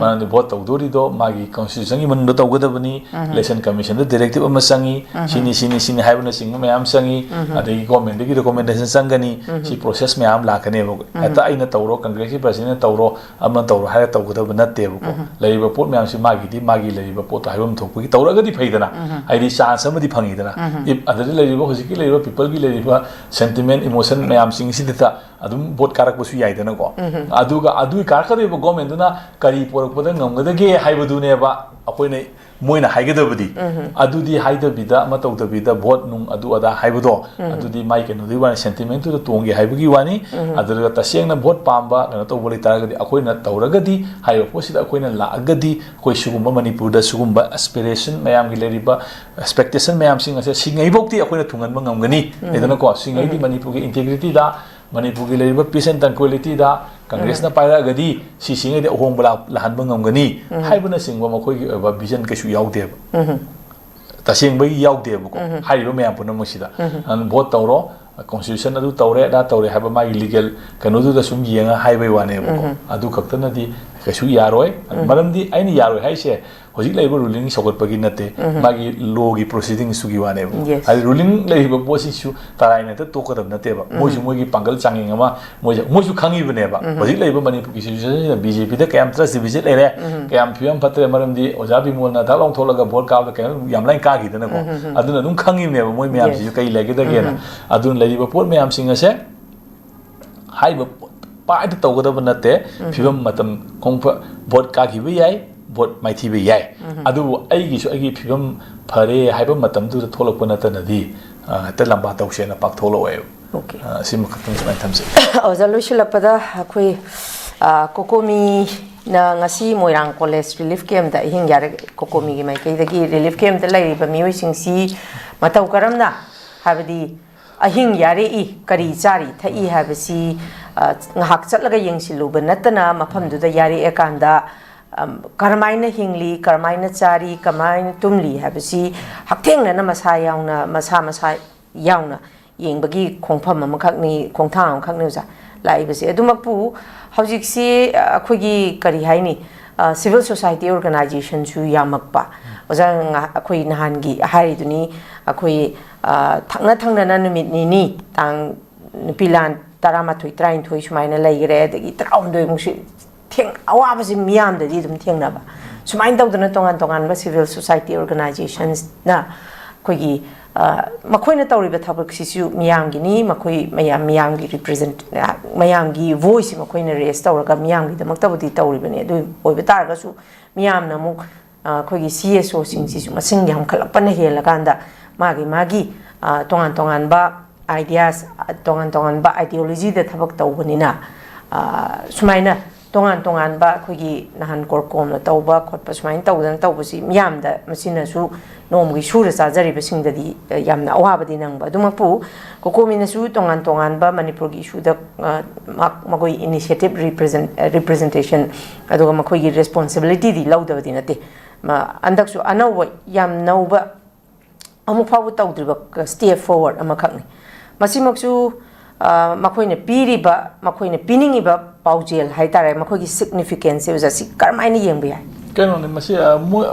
ꯃꯔꯝꯗꯤ vote ꯇꯧꯗꯣꯔꯤꯗꯣ ꯃꯥꯒꯤ constitutionꯒꯤ ꯃꯅꯨꯡꯗ ꯇꯧꯒꯗꯕꯅꯤ꯫ Election commissionꯗ directive ꯑꯃ ꯆꯪꯉꯤ꯫ ꯁꯤꯅꯤ, ꯁꯤꯅꯤ, ꯁꯤꯅꯤ ꯍꯥꯏꯕꯅꯆꯤꯡꯕ ꯃꯌꯥꯝ ꯆꯪꯉꯤ꯫ ꯑꯗꯒꯤ governmentꯗꯒꯤ recommendation ꯆꯪꯒꯅꯤ꯫ ꯁꯤ process ꯃꯌꯥꯝ ꯂꯥꯛꯀꯅꯦꯕ꯫ ꯍꯦꯛꯇ ꯑꯩꯅ ꯇꯧꯔꯣ, Congressꯀꯤ presidentꯅ ꯇꯧꯔꯣ, ꯑꯃ ꯇꯧꯔꯣ ꯍꯥꯏꯔꯒ ꯇꯧꯒꯗꯕ ꯅꯠꯇꯦꯕꯀꯣ꯫ ꯂꯩꯔꯤꯕ ꯄꯣꯠ ꯃꯌꯥꯝꯁꯤ ꯃꯥꯒꯤꯗꯤ ꯃꯥꯒꯤ ꯂꯩꯔꯤꯕ ꯄꯣꯠꯇꯣ ꯍꯥꯏꯐꯝ ꯊꯣꯛꯄꯒꯤ ꯇꯧꯔꯒꯗꯤ ꯐꯩꯗꯅ꯫ ꯍꯥꯏꯗꯤ chance ꯑꯃꯗꯤ ꯐꯪꯉꯤꯗꯅ꯫ If ꯑꯗꯨꯗ ꯂꯩꯔꯤꯕ, ꯍꯧꯖꯤꯛꯀꯤ ꯂꯩꯔꯤꯕ peopleꯒꯤ ꯂꯩꯔꯤꯕ sentiment, emotion ꯃꯌꯥꯝꯁꯤꯡꯁꯤꯗ ꯑꯗꯨꯝ ꯚꯣꯠ ꯀꯥꯔꯛꯄꯁꯨ ꯌꯥꯏꯗꯅꯀꯣ꯫ ꯑꯗꯨꯒ ꯑꯗꯨꯒꯤ ꯀꯥꯔꯛꯀꯗꯧꯔꯤꯕ ꯒꯣꯔꯃꯦꯟꯗꯨꯅ ꯀꯔꯤ ꯄꯨꯔꯛꯄꯗ ꯉꯝꯒꯗꯒꯦ ꯍꯥꯏꯕꯗꯨꯅꯦꯕ ꯑꯩꯈꯣꯏꯅ, ꯃꯣꯏꯅ ꯍꯥꯏꯒꯗꯕꯗꯤ꯫ ꯑꯗꯨꯗꯤ ꯍꯥꯏꯗꯕꯤꯗ, ꯑꯃ ꯇꯧꯗꯕꯤꯗ, ꯚꯣꯠ ꯅꯨꯡ ꯑꯗꯨ ꯑꯗꯥ ꯍꯥꯏꯕꯗꯣ, ꯑꯗꯨꯗꯤ ꯃꯥꯏ ꯀꯩꯅꯣꯗꯨꯒꯤ ꯋꯥꯅꯤ, ꯁꯦꯟꯇꯤꯃꯦꯟꯇꯨꯗ ꯇꯣꯡꯒꯦ ꯍꯥꯏꯕꯒꯤ ꯋꯥꯅꯤ꯫ ꯑꯗꯨꯒ ꯇꯁꯦꯡꯅ ꯚꯣꯠ ꯄꯥꯝꯕ, ꯀꯩꯅꯣ ꯇꯧꯕ ꯂꯩꯇꯥꯔꯒꯗꯤ, ꯑꯩꯈꯣꯏꯅ ꯇꯧꯔꯒꯗꯤ, ꯍꯥꯏꯔꯤꯕ ꯄꯣꯠꯁꯤꯗ ꯑꯩꯈꯣꯏꯅ ꯂꯥꯛꯑꯒꯗꯤ, ꯑꯩꯈꯣꯏ ꯁꯤꯒꯨꯝꯕ ꯃꯅꯤꯄꯨꯔꯗ ꯁꯤꯒꯨꯝꯕ ꯑꯦꯁꯄꯤꯔꯦꯁꯟ ꯃꯌꯥꯝꯒꯤ ꯂꯩꯔꯤꯕ ꯑꯦꯛꯁꯄꯦꯛꯇꯦꯁꯟ ꯃꯌꯥꯝꯁꯤꯡ ꯑꯁꯦ ꯁꯤꯉꯩꯐꯧꯗꯤ ꯑꯩꯈꯣꯏꯅ ꯊꯨꯡꯍꯟꯕ ꯉꯝꯒꯅꯤ꯫ ꯂꯩꯗꯅꯀꯣ, ꯁꯤꯉꯩꯗꯤ ꯃꯅꯤꯄꯨꯔꯒꯤ ꯏꯟꯇꯦꯒ꯭ꯔꯤꯇꯤꯗ, ꯃꯅꯤꯄꯨꯔꯒꯤ ꯂꯩꯔꯤꯕ peace and tranquility ꯗ ꯀꯪꯒ꯭ꯔꯦꯁꯅ ꯄꯥꯏꯔꯛꯑꯒꯗꯤ ꯁꯤꯁꯤꯉꯩꯗꯤ ꯑꯍꯣꯡꯕ ꯂꯥꯛ-, ꯂꯥꯛꯍꯟꯕ ꯉꯝꯒꯅꯤ ꯍꯥꯏꯕꯅꯆꯤꯡꯕ ꯃꯈꯣꯏꯒꯤ ꯑꯣꯏꯕ ꯚꯤꯖꯟ ꯀꯩꯁꯨ ꯌꯥꯎꯗꯦꯕ꯫ ꯇꯁꯦꯡꯕꯒꯤ ꯌꯥꯎꯗꯦꯕꯀꯣ꯫ ꯍꯥꯏꯔꯤꯕ ꯃꯌꯥꯝ ꯄꯨꯝꯅꯃꯛꯁꯤꯗ꯫ ꯑꯗꯨꯅ ꯚꯣꯠ ꯇꯧꯔꯣ, ꯀꯣꯟꯁꯇꯤꯇ꯭ꯌꯨꯁꯟ ꯑꯗꯨ ꯇꯧꯔꯦ, ꯑꯗꯥ ꯇꯧꯔꯦ ꯍꯥꯏꯕ ꯃꯥꯒꯤ ꯂꯤꯒꯦꯜ ꯀꯩꯅꯣꯗꯨꯗ ꯁꯨꯝ ꯌꯦꯡꯉ ꯍꯥꯏꯕꯩ ꯋꯥꯅꯦꯕꯀꯣ꯫ ꯑꯗꯨ ꯈꯛꯇꯅꯗꯤ ꯀꯩꯁꯨ ꯌꯥꯔꯣꯏ꯫ ꯃꯔꯝꯗꯤ ꯑꯩꯅ ꯌꯥꯔꯣꯏ ꯍꯥꯏꯁꯦ ꯍꯧꯖꯤꯛ ꯂꯩꯔꯤꯕ ꯔꯨꯂꯤꯡ ꯁꯧꯒꯠꯄꯒꯤ ꯅꯠꯇꯦ, ꯃꯥꯒꯤ ꯂꯣꯒꯤ ꯄ꯭ꯔꯣꯁꯤꯗꯤꯡꯁꯇꯨꯒꯤ ꯋꯥꯅꯦꯕ꯫ Yes. ꯍꯥꯏꯗꯤ ꯔꯨꯂꯤꯡ ꯂꯩꯔꯤꯕ ꯄꯣꯠꯁꯤꯁꯨ ꯇꯔꯥꯏꯅ ꯍꯦꯛꯇ ꯇꯣꯛꯀꯗꯕ ꯅꯠꯇꯦꯕ꯫ ꯃꯣꯏꯁꯨ ꯃꯣꯏꯒꯤ ꯄꯥꯡꯒꯜ ꯆꯥꯡꯌꯦꯡ ꯑꯃ ꯃꯣꯏꯁꯨ, ꯃꯣꯏꯁꯨ ꯈꯪꯉꯤꯕꯅꯦꯕ꯫ ꯍꯧꯖꯤꯛ ꯂꯩꯔꯤꯕ ꯃꯅꯤꯄꯨꯔꯒꯤ ꯁꯤꯆꯨꯋꯦꯁꯟꯁꯤꯗ ꯕꯤ ꯖꯦ ꯄꯤꯗ ꯀꯌꯥꯝ ꯇ꯭ꯔꯁ ꯗꯤꯐꯤꯁꯤꯠ ꯂꯩꯔꯦ, ꯀꯌꯥꯝ ꯐꯤꯕꯝ ꯐꯠꯇ꯭ꯔꯦ, ꯃꯔꯝꯗꯤ ꯑꯣꯖꯥ ꯕꯤꯃꯣꯜꯅ ꯊꯛ ꯂꯥꯎ ꯊꯣꯛꯂꯒ ꯚꯣꯠ ꯀꯥꯕꯗ ꯀꯩꯅꯣ ꯌꯥꯝ ꯂꯥꯏꯅ ꯀꯥꯈꯤꯗꯅꯀꯣ꯫ ꯑꯗꯨꯅ ꯑꯗꯨꯝ ꯈꯪꯉꯤꯕꯅꯦꯕ ꯃꯣꯏ ꯃꯌꯥꯝꯁꯤꯁꯨ ꯀꯩ ꯂꯩꯒꯗꯒꯦꯅ꯫ ꯑꯗꯨꯅ ꯂꯩꯔꯤꯕ ꯄꯣꯠ ꯃꯌꯥꯝꯁꯤꯡ ꯑꯁꯦ ꯍꯥꯏꯔꯤꯕ ꯄꯥꯏꯗ ꯇꯧꯒꯗꯕ ꯅꯠꯇꯦ꯫ ꯐꯤꯕꯝ ꯃꯇꯝ ꯈꯣꯡꯐ-, ꯚꯣꯠ ꯀꯥꯈꯤꯕ ꯌꯥꯏ, ꯚꯣꯠ ꯃꯥꯏꯊꯤꯕ ꯌꯥꯏ꯫ ꯑꯗꯨꯕꯨ ꯑꯩꯒꯤꯁꯨ ꯑꯩꯒꯤ ꯐꯤꯕꯝ ꯐꯔꯦ ꯍꯥꯏꯕ ꯃꯇꯝꯗꯨꯗ ꯊꯣꯛꯂꯛꯄ ꯅꯠꯇꯅꯗꯤ, ꯑ, ꯍꯦꯛꯇ ꯂꯝꯕꯥ ꯇꯧꯁꯦꯅ ꯄꯥꯛ ꯊꯣꯛꯂꯛꯑꯣꯏꯕ꯫ Okay. ꯑ, ꯁꯤꯃꯈꯛꯇꯪ ꯁꯨꯃꯥꯏꯅ ꯊꯝꯖꯒꯦ꯫ ꯑꯣꯖꯥ, ꯂꯣꯏꯁꯤꯜꯂꯛꯄꯗ ꯑꯩꯈꯣꯏ, ꯑ, ꯀꯣꯀꯣꯃꯤꯅ ꯉꯁꯤ ꯃꯣꯏꯔꯥꯡ ꯀꯣꯂꯦꯖ ꯔꯤꯂꯤꯐ ꯀꯦꯝꯞꯇ ꯑꯍꯤꯡ ꯌꯥꯔꯦ, ꯀꯣꯀꯣꯃꯤꯒꯤ ꯃꯥꯏꯀꯩꯗꯒꯤ ꯔꯤꯂꯤꯐ ꯀꯦꯝꯞꯇ ꯂꯩꯔꯤꯕ ꯃꯤꯑꯣꯏꯁꯤꯡꯁꯤ ꯃꯇꯧ ꯀꯔꯝꯅ, ꯍꯥꯏꯕꯗꯤ ꯑꯍꯤꯡ ꯌꯥꯔꯦꯛꯏ, ꯀꯔꯤ ꯆꯥꯔꯤ ꯊꯛꯏ ꯍꯥꯏꯕꯁꯤ, ꯑ, ꯉꯥꯏꯍꯥꯛ ꯆꯠꯂꯒ ꯌꯦꯡꯁꯤꯜꯂꯨꯕ ꯅꯠꯇꯅ ꯃꯐꯝꯗꯨꯗ ꯌꯥꯔꯦꯛꯑꯀꯥꯟꯗ, ꯑꯝ, ꯀꯔꯝꯍꯥꯏꯅ ꯍꯤꯡꯂꯤ, ꯀꯔꯝꯍꯥꯏꯅ ꯆꯥꯔꯤ, ꯀꯃꯥꯏꯅ ꯇꯨꯝꯂꯤ ꯍꯥꯏꯕꯁꯤ ꯍꯛꯊꯦꯡꯅꯅ ꯃꯁꯥ ꯌꯥꯎꯅ, ꯃꯁꯥ ꯃꯁꯥ ꯌꯥꯎꯅ ꯌꯦꯡꯕꯒꯤ ꯈꯣꯡꯐꯝ ꯑꯃꯈꯛꯅꯤ, ꯈꯣꯡꯊꯥꯡ ꯑꯃꯈꯛꯅꯤ ꯑꯣꯖꯥ ꯂꯥꯛꯏꯕꯁꯦ꯫ ꯑꯗꯨꯃꯛꯄꯨ ꯍꯧꯖꯤꯛꯁꯤ, ꯑ, ꯑꯩꯈꯣꯏꯒꯤ ꯀꯔꯤ ꯍꯥꯏꯅꯤ, ꯑ, civil society organization ꯁꯨ ꯌꯥꯝꯃꯛꯄ꯫ ꯑꯣꯖꯥ ꯉꯥ-, ꯑꯩꯈꯣꯏ ꯅꯍꯥꯟꯒꯤ ꯍꯥꯏꯔꯤꯗꯨꯅꯤ, ꯑꯩꯈꯣꯏ, ꯑ, ꯊꯪꯅ ꯊꯪꯅꯅ ꯅꯨꯃꯤꯠ ꯅꯤꯅꯤ, ꯇꯥꯡ, ꯅꯨꯄꯤ ꯂꯥꯟ ꯇꯔꯥꯃꯥꯊꯣꯏ, ꯇꯔꯥꯅꯤꯊꯣꯏ ꯁꯨꯃꯥꯏꯅ ꯂꯩꯈ꯭ꯔꯦ, ꯑꯗꯒꯤ ꯇꯔꯥꯍꯨꯝꯗꯣꯏꯃꯨꯛꯁꯤ ꯊꯦꯡ-, ꯑꯋꯥꯕꯁꯤ ꯃꯤꯌꯥꯝꯗꯗꯤ ꯑꯗꯨꯝ ꯊꯦꯡꯅꯕ꯫ ꯁꯨꯃꯥꯏꯅ ꯇꯧꯗꯅ ꯇꯣꯉꯥꯟ ꯇꯣꯉꯥꯟꯕ civil society organization ꯅ ꯑꯩꯈꯣꯏꯒꯤ ꯃꯈꯣꯏꯅ ꯇꯧꯔꯤꯕ ꯊꯕꯛꯁꯤꯁꯨ ꯃꯤꯌꯥꯝꯒꯤꯅꯤ꯫ ꯃꯈꯣꯏ ꯃꯌꯥꯝ, ꯃꯤꯌꯥꯝꯒꯤ represent, ꯃꯌꯥꯝꯒꯤ voiceꯁꯤ ꯃꯈꯣꯏꯅ raise ꯇꯧꯔꯒ ꯃꯤꯌꯥꯝꯒꯤꯗꯃꯛꯇꯕꯨꯗꯤ ꯇꯧꯔꯤꯕꯅꯤ꯫ ꯑꯗꯨ ꯑꯣꯏꯕ ꯇꯥꯔꯒꯁꯨ ꯃꯤꯌꯥꯝꯅ ꯑꯃꯨꯛ, ꯑ, ꯑꯩꯈꯣꯏꯒꯤ C S Oꯁꯤꯡꯁꯤꯁꯨ ꯃꯁꯤꯡ ꯌꯥꯝꯈꯠꯂꯛꯄꯅ ꯍꯦꯜꯂꯀꯥꯟꯗ ꯃꯥꯒꯤ, ꯃꯥꯒꯤ, ꯑ, ꯇꯣꯉꯥꯟ ꯇꯣꯉꯥꯟꯕ ideas, ꯑ, ꯇꯣꯉꯥꯟ ꯇꯣꯉꯥꯟꯕ ideologyꯗ ꯊꯕꯛ ꯇꯧꯕꯅꯤꯅ, ꯑ, ꯁꯨꯃꯥꯏꯅ ꯇꯣꯉꯥꯟ ꯇꯣꯉꯥꯟꯕ ꯑꯩꯈꯣꯏꯒꯤ ꯅꯍꯥꯟ ꯀꯣꯔꯀꯣꯝꯅ ꯇꯧꯕ ꯈꯣꯠꯄ ꯁꯨꯃꯥꯏꯅ ꯇꯧꯗꯅ ꯇꯧꯕꯁꯤ ꯃꯤꯌꯥꯝꯗ, ꯃꯁꯤꯅꯁꯨ ꯅꯣꯡꯃꯒꯤ ꯁꯨꯔ ꯆꯥꯖꯔꯤꯕꯁꯤꯡꯗꯗꯤ, ꯑ, ꯌꯥꯝꯅ ꯑꯋꯥꯕꯗꯤ ꯅꯪꯕ꯫ ꯑꯗꯨꯃꯛꯄꯨ ꯀꯣꯀꯣꯃꯤꯅꯁꯨ ꯇꯣꯉꯥꯟ ꯇꯣꯉꯥꯟꯕ ꯃꯅꯤꯄꯨꯔꯒꯤ issue ꯗ, ꯑ, ꯃꯥ-, ꯃꯈꯣꯏ initiative represent-, ꯑ, representation, ꯑꯗꯨꯒ ꯃꯈꯣꯏꯒꯤ responsibilityꯗꯤ ꯂꯧꯗꯕꯗꯤ ꯅꯠꯇꯦ꯫ ꯃ-, ꯍꯟꯗꯛꯁꯨ ꯑꯅꯧꯕ, ꯌꯥꯝ ꯅꯧꯕ, ꯑꯃꯨꯛ ꯐꯥꯎꯕ ꯇꯧꯗ꯭ꯔꯤꯕ step forward ꯑꯃꯈꯛꯅꯤ꯫ ꯃꯁꯤꯃꯛꯁꯨ, ꯑ, ꯃꯈꯣꯏꯅ ꯄꯤꯔꯤꯕ, ꯃꯈꯣꯏꯅ ꯄꯤꯅꯤꯡꯉꯤꯕ ꯄꯥꯎꯖꯦꯜ ꯍꯥꯏꯇꯥꯔꯦ, ꯃꯈꯣꯏꯒꯤ significanceꯁꯦ ꯑꯣꯖꯥ, ꯁꯤ ꯀꯔꯝꯍꯥꯏꯅ ꯌꯦꯡꯕ ꯌꯥꯏ? ꯀꯩꯅꯣꯅꯦ, ꯃꯁꯤ, ꯑ, ꯃꯣꯏ-,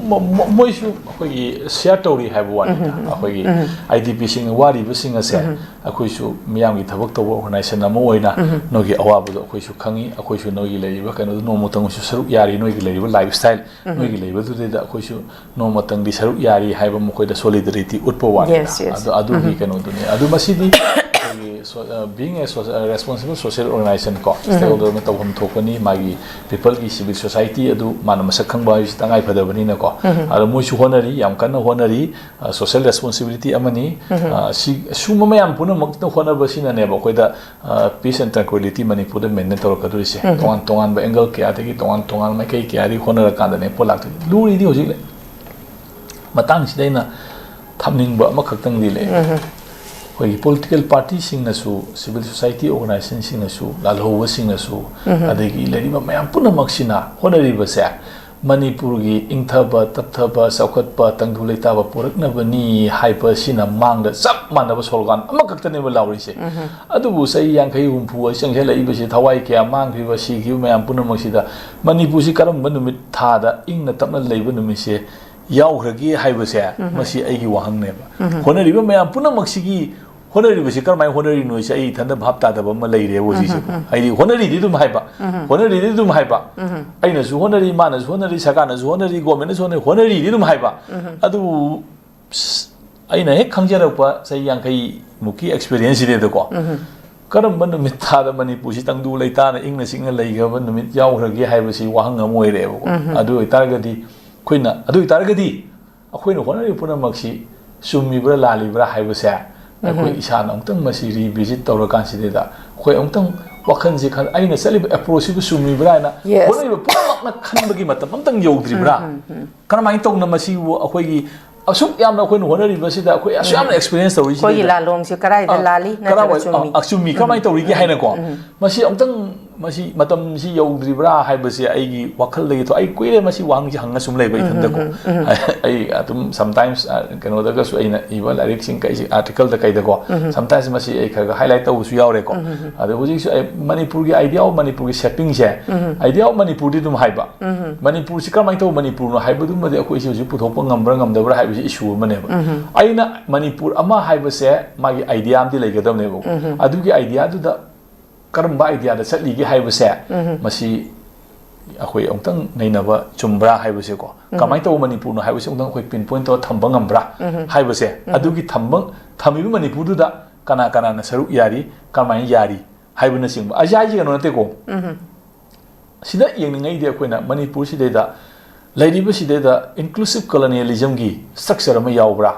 ꯃꯣ-, ꯃꯣ-, ꯃꯣꯏꯁꯨ ꯑꯩꯈꯣꯏꯒꯤ share ꯇꯧꯔꯤ ꯍꯥꯏꯕ ꯋꯥꯅꯤꯗ꯫ ꯎꯝ, ꯎꯝ, ꯎꯝ, ꯑꯩꯈꯣꯏꯒꯤ ꯎꯝ꯫ IDPꯁꯤꯡ ꯋꯥꯔꯤꯕꯁꯤꯡ ꯑꯁꯦ ꯎꯝ꯫ ꯑꯩꯈꯣꯏꯁꯨ ꯃꯤꯌꯥꯝꯒꯤ ꯊꯕꯛ ꯇꯧꯕ organization ꯑꯃ ꯑꯣꯏꯅ ꯎꯝ꯫ ꯅꯣꯏꯒꯤ ꯑꯋꯥꯕꯗꯣ ꯑꯩꯈꯣꯏꯁꯨ ꯈꯪꯉꯤ, ꯑꯩꯈꯣꯏꯁꯨ ꯅꯣꯏꯒꯤ ꯂꯩꯔꯤꯕ ꯀꯩꯅꯣꯗꯣ ꯅꯣꯡꯃꯇꯪꯁꯨ ꯁꯔꯨꯛ ꯌꯥꯔꯤ, ꯅꯣꯏꯒꯤ ꯂꯩꯔꯤꯕ lifestyle, ꯎꯝ꯫ ꯅꯣꯏꯒꯤ ꯂꯩꯕꯗꯨꯗꯩꯗ ꯑꯩꯈꯣꯏꯁꯨ ꯅꯣꯡꯃꯇꯪꯗꯤ ꯁꯔꯨꯛ ꯌꯥꯔꯤ ꯍꯥꯏꯕ ꯃꯈꯣꯏꯗ solidarity ꯎꯠꯄ ꯋꯥꯅꯤꯗ꯫ Yes, yes. ꯑꯗꯨ, ꯑꯗꯨꯒꯤ ꯎꯝ꯫ ꯀꯩꯅꯣꯗꯨꯅꯤ꯫ ꯑꯗꯨ ꯃꯁꯤꯗꯤ ꯑꯩꯈꯣꯏꯒꯤ so-, ꯑ, being a so-, ꯑ, responsible social organization ꯀꯣ, ꯎꯝ꯫ Stakeholder ꯑꯃ ꯇꯧꯐꯝ ꯊꯣꯛꯄꯅꯤ, ꯃꯥꯒꯤ peopleꯒꯤ civil society ꯑꯗꯨ ꯃꯥꯅ ꯃꯁꯛ ꯈꯪꯕ ꯍꯥꯏꯕꯁꯤ ꯇꯉꯥꯏ ꯐꯗꯕꯅꯤꯅꯀꯣ꯫ ꯎꯝ꯫ ꯑꯗꯣ ꯃꯣꯏꯁꯨ ꯍꯣꯠꯅꯔꯤ, ꯌꯥꯝ ꯀꯟꯅ ꯍꯣꯠꯅꯔꯤ, ꯑ, social responsibility ꯑꯃꯅꯤ꯫ ꯎꯝ꯫ ꯑ, ꯁꯤ, ꯁꯨꯝꯕ ꯃꯌꯥꯝ ꯄꯨꯝꯅꯃꯛꯇ ꯍꯣꯠꯅꯕꯁꯤꯅꯅꯦꯕ ꯑꯩꯈꯣꯏꯗ, ꯑ, peace and tranquility ꯃꯅꯤꯄꯨꯔꯗ maintain ꯇꯧꯔꯛꯀꯗꯣꯏꯁꯦ꯫ ꯎꯝ꯫ ꯇꯣꯉꯥꯟ ꯇꯣꯉꯥꯟꯕ angle ꯀꯌꯥꯗꯒꯤ, ꯇꯣꯉꯥꯟ ꯇꯣꯉꯥꯟꯕ ꯃꯥꯏꯀꯩ ꯀꯌꯥꯗꯒꯤ ꯍꯣꯠꯅꯔꯀꯥꯟꯗꯅꯦ ꯄꯣꯠ ꯂꯥꯛꯇꯣꯏꯁꯦ꯫ ꯂꯨꯔꯤꯗꯤ ꯍꯧꯖꯤꯛ ꯂꯩ꯫ ꯃꯇꯥꯡꯁꯤꯗ ꯑꯩꯅ ꯊꯝꯅꯤꯡꯕ ꯑꯃꯈꯛꯇꯪꯗꯤ ꯂꯩ꯫ ꯎꯝ꯫ ꯑꯩꯈꯣꯏꯒꯤ political partyꯁꯤꯡꯅꯁꯨ, civil society organizationꯁꯤꯡꯅꯁꯨ, ꯂꯥꯜꯍꯧꯕꯁꯤꯡꯅꯁꯨ, ꯎꯝ꯫ ꯑꯗꯒꯤ ꯂꯩꯔꯤꯕ ꯃꯌꯥꯝ ꯄꯨꯝꯅꯃꯛꯁꯤꯅ ꯍꯣꯠꯅꯔꯤꯕꯁꯦ ꯃꯅꯤꯄꯨꯔꯒꯤ ꯏꯪꯊꯕ, ꯇꯞꯊꯕ, ꯆꯥꯎꯈꯠꯄ, ꯇꯪꯗꯨ ꯂꯩꯇꯥꯕ ꯄꯨꯔꯛꯅꯕꯅꯤ ꯍꯥꯏꯕꯁꯤꯅ ꯃꯥꯡꯗ ꯆꯞ ꯃꯥꯟꯅꯕ slogan ꯑꯃꯈꯛꯇꯅꯦꯕ ꯂꯥꯎꯔꯤꯁꯦ꯫ ꯎꯝ꯫ ꯑꯗꯨꯕꯨ ꯆꯍꯤ ꯌꯥꯡꯈꯩ ꯍꯨꯝꯐꯨ ꯑꯩ ꯆꯪꯁꯤꯜꯂꯛꯏꯕꯁꯦ, ꯊꯋꯥꯏ ꯀꯌꯥ ꯃꯥꯡꯈ꯭ꯔꯤꯕ, ꯁꯤꯈꯤꯕ ꯃꯌꯥꯝ ꯄꯨꯝꯅꯃꯛꯁꯤꯗ ꯃꯅꯤꯄꯨꯔꯁꯤ ꯀꯔꯝꯕ ꯅꯨꯃꯤꯠ ꯊꯥꯗ ꯏꯪꯅ ꯇꯞꯅ ꯂꯩꯕ ꯅꯨꯃꯤꯠꯁꯦ ꯌꯥꯎꯈ꯭ꯔꯒꯦ ꯍꯥꯏꯕꯁꯦ, ꯎꯝ꯫ ꯃꯁꯤ ꯑꯩꯒꯤ ꯋꯥꯍꯪꯅꯦꯕ꯫ ꯎꯝ꯫ ꯍꯣꯠꯅꯔꯤꯕ ꯃꯌꯥꯝ ꯄꯨꯝꯅꯃꯛꯁꯤꯒꯤ ꯍꯣꯠꯅꯔꯤꯕꯁꯤ ꯀꯔꯝꯍꯥꯏꯅ ꯍꯣꯠꯅꯔꯤꯅꯣ ꯍꯥꯏꯁꯦ ꯑꯩ ꯏꯊꯟꯗ ꯚꯥꯞ ꯇꯥꯗꯕ ꯑꯃ ꯂꯩꯔꯦꯕ ꯍꯧꯖꯤꯛꯁꯦ꯫ ꯎꯝ, ꯎꯝ, ꯎꯝ꯫ ꯍꯥꯏꯗꯤ ꯍꯣꯠꯅꯔꯤꯗꯤ ꯑꯗꯨꯝ ꯍꯥꯏꯕ, ꯎꯝ꯫ ꯍꯣꯠꯅꯔꯤꯗꯤ ꯑꯗꯨꯝ ꯍꯥꯏꯕ, ꯎꯝ꯫ ꯑꯩꯅꯁꯨ ꯍꯣꯠꯅꯔꯤ, ꯃꯥꯅꯁꯨ ꯍꯣꯠꯅꯔꯤ, ꯁꯔꯀꯥꯔꯅꯁꯨ ꯍꯣꯠꯅꯔꯤ, governmentꯅꯁꯨ ꯍꯣꯠꯅꯔꯤ, ꯍꯣꯠꯅꯔꯤꯗꯤ ꯑꯗꯨꯝ ꯍꯥꯏꯕ꯫ ꯎꯝ꯫ ꯑꯗꯨꯕꯨ ꯁ-, ꯑꯩꯅ ꯍꯦꯛ ꯈꯪꯖꯔꯛꯄ ꯆꯍꯤ ꯌꯥꯡꯈꯩ ꯃꯨꯛꯀꯤ ꯑꯦꯛꯁꯄꯤꯔꯤꯌꯦꯟꯁꯁꯤꯗꯩꯗꯀꯣ, ꯀꯔꯝꯕ ꯅꯨꯃꯤꯠ ꯊꯥꯗ ꯃꯅꯤꯄꯨꯔꯁꯤ ꯇꯪꯗꯨ ꯂꯩꯇꯥꯅ ꯏꯪꯅ ꯆꯤꯛꯅ ꯂꯩꯈ꯭ꯔꯕ ꯅꯨꯃꯤꯠ ꯌꯥꯎꯈ꯭ꯔꯒꯦ ꯍꯥꯏꯕꯁꯤ ꯋꯥꯍꯪ ꯑꯃ ꯑꯣꯏꯔꯦꯕꯀꯣ꯫ ꯑꯗꯨ ꯑꯣꯏꯇꯥꯔꯒꯗꯤ ꯑꯩꯈꯣꯏꯅ ꯑꯗꯨ ꯑꯣꯏꯇꯥꯔꯒꯗꯤ ꯑꯩꯈꯣꯏꯅ ꯍꯣꯠꯅꯔꯤꯕ ꯄꯨꯝꯅꯃꯛꯁꯤ ꯆꯨꯝꯃꯤꯕ꯭ꯔꯥ ꯂꯥꯜꯂꯤꯕ꯭ꯔꯥ ꯍꯥꯏꯕꯁꯦ ꯑꯩꯈꯣꯏ ꯏꯁꯥꯅ ꯑꯃꯨꯛꯇꯪ ꯃꯁꯤ ꯔꯤꯚꯤꯖꯤꯠ ꯇꯧꯔꯀꯥꯟꯁꯤꯗꯩꯗ ꯑꯩꯈꯣꯏ ꯑꯃꯨꯛꯇꯪ ꯋꯥꯈꯜꯁꯦ ꯈꯟ ꯑꯩꯅ ꯆꯠꯂꯤꯕ ꯑꯦꯄ꯭ꯔꯣꯆꯁꯤꯕꯨ ꯆꯨꯝꯃꯤꯕ꯭ꯔꯥ ꯍꯥꯏꯅ ꯍꯣꯠꯅꯔꯤꯕ ꯄꯨꯝꯅꯃꯛꯅ ꯈꯟꯕꯒꯤ ꯃꯇꯝ ꯑꯝꯇꯪ ꯌꯧꯗ꯭ꯔꯤꯕ꯭ꯔꯥ? ꯀꯔꯝꯍꯥꯏꯅ ꯇꯧꯅ ꯃꯁꯤꯕꯨ ꯑꯩꯈꯣꯏꯒꯤ ꯑꯁꯨꯛ ꯌꯥꯝꯅ ꯑꯩꯈꯣꯏꯅ ꯍꯣꯠꯅꯔꯤꯕꯁꯤꯗ ꯑꯩꯈꯣꯏ ꯑꯁꯨꯛ ꯌꯥꯝꯅ ꯑꯦꯛꯁꯄꯤꯔꯤꯌꯦꯟꯁ ꯇꯧꯔꯤꯁꯤꯗ ꯑꯩꯈꯣꯏꯒꯤ ꯂꯥꯂꯣꯡꯁꯦ ꯀꯗꯥꯏꯗ ꯑ, ꯂꯥꯜꯂꯤ ꯅꯠꯇ꯭ꯔꯒ ꯀꯔꯝꯍꯥꯏ-, ꯆꯨꯝꯃꯤ? ꯑ, ꯑ, ꯆꯨꯝꯃꯤ, ꯀꯔꯝꯍꯥꯏꯅ ꯇꯧꯔꯤꯒꯦ ꯍꯥꯏꯅꯀꯣ꯫ ꯃꯁꯤ ꯑꯃꯨꯛꯇꯪ ꯃꯁꯤ ꯃꯇꯝꯁꯤ ꯌꯧꯗ꯭ꯔꯤꯕ꯭ꯔꯥ ꯍꯥꯏꯕꯁꯦ ꯑꯩꯒꯤ ꯋꯥꯈꯜꯗꯒꯤ ꯊꯣꯛ ꯑꯩ ꯀꯨꯏꯔꯦ ꯃꯁꯤ ꯋꯥꯍꯪꯁꯤ ꯍꯪꯉ ꯁꯨꯝ ꯂꯩꯕ ꯏꯊꯟꯗꯀꯣ꯫ ꯑꯩ ꯑꯗꯨꯝ ꯁꯝꯇꯥꯏꯝꯁ ꯀꯩꯅꯣꯗꯒꯁꯨ ꯑꯩꯅ ꯏꯕ ꯂꯥꯏꯔꯤꯛꯁꯤꯡ ꯀꯩꯁꯤ ꯑꯥꯔꯇꯤꯀꯜꯗ ꯀꯩꯗꯀꯣ, ꯁꯝꯇꯥꯏꯝꯁ ꯃꯁꯤ ꯑꯩ ꯈꯔ ꯈꯔ ꯍꯥꯏꯂꯥꯏꯠ ꯇꯧꯕꯁꯨ ꯌꯥꯎꯔꯦꯀꯣ꯫ ꯑꯗꯣ ꯍꯧꯖꯤꯛꯁꯨ ꯑꯩ ꯃꯅꯤꯄꯨꯔꯒꯤ ꯑꯥꯏꯗꯤꯌꯥ ꯑꯣꯐ ꯃꯅꯤꯄꯨꯔꯒꯤ ꯁꯦꯞꯄꯤꯡꯁꯦ, ꯑꯥꯏꯗꯤꯌꯥ ꯑꯣꯐ ꯃꯅꯤꯄꯨꯔꯗꯤ ꯑꯗꯨꯝ ꯍꯥꯏꯕ, ꯃꯅꯤꯄꯨꯔꯁꯤ ꯀꯔꯝꯍꯥꯏꯅ ꯇꯧꯕ ꯃꯅꯤꯄꯨꯔꯅꯣ ꯍꯥꯏꯕꯗꯨꯃꯗꯤ ꯑꯩꯈꯣꯏꯁꯦ ꯍꯧꯖꯤꯛ ꯄꯨꯊꯣꯛꯄ ꯉꯝꯕ꯭ꯔꯥ ꯉꯝꯗꯕ꯭ꯔꯥ ꯍꯥꯏꯕꯁꯤ ꯏꯁꯨ ꯑꯃꯅꯦꯕ꯫ ꯑꯩꯅ ꯃꯅꯤꯄꯨꯔ ꯑꯃ ꯍꯥꯏꯕꯁꯦ ꯃꯥꯒꯤ ꯑꯥꯏꯗꯤꯌꯥ ꯑꯃꯗꯤ ꯂꯩꯒꯗꯕꯅꯦꯕ꯫ ꯑꯗꯨꯒꯤ ꯑꯥꯏꯗꯤꯌꯥꯗꯨꯗ ꯀꯔꯝꯕ ꯑꯥꯏꯗꯤꯌꯥꯗ ꯆꯠꯂꯤꯒꯦ ꯍꯥꯏꯕꯁꯦ ꯃꯁꯤ ꯑꯩꯈꯣꯏ ꯑꯃꯨꯛꯇꯪ ꯅꯩꯅꯕ ꯆꯨꯝꯕ꯭ꯔꯥ ꯍꯥꯏꯕꯁꯦꯀꯣ, ꯀꯃꯥꯏꯅ ꯇꯧꯕ ꯃꯅꯤꯄꯨꯔꯅꯣ ꯍꯥꯏꯕꯁꯦ ꯑꯃꯨꯛꯇꯪ ꯑꯩꯈꯣꯏ ꯄꯤꯟ ꯄꯣꯏꯟ ꯇꯧꯔ ꯊꯝꯕ ꯉꯝꯕ꯭ꯔꯥ ꯍꯥꯏꯕꯁꯦ, ꯑꯗꯨꯒꯤ ꯊꯝꯕ, ꯊꯝꯃꯤꯕ ꯃꯅꯤꯄꯨꯔꯗꯨꯗ ꯀꯅꯥ ꯀꯅꯥꯅ ꯁꯔꯨꯛ ꯌꯥꯔꯤ, ꯀꯔꯝꯍꯥꯏꯅ ꯌꯥꯔꯤ ꯍꯥꯏꯕꯅꯆꯤꯡꯕ꯫ ꯑꯩꯁꯦ ꯍꯥꯏꯁꯦ ꯀꯩꯅꯣ ꯅꯠꯇꯦꯀꯣ, ꯁꯤꯗ ꯌꯦꯡꯅꯤꯡꯉꯩꯗꯤ ꯑꯩꯈꯣꯏꯅ ꯃꯅꯤꯄꯨꯔꯁꯤꯗꯩꯗ ꯂꯩꯔꯤꯕꯁꯤꯗꯩꯗ ꯏꯟꯀ꯭ꯂꯨꯁꯤꯞ ꯀꯣꯂꯣꯅꯤꯌꯦꯂꯤꯖꯝꯒꯤ ꯁ꯭ꯇ꯭ꯔꯛꯆꯔ ꯑꯃ ꯌꯥꯎꯕ꯭ꯔꯥ?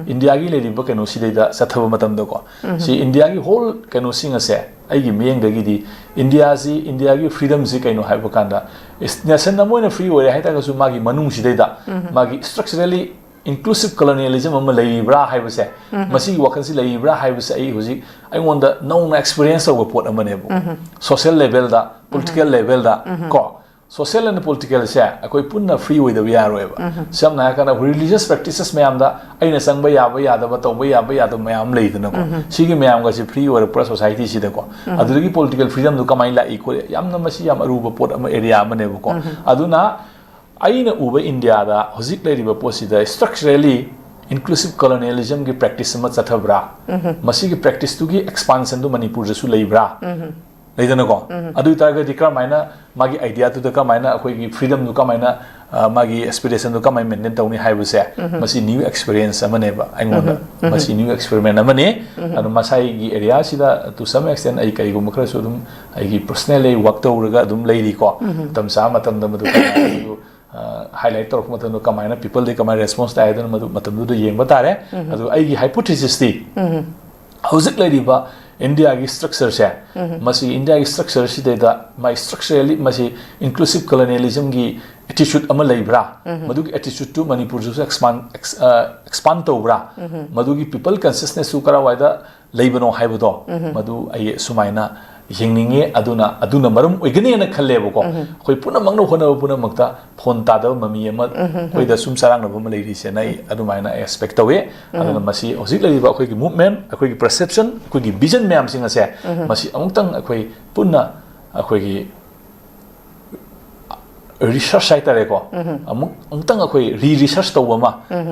ꯏꯟꯗꯤꯌꯥꯒꯤ ꯂꯩꯔꯤꯕ ꯀꯩꯅꯣꯁꯤꯗꯩꯗ ꯆꯠꯊꯕ ꯃꯇꯝꯗꯀꯣ, ꯁꯤ ꯏꯟꯗꯤꯌꯥꯒꯤ ꯍꯣꯜ ꯀꯩꯅꯣꯁꯤꯡ ꯑꯁꯦ ꯑꯩꯒꯤ ꯃꯤꯠꯌꯦꯡꯗꯒꯤꯗꯤ ꯏꯟꯗꯤꯌꯥꯁꯤ, ꯏꯟꯗꯤꯌꯥꯒꯤ ꯐ꯭ꯔꯤꯗꯝꯁꯤ ꯀꯩꯅꯣ ꯍꯥꯏꯕ ꯀꯥꯟꯗ, ꯏꯁ-, ꯅꯦꯁꯟ ꯑꯃ ꯑꯣꯏꯅ ꯐ꯭ꯔꯤ ꯑꯣꯏꯔꯦ ꯍꯥꯏꯇꯥꯔꯒꯁꯨ ꯃꯥꯒꯤ ꯃꯅꯨꯡꯁꯤꯗꯩꯗ ꯃꯥꯒꯤ ꯁ꯭ꯇ꯭ꯔꯛꯆꯔꯦꯜꯂꯤ ꯏꯟꯀ꯭ꯂꯨꯁꯤꯞ ꯀꯣꯂꯣꯅꯤꯌꯦꯂꯤꯖꯝ ꯑꯃ ꯂꯩꯔꯤꯕ꯭ꯔꯥ ꯍꯥꯏꯕꯁꯦ, ꯃꯁꯤꯒꯤ ꯋꯥꯈꯜꯁꯤ ꯂꯩꯔꯤꯕ꯭ꯔꯥ ꯍꯥꯏꯕꯁꯦ ꯑꯩ ꯍꯧꯖꯤꯛ ꯑꯩꯉꯣꯟꯗ ꯅꯧꯅ ꯑꯦꯛꯁꯄꯤꯔꯤꯌꯦꯟꯁ ꯇꯧꯕ ꯄꯣꯠ ꯑꯃꯅꯦꯕ꯫ ꯁꯣꯁꯤꯌꯦꯜ ꯂꯦꯚꯦꯜꯗ, ꯄꯣꯂꯤꯇꯤꯀꯦꯜ ꯂꯦꯚꯦꯜꯗ ꯀꯣ, ꯁꯣꯁꯤꯌꯦꯜ ꯑꯦꯟ ꯄꯣꯂꯤꯇꯤꯀꯦꯜꯁꯦ ꯑꯩꯈꯣꯏ ꯄꯨꯟꯅ ꯐ꯭ꯔꯤ ꯑꯣꯏꯗꯕ ꯌꯥꯔꯣꯏꯕ꯫ ꯁꯝꯅ ꯍꯥꯏꯔꯀꯥꯟꯗ ꯔꯤꯂꯤꯖꯤꯌꯁ ꯄ꯭ꯔꯦꯛꯇꯤꯁꯦꯁ ꯃꯌꯥꯝꯗ ꯑꯩꯅ ꯆꯪꯕ ꯌꯥꯕ ꯌꯥꯗꯕ, ꯇꯧꯕ ꯌꯥꯕ ꯌꯥꯗꯕ ꯃꯌꯥꯝ ꯑꯃ ꯂꯩꯗꯅꯀꯣ꯫ ꯁꯤꯒꯤ ꯃꯌꯥꯝꯒꯁꯦ ꯐ꯭ꯔꯤ ꯑꯣꯏꯔꯛꯄ꯭ꯔꯥ ꯁꯣꯁꯥꯏꯇꯤꯁꯤꯗꯀꯣ? ꯑꯗꯨꯗꯒꯤ ꯄꯣꯂꯤꯇꯤꯀꯦꯜ ꯐ꯭ꯔꯤꯗꯝꯗꯨ ꯀꯃꯥꯏꯅ ꯂꯥꯛꯏ ꯈꯣꯠꯂꯤ, ꯌꯥꯝꯅ ꯃꯁꯤ ꯌꯥꯝ ꯑꯔꯨꯕ ꯄꯣꯠ ꯑꯃ, ꯑꯦꯔꯤꯌꯥ ꯑꯃꯅꯦꯕꯀꯣ꯫ ꯑꯗꯨꯅ ꯑꯩꯅ ꯎꯕ ꯏꯟꯗꯤꯌꯥꯗ ꯍꯧꯖꯤꯛ ꯂꯩꯔꯤꯕ ꯄꯣꯠꯁꯤꯗ ꯁ꯭ꯇ꯭ꯔꯛꯆꯔꯦꯜꯂꯤ ꯏꯟꯀ꯭ꯂꯨꯁꯤꯞ ꯀꯣꯂꯣꯅꯤꯌꯦꯂꯤꯖꯝꯒꯤ ꯄ꯭ꯔꯦꯛꯇꯤꯁ ꯑꯃ ꯆꯠꯊꯕ꯭ꯔꯥ? ꯃꯁꯤꯒꯤ ꯄ꯭ꯔꯦꯛꯇꯤꯁꯇꯨꯒꯤ ꯑꯦꯛꯁꯄꯥꯟꯁꯟꯗꯨ ꯃꯅꯤꯄꯨꯔꯗꯁꯨ ꯂꯩꯕ꯭ꯔꯥ? ꯂꯩꯗꯅꯀꯣ? ꯑꯗꯨ ꯑꯣꯏꯇꯥꯔꯒꯗꯤ ꯀꯔꯝꯍꯥꯏꯅ ꯃꯥꯒꯤ ꯑꯥꯏꯗꯤꯌꯥꯗꯨꯗ ꯀꯔꯝꯍꯥꯏꯅ ꯑꯩꯈꯣꯏꯒꯤ ꯐ꯭ꯔꯤꯗꯝꯗꯨ ꯀꯔꯝꯍꯥꯏꯅ ꯑ, ꯃꯥꯒꯤ ꯑꯦꯁꯄꯤꯔꯦꯁꯟꯗꯣ ꯀꯃꯥꯏꯅ ꯃꯦꯟꯇꯦꯟ ꯇꯧꯅꯤ ꯍꯥꯏꯕꯁꯦ, ꯃꯁꯤ ꯅ꯭ꯌꯨ ꯑꯦꯛꯁꯄꯤꯔꯤꯌꯦꯟꯁ ꯑꯃꯅꯦꯕ ꯑꯩꯉꯣꯟꯗ꯫ ꯃꯁꯤ ꯅ꯭ꯌꯨ ꯑꯦꯛꯁꯄꯦꯔꯤꯃꯦꯟ ꯑꯃꯅꯤ꯫ ꯑꯗꯣ ꯃꯁꯥꯏꯒꯤ ꯑꯦꯔꯤꯌꯥꯁꯤꯗ, to some extent, ꯑꯩ ꯀꯔꯤꯒꯨꯝꯕ ꯈꯔꯁꯨ ꯑꯗꯨꯝ ꯑꯩꯒꯤ ꯄꯔꯁꯅꯦꯜꯂꯤ ꯋꯥꯛ ꯇꯧꯔꯒ ꯑꯗꯨꯝ ꯂꯩꯔꯤꯀꯣ꯫ ꯃꯇꯝ ꯆꯥꯕ ꯃꯇꯝꯗ ꯃꯗꯨ ꯀꯃꯥꯏꯅ, ꯑꯗꯨ, ꯑ, ꯍꯥꯏꯂꯥꯏꯠ ꯇꯧꯔꯛꯄ ꯃꯇꯝꯗ ꯀꯃꯥꯏꯅ ꯄꯤꯄꯜꯗꯒꯤ ꯀꯃꯥꯏꯅ ꯔꯦꯁꯄꯣꯟꯁ ꯇꯥꯏ ꯍꯥꯏꯗꯅ ꯃꯗꯨ ꯃꯇꯝꯗꯨꯗ ꯌꯦꯡꯕ ꯇꯥꯔꯦ꯫ ꯑꯗꯣ ꯑꯩꯒꯤ ꯍꯥꯏꯄꯣꯊꯤꯁꯤꯁꯇꯤ, ꯍꯧꯖꯤꯛ ꯂꯩꯔꯤꯕ ꯏꯟꯗꯤꯌꯥꯒꯤ ꯁ꯭ꯇ꯭ꯔꯛꯆꯔꯁꯦ, ꯃꯁꯤ ꯏꯟꯗꯤꯌꯥꯒꯤ ꯁ꯭ꯇ꯭ꯔꯛꯆꯔꯁꯤꯗꯩꯗ ꯃꯥꯏ ꯁ꯭ꯇ꯭ꯔꯛꯆꯔꯦꯜꯂꯤ ꯃꯁꯤ ꯏꯟꯀ꯭ꯂꯨꯁꯤꯞ ꯀꯣꯂꯣꯅꯤꯌꯦꯂꯤꯖꯝꯒꯤ ꯑꯦꯇꯤꯆꯨꯠ ꯑꯃ ꯂꯩꯕ꯭ꯔꯥ? ꯃꯗꯨꯒꯤ ꯑꯦꯇꯤꯆꯨꯠꯇꯨ ꯃꯅꯤꯄꯨꯔꯗꯁꯨ ꯑꯦꯛꯁꯄꯥꯟ, ꯑꯦꯛꯁ-, ꯑ, ꯑꯦꯛꯁꯄꯥꯟ ꯇꯧꯕ꯭ꯔꯥ? ꯃꯗꯨꯒꯤ ꯄꯤꯄꯜ ꯀꯟꯁꯤꯌꯁꯅꯦꯁꯁꯨ ꯀꯔꯥꯏꯋꯥꯏꯗ ꯂꯩꯕꯅꯣ ꯍꯥꯏꯕꯗꯣ, ꯃꯗꯨ ꯑꯩ ꯁꯨꯃꯥꯏꯅ ꯌꯦꯡꯅꯤꯡꯉꯦ꯫ ꯑꯗꯨꯅ, ꯑꯗꯨꯅ ꯃꯔꯝ ꯑꯣꯏꯒꯅꯤꯅ ꯈꯜꯂꯦꯕꯀꯣ꯫ ꯑꯩꯈꯣꯏ ꯄꯨꯝꯅꯃꯛꯅ ꯍꯣꯠꯅꯕ ꯄꯨꯝꯅꯃꯛꯇ ꯐꯣꯟ ꯇꯥꯗꯕ ꯃꯃꯤ ꯑꯃ ꯑꯩꯈꯣꯏꯗ ꯁꯨꯝ ꯆꯔꯥꯡꯅꯕ ꯑꯃ ꯂꯩꯔꯤꯁꯦꯅ ꯑꯩ ꯑꯗꯨꯃꯥꯏꯅ ꯑꯩ ꯑꯦꯛꯁꯄꯦꯛ ꯇꯧꯏ꯫ ꯑꯗꯨꯅ ꯃꯁꯤ ꯍꯧꯖꯤꯛ ꯂꯩꯔꯤꯕ ꯑꯩꯈꯣꯏꯒꯤ ꯃꯨꯚꯃꯦꯟ, ꯑꯩꯈꯣꯏꯒꯤ ꯄꯔꯁꯦꯞꯁꯟ, ꯑꯩꯈꯣꯏꯒꯤ ꯚꯤꯖꯟ ꯃꯌꯥꯝꯁꯤꯡ ꯑꯁꯦ, ꯃꯁꯤ ꯑꯃꯨꯛꯇꯪ ꯑꯩꯈꯣꯏ ꯄꯨꯟꯅ ꯑꯩꯈꯣꯏꯒꯤ ꯔꯤꯁꯔꯁ ꯍꯥꯏꯇꯥꯔꯦꯀꯣ, ꯑꯃꯨꯛ, ꯑꯃꯨꯛꯇꯪ ꯑꯩꯈꯣꯏ ꯔꯤ ꯔꯤꯁꯔꯁ ꯇꯧꯕ ꯑꯃ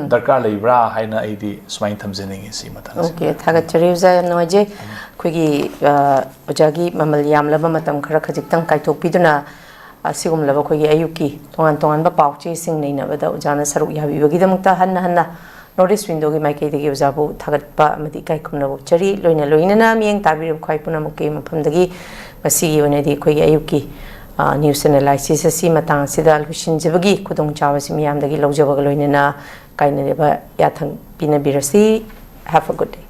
ꯗꯔꯀꯥꯔ ꯂꯩꯕ꯭ꯔꯥ ꯍꯥꯏꯅ ꯑꯩꯗꯤ ꯁꯨꯃꯥꯏꯅ ꯊꯝꯖꯅꯤꯡꯉꯤ ꯁꯤ ꯃꯇꯥꯡꯁꯤꯗ꯫ ꯑꯣꯀꯦ, ꯊꯥꯒꯠꯆꯔꯤ ꯑꯣꯖꯥ, ꯌꯥꯝ ꯅꯨꯡꯉꯥꯏꯖꯩ꯫ ꯑꯩꯈꯣꯏꯒꯤ, ꯑ, ꯑꯣꯖꯥꯒꯤ ꯃꯃꯜ ꯌꯥꯝꯂꯕ ꯃꯇꯝ ꯈꯔ ꯈꯖꯤꯛꯇꯪ ꯀꯥꯏꯊꯣꯛꯄꯤꯗꯨꯅ, ꯑꯁꯤꯒꯨꯝꯂꯕ ꯑꯩꯈꯣꯏꯒꯤ ꯑꯌꯨꯛꯀꯤ ꯇꯣꯉꯥꯟ ꯇꯣꯉꯥꯟꯕ ꯄꯥꯎ ꯆꯦꯁꯤꯡ ꯅꯩꯅꯕꯗ ꯑꯣꯖꯥꯅ ꯁꯔꯨꯛ ꯌꯥꯕꯤꯕꯒꯤꯗꯃꯛꯇ ꯍꯟꯅ ꯍꯟꯅ ꯅꯣꯔꯠ ꯏꯁ ꯋꯤꯟꯗꯣꯒꯤ ꯃꯥꯏꯀꯩꯗꯒꯤ ꯑꯣꯖꯥꯕꯨ ꯊꯥꯒꯠꯄ ꯑꯃꯗꯤ ꯏꯀꯥꯏ ꯈꯨꯝꯅꯕ ꯎꯠꯆꯔꯤ꯫ ꯂꯣꯏꯅ ꯂꯣꯏꯅꯅ ꯃꯤꯠꯌꯦꯡ ꯇꯥꯕꯤꯔꯤꯕ ꯈ꯭ꯋꯥꯏ ꯄꯨꯝꯅꯃꯛꯀꯤ ꯃꯐꯝꯗꯒꯤ ꯉꯁꯤꯒꯤ ꯑꯣꯏꯅꯗꯤ ꯑꯩꯈꯣꯏꯒꯤ ꯑꯌꯨꯛꯀꯤ, ꯑ, ꯅ꯭ꯌꯨꯁ ꯑꯦꯅꯥꯂꯥꯏꯁꯤꯁ ꯑꯁꯤ ꯃꯇꯥꯡ ꯑꯁꯤꯗ ꯂꯣꯏꯁꯤꯟꯖꯕꯒꯤ ꯈꯨꯗꯣꯡꯆꯥꯕꯁꯤ ꯃꯤꯌꯥꯝꯗꯒꯤ ꯂꯧꯖꯕꯒ ꯂꯣꯏꯅꯅ ꯀꯥꯏꯅꯔꯤꯕ ꯌꯥꯊꯪ ꯄꯤꯅꯕꯤꯔꯁꯤ꯫ Have a good day.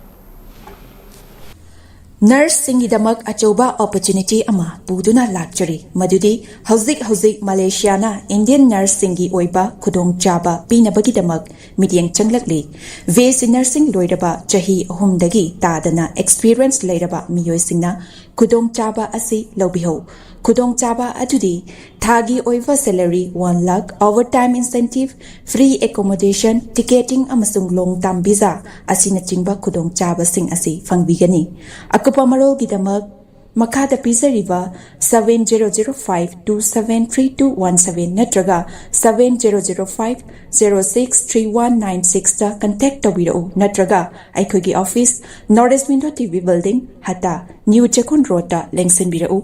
ꯅꯔꯁꯁꯤꯡꯒꯤꯗꯃꯛ ꯑꯆꯧꯕ ꯑꯣꯄꯣꯔꯆꯨꯅꯤꯇꯤ ꯑꯃ ꯄꯨꯗꯨꯅ ꯂꯥꯛꯆꯔꯤ, ꯃꯗꯨꯗꯤ ꯍꯧꯖꯤꯛ ꯍꯧꯖꯤꯛ ꯃꯂꯦꯁꯤꯌꯥꯅ ꯏꯟꯗꯤꯌꯟ ꯅꯔꯁꯁꯤꯡꯒꯤ ꯑꯣꯏꯕ ꯈꯨꯗꯣꯡꯆꯥꯕ ꯄꯤꯅꯕꯒꯤꯗꯃꯛ ꯃꯤꯠꯌꯦꯡ ꯆꯪꯂꯛꯂꯤ꯫ ꯕꯤ ꯑꯦꯁ ꯁꯤ ꯅꯔꯁꯤꯡ ꯂꯣꯏꯔꯕ ꯆꯍꯤ ꯑꯍꯨꯝꯗꯒꯤ ꯇꯥꯗꯅ ꯑꯦꯛꯁꯄꯤꯔꯤꯌꯦꯟꯁ ꯂꯩꯔꯕ ꯃꯤꯑꯣꯏꯁꯤꯡꯅ ꯈꯨꯗꯣꯡꯆꯥꯕ ꯑꯁꯤ ꯂꯧꯕꯤꯍꯧ꯫ ꯈꯨꯗꯣꯡꯆꯥꯕ ꯑꯗꯨꯗꯤ ꯊꯥꯒꯤ ꯑꯣꯏꯕ salary one lakh, overtime incentive, free accommodation, ticketing ꯑꯃꯁꯨꯡ ꯂꯣꯡ ꯇꯥꯔꯝ ꯚꯤꯖꯥ ꯑꯁꯤꯅꯆꯤꯡꯕ ꯈꯨꯗꯣꯡꯆꯥꯕꯁꯤꯡ ꯑꯁꯤ ꯐꯪꯕꯤꯒꯅꯤ꯫ ꯑꯀꯨꯞꯄ ꯃꯔꯣꯜꯒꯤꯗꯃꯛ ꯃꯈꯥꯗ ꯄꯤꯖꯔꯤꯕ seven zero zero five two seven three two one seven ꯅꯠꯇ꯭ꯔꯒ seven zero zero five zero six three one nine sixꯇ ꯀꯟꯇꯦꯛ ꯇꯧꯕꯤꯔꯛꯎ, ꯅꯠꯇ꯭ꯔꯒ ꯑꯩꯈꯣꯏꯒꯤ office, north east window T V building, Hatta, new Checkon ꯔꯣꯗꯇ ꯂꯦꯡꯁꯤꯟꯕꯤꯔꯛꯎ꯫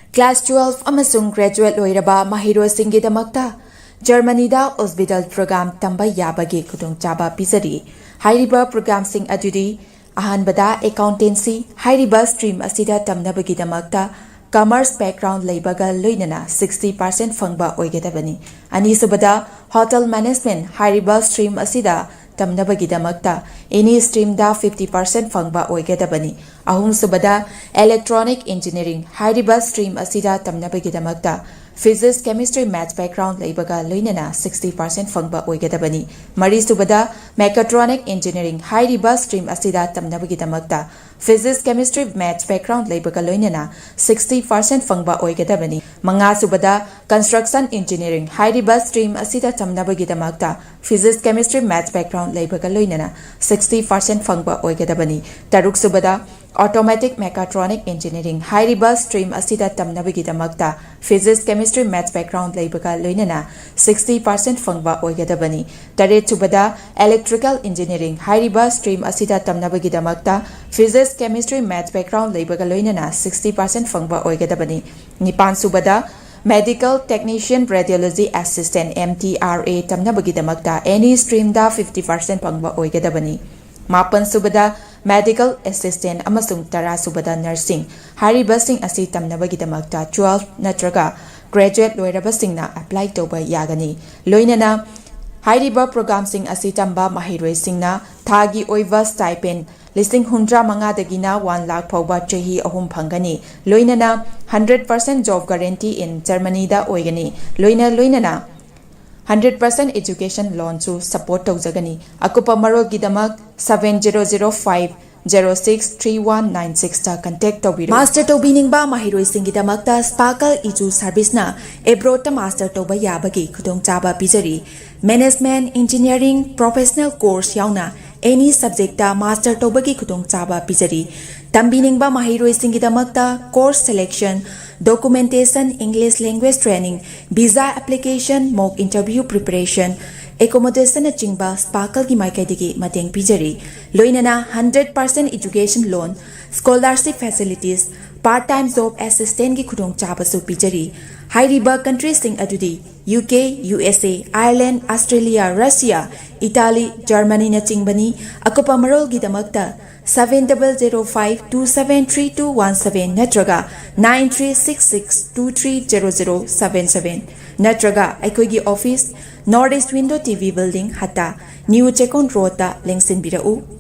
Class twelve ꯑꯃꯁꯨꯡ graduate ꯂꯣꯏꯔꯕ ꯃꯍꯩꯔꯣꯏꯁꯤꯡꯒꯤꯗꯃꯛꯇ ꯖꯔꯃꯅꯤꯗ Ausbildung program ꯇꯝꯕ ꯌꯥꯕꯒꯤ ꯈꯨꯗꯣꯡꯆꯥꯕ ꯄꯤꯖꯔꯤ꯫ ꯍꯥꯏꯔꯤꯕ programꯁꯤꯡ ꯑꯗꯨꯗꯤ: ꯑꯍꯥꯟꯕꯗ, accountancy꯫ ꯍꯥꯏꯔꯤꯕ stream ꯑꯁꯤꯗ ꯇꯝꯅꯕꯒꯤꯗꯃꯛꯇ commerce background ꯂꯩꯕꯒ ꯂꯣꯏꯅꯅ sixty percent ꯐꯪꯕ ꯑꯣꯏꯒꯗꯕꯅꯤ꯫ ꯑꯅꯤꯁꯨꯕꯗ, hotel management꯫ ꯍꯥꯏꯔꯤꯕ stream ꯑꯁꯤꯗ ꯇꯝꯅꯕꯒꯤꯗꯃꯛꯇ any streamꯗ fifty percent ꯐꯪꯕ ꯑꯣꯏꯒꯗꯕꯅꯤ꯫ ꯑꯍꯨꯝꯁꯨꯕꯗ, electronic engineering꯫ ꯍꯥꯏꯔꯤꯕ stream ꯑꯁꯤꯗ ꯇꯝꯅꯕꯒꯤꯗꯃꯛꯇ physics, chemistry, maths background ꯂꯩꯕꯒ ꯂꯣꯏꯅꯅ sixty percent ꯐꯪꯕ ꯑꯣꯏꯒꯗꯕꯅꯤ꯫ ꯃꯔꯤꯁꯨꯕꯗ, mechatronic engineering꯫ ꯍꯥꯏꯔꯤꯕ stream ꯑꯁꯤꯗ ꯇꯝꯅꯕꯒꯤꯗꯃꯛꯇ physics, chemistry, maths background ꯂꯩꯕꯒ ꯂꯣꯏꯅꯅ sixty percent ꯐꯪꯕ ꯑꯣꯏꯒꯗꯕꯅꯤ꯫ ꯃꯉꯥꯁꯨꯕꯗ, construction engineering꯫ ꯍꯥꯏꯔꯤꯕ stream ꯑꯁꯤꯗ ꯇꯝꯅꯕꯒꯤꯗꯃꯛꯇ physics, chemistry, maths background ꯂꯩꯕꯒ ꯂꯣꯏꯅꯅ sixty percent ꯐꯪꯕ ꯑꯣꯏꯒꯗꯕꯅꯤ꯫ ꯇꯔꯨꯛꯁꯨꯕꯗ, automatic mechatronic engineering꯫ ꯍꯥꯏꯔꯤꯕ stream ꯑꯁꯤꯗ ꯇꯝꯅꯕꯒꯤꯗꯃꯛꯇ physics, chemistry, maths background ꯂꯩꯕꯒ ꯂꯣꯏꯅꯅ sixty percent ꯐꯪꯕ ꯑꯣꯏꯒꯗꯕꯅꯤ꯫ ꯇꯔꯦꯠꯁꯨꯕꯗ, electrical engineering꯫ ꯍꯥꯏꯔꯤꯕ stream ꯑꯁꯤꯗ ꯇꯝꯅꯕꯒꯤꯗꯃꯛꯇ physics, chemistry, maths background ꯂꯩꯕꯒ ꯂꯣꯏꯅꯅ sixty percent ꯐꯪꯕ ꯑꯣꯏꯒꯗꯕꯅꯤ꯫ ꯅꯤꯄꯥꯟꯁꯨꯕꯗ, medical technician radiology assistant, M T R A, ꯇꯝꯅꯕꯒꯤꯗꯃꯛꯇ any streamꯗ fifty percent ꯐꯪꯕ ꯑꯣꯏꯒꯗꯕꯅꯤ꯫ ꯃꯥꯄꯟꯁꯨꯕꯗ, medical assistant ꯑꯃꯁꯨꯡ ꯇꯔꯥꯁꯨꯕꯗ, nursing꯫ ꯍꯥꯏꯔꯤꯕꯁꯤꯡ ꯑꯁꯤ ꯇꯝꯅꯕꯒꯤꯗꯃꯛꯇ twelve ꯅꯠꯇ꯭ꯔꯒ graduate ꯂꯣꯏꯔꯕꯁꯤꯡꯅ apply ꯇꯧꯕ ꯌꯥꯒꯅꯤ꯫ ꯂꯣꯏꯅꯅ ꯍꯥꯏꯔꯤꯕ programꯁꯤꯡ ꯑꯁꯤ ꯇꯝꯕ ꯃꯍꯩꯔꯣꯏꯁꯤꯡꯅ ꯊꯥꯒꯤ ꯑꯣꯏꯕ stipend ꯂꯤꯁꯤꯡ ꯍꯨꯝꯗ꯭ꯔꯥ ꯃꯉꯥꯗꯒꯤꯅ one lakh ꯐꯥꯎꯕ ꯆꯍꯤ ꯑꯍꯨꯝ ꯐꯪꯒꯅꯤ꯫ ꯂꯣꯏꯅꯅ hundred percent job guarantee in Germanyꯗ ꯑꯣꯏꯒꯅꯤ꯫ ꯂꯣꯏꯅ ꯂꯣꯏꯅꯅ hundred percent education loanꯁꯨ support ꯇꯧꯖꯒꯅꯤ꯫ ꯑꯀꯨꯞꯄ ꯃꯔꯣꯜꯒꯤꯗꯃꯛ seven zero zero five zero six three one nine sixꯇ contact ꯇꯧꯕꯤꯔꯛꯎ꯫ Master ꯇꯧꯕꯤꯅꯤꯡꯕ ꯃꯍꯩꯔꯣꯏꯁꯤꯡꯒꯤꯗꯃꯛꯇ Sparkle E two serviceꯅ abroadꯇ master ꯇꯧꯕ ꯌꯥꯕꯒꯤ ꯈꯨꯗꯣꯡꯆꯥꯕ ꯄꯤꯖꯔꯤ꯫ Management, engineering, professional course ꯌꯥꯎꯅ any subjectꯇ master ꯇꯧꯕꯒꯤ ꯈꯨꯗꯣꯡꯆꯥꯕ ꯄꯤꯖꯔꯤ꯫ ꯇꯝꯕꯤꯅꯤꯡꯕ ꯃꯍꯩꯔꯣꯏꯁꯤꯡꯒꯤꯗꯃꯛꯇ course selection, documentation, English language training, visa application, mock interview preparation, ꯑꯦꯀꯣꯃꯣꯗꯦꯁꯟꯅꯆꯤꯡꯕ ꯁ꯭ꯄꯥꯔꯀꯜꯒꯤ ꯃꯥꯏꯀꯩꯗꯒꯤ ꯃꯇꯦꯡ ꯄꯤꯖꯔꯤ꯫ ꯂꯣꯏꯅꯅ hundred percent education loan, scholarship facilities, part time job assistantꯀꯤ ꯈꯨꯗꯣꯡꯆꯥꯕꯁꯨ ꯄꯤꯖꯔꯤ꯫ ꯍꯥꯏꯔꯤꯕ ꯀꯟꯇ꯭ꯔꯤꯁꯤꯡ ꯑꯗꯨꯗꯤ ꯌꯨ ꯀꯦ, ꯌꯨ ꯑꯦꯁ ꯑꯦ, ꯑꯥꯌꯔꯂꯦꯟ, ꯑꯁꯇ꯭ꯔꯦꯂꯤꯌꯥ, ꯔꯁꯤꯌꯥ, ꯏꯇꯥꯂꯤ, ꯖꯔꯃꯅꯤꯅꯆꯤꯡꯕꯅꯤ꯫ ꯑꯀꯨꯞꯄ ꯃꯔꯣꯜꯒꯤꯗꯃꯛꯇ seven double zero five two seven three two one seven ꯅꯠꯇ꯭ꯔꯒ nine three six six two three zero zero seven seven ꯅꯠꯇ꯭ꯔꯒ ꯑꯩꯈꯣꯏꯒꯤ office, North East Window T V Building, ꯍꯠꯇꯥ, New Chekon Roadꯇ ꯂꯦꯡꯁꯤꯟꯕꯤꯔꯛꯎ꯫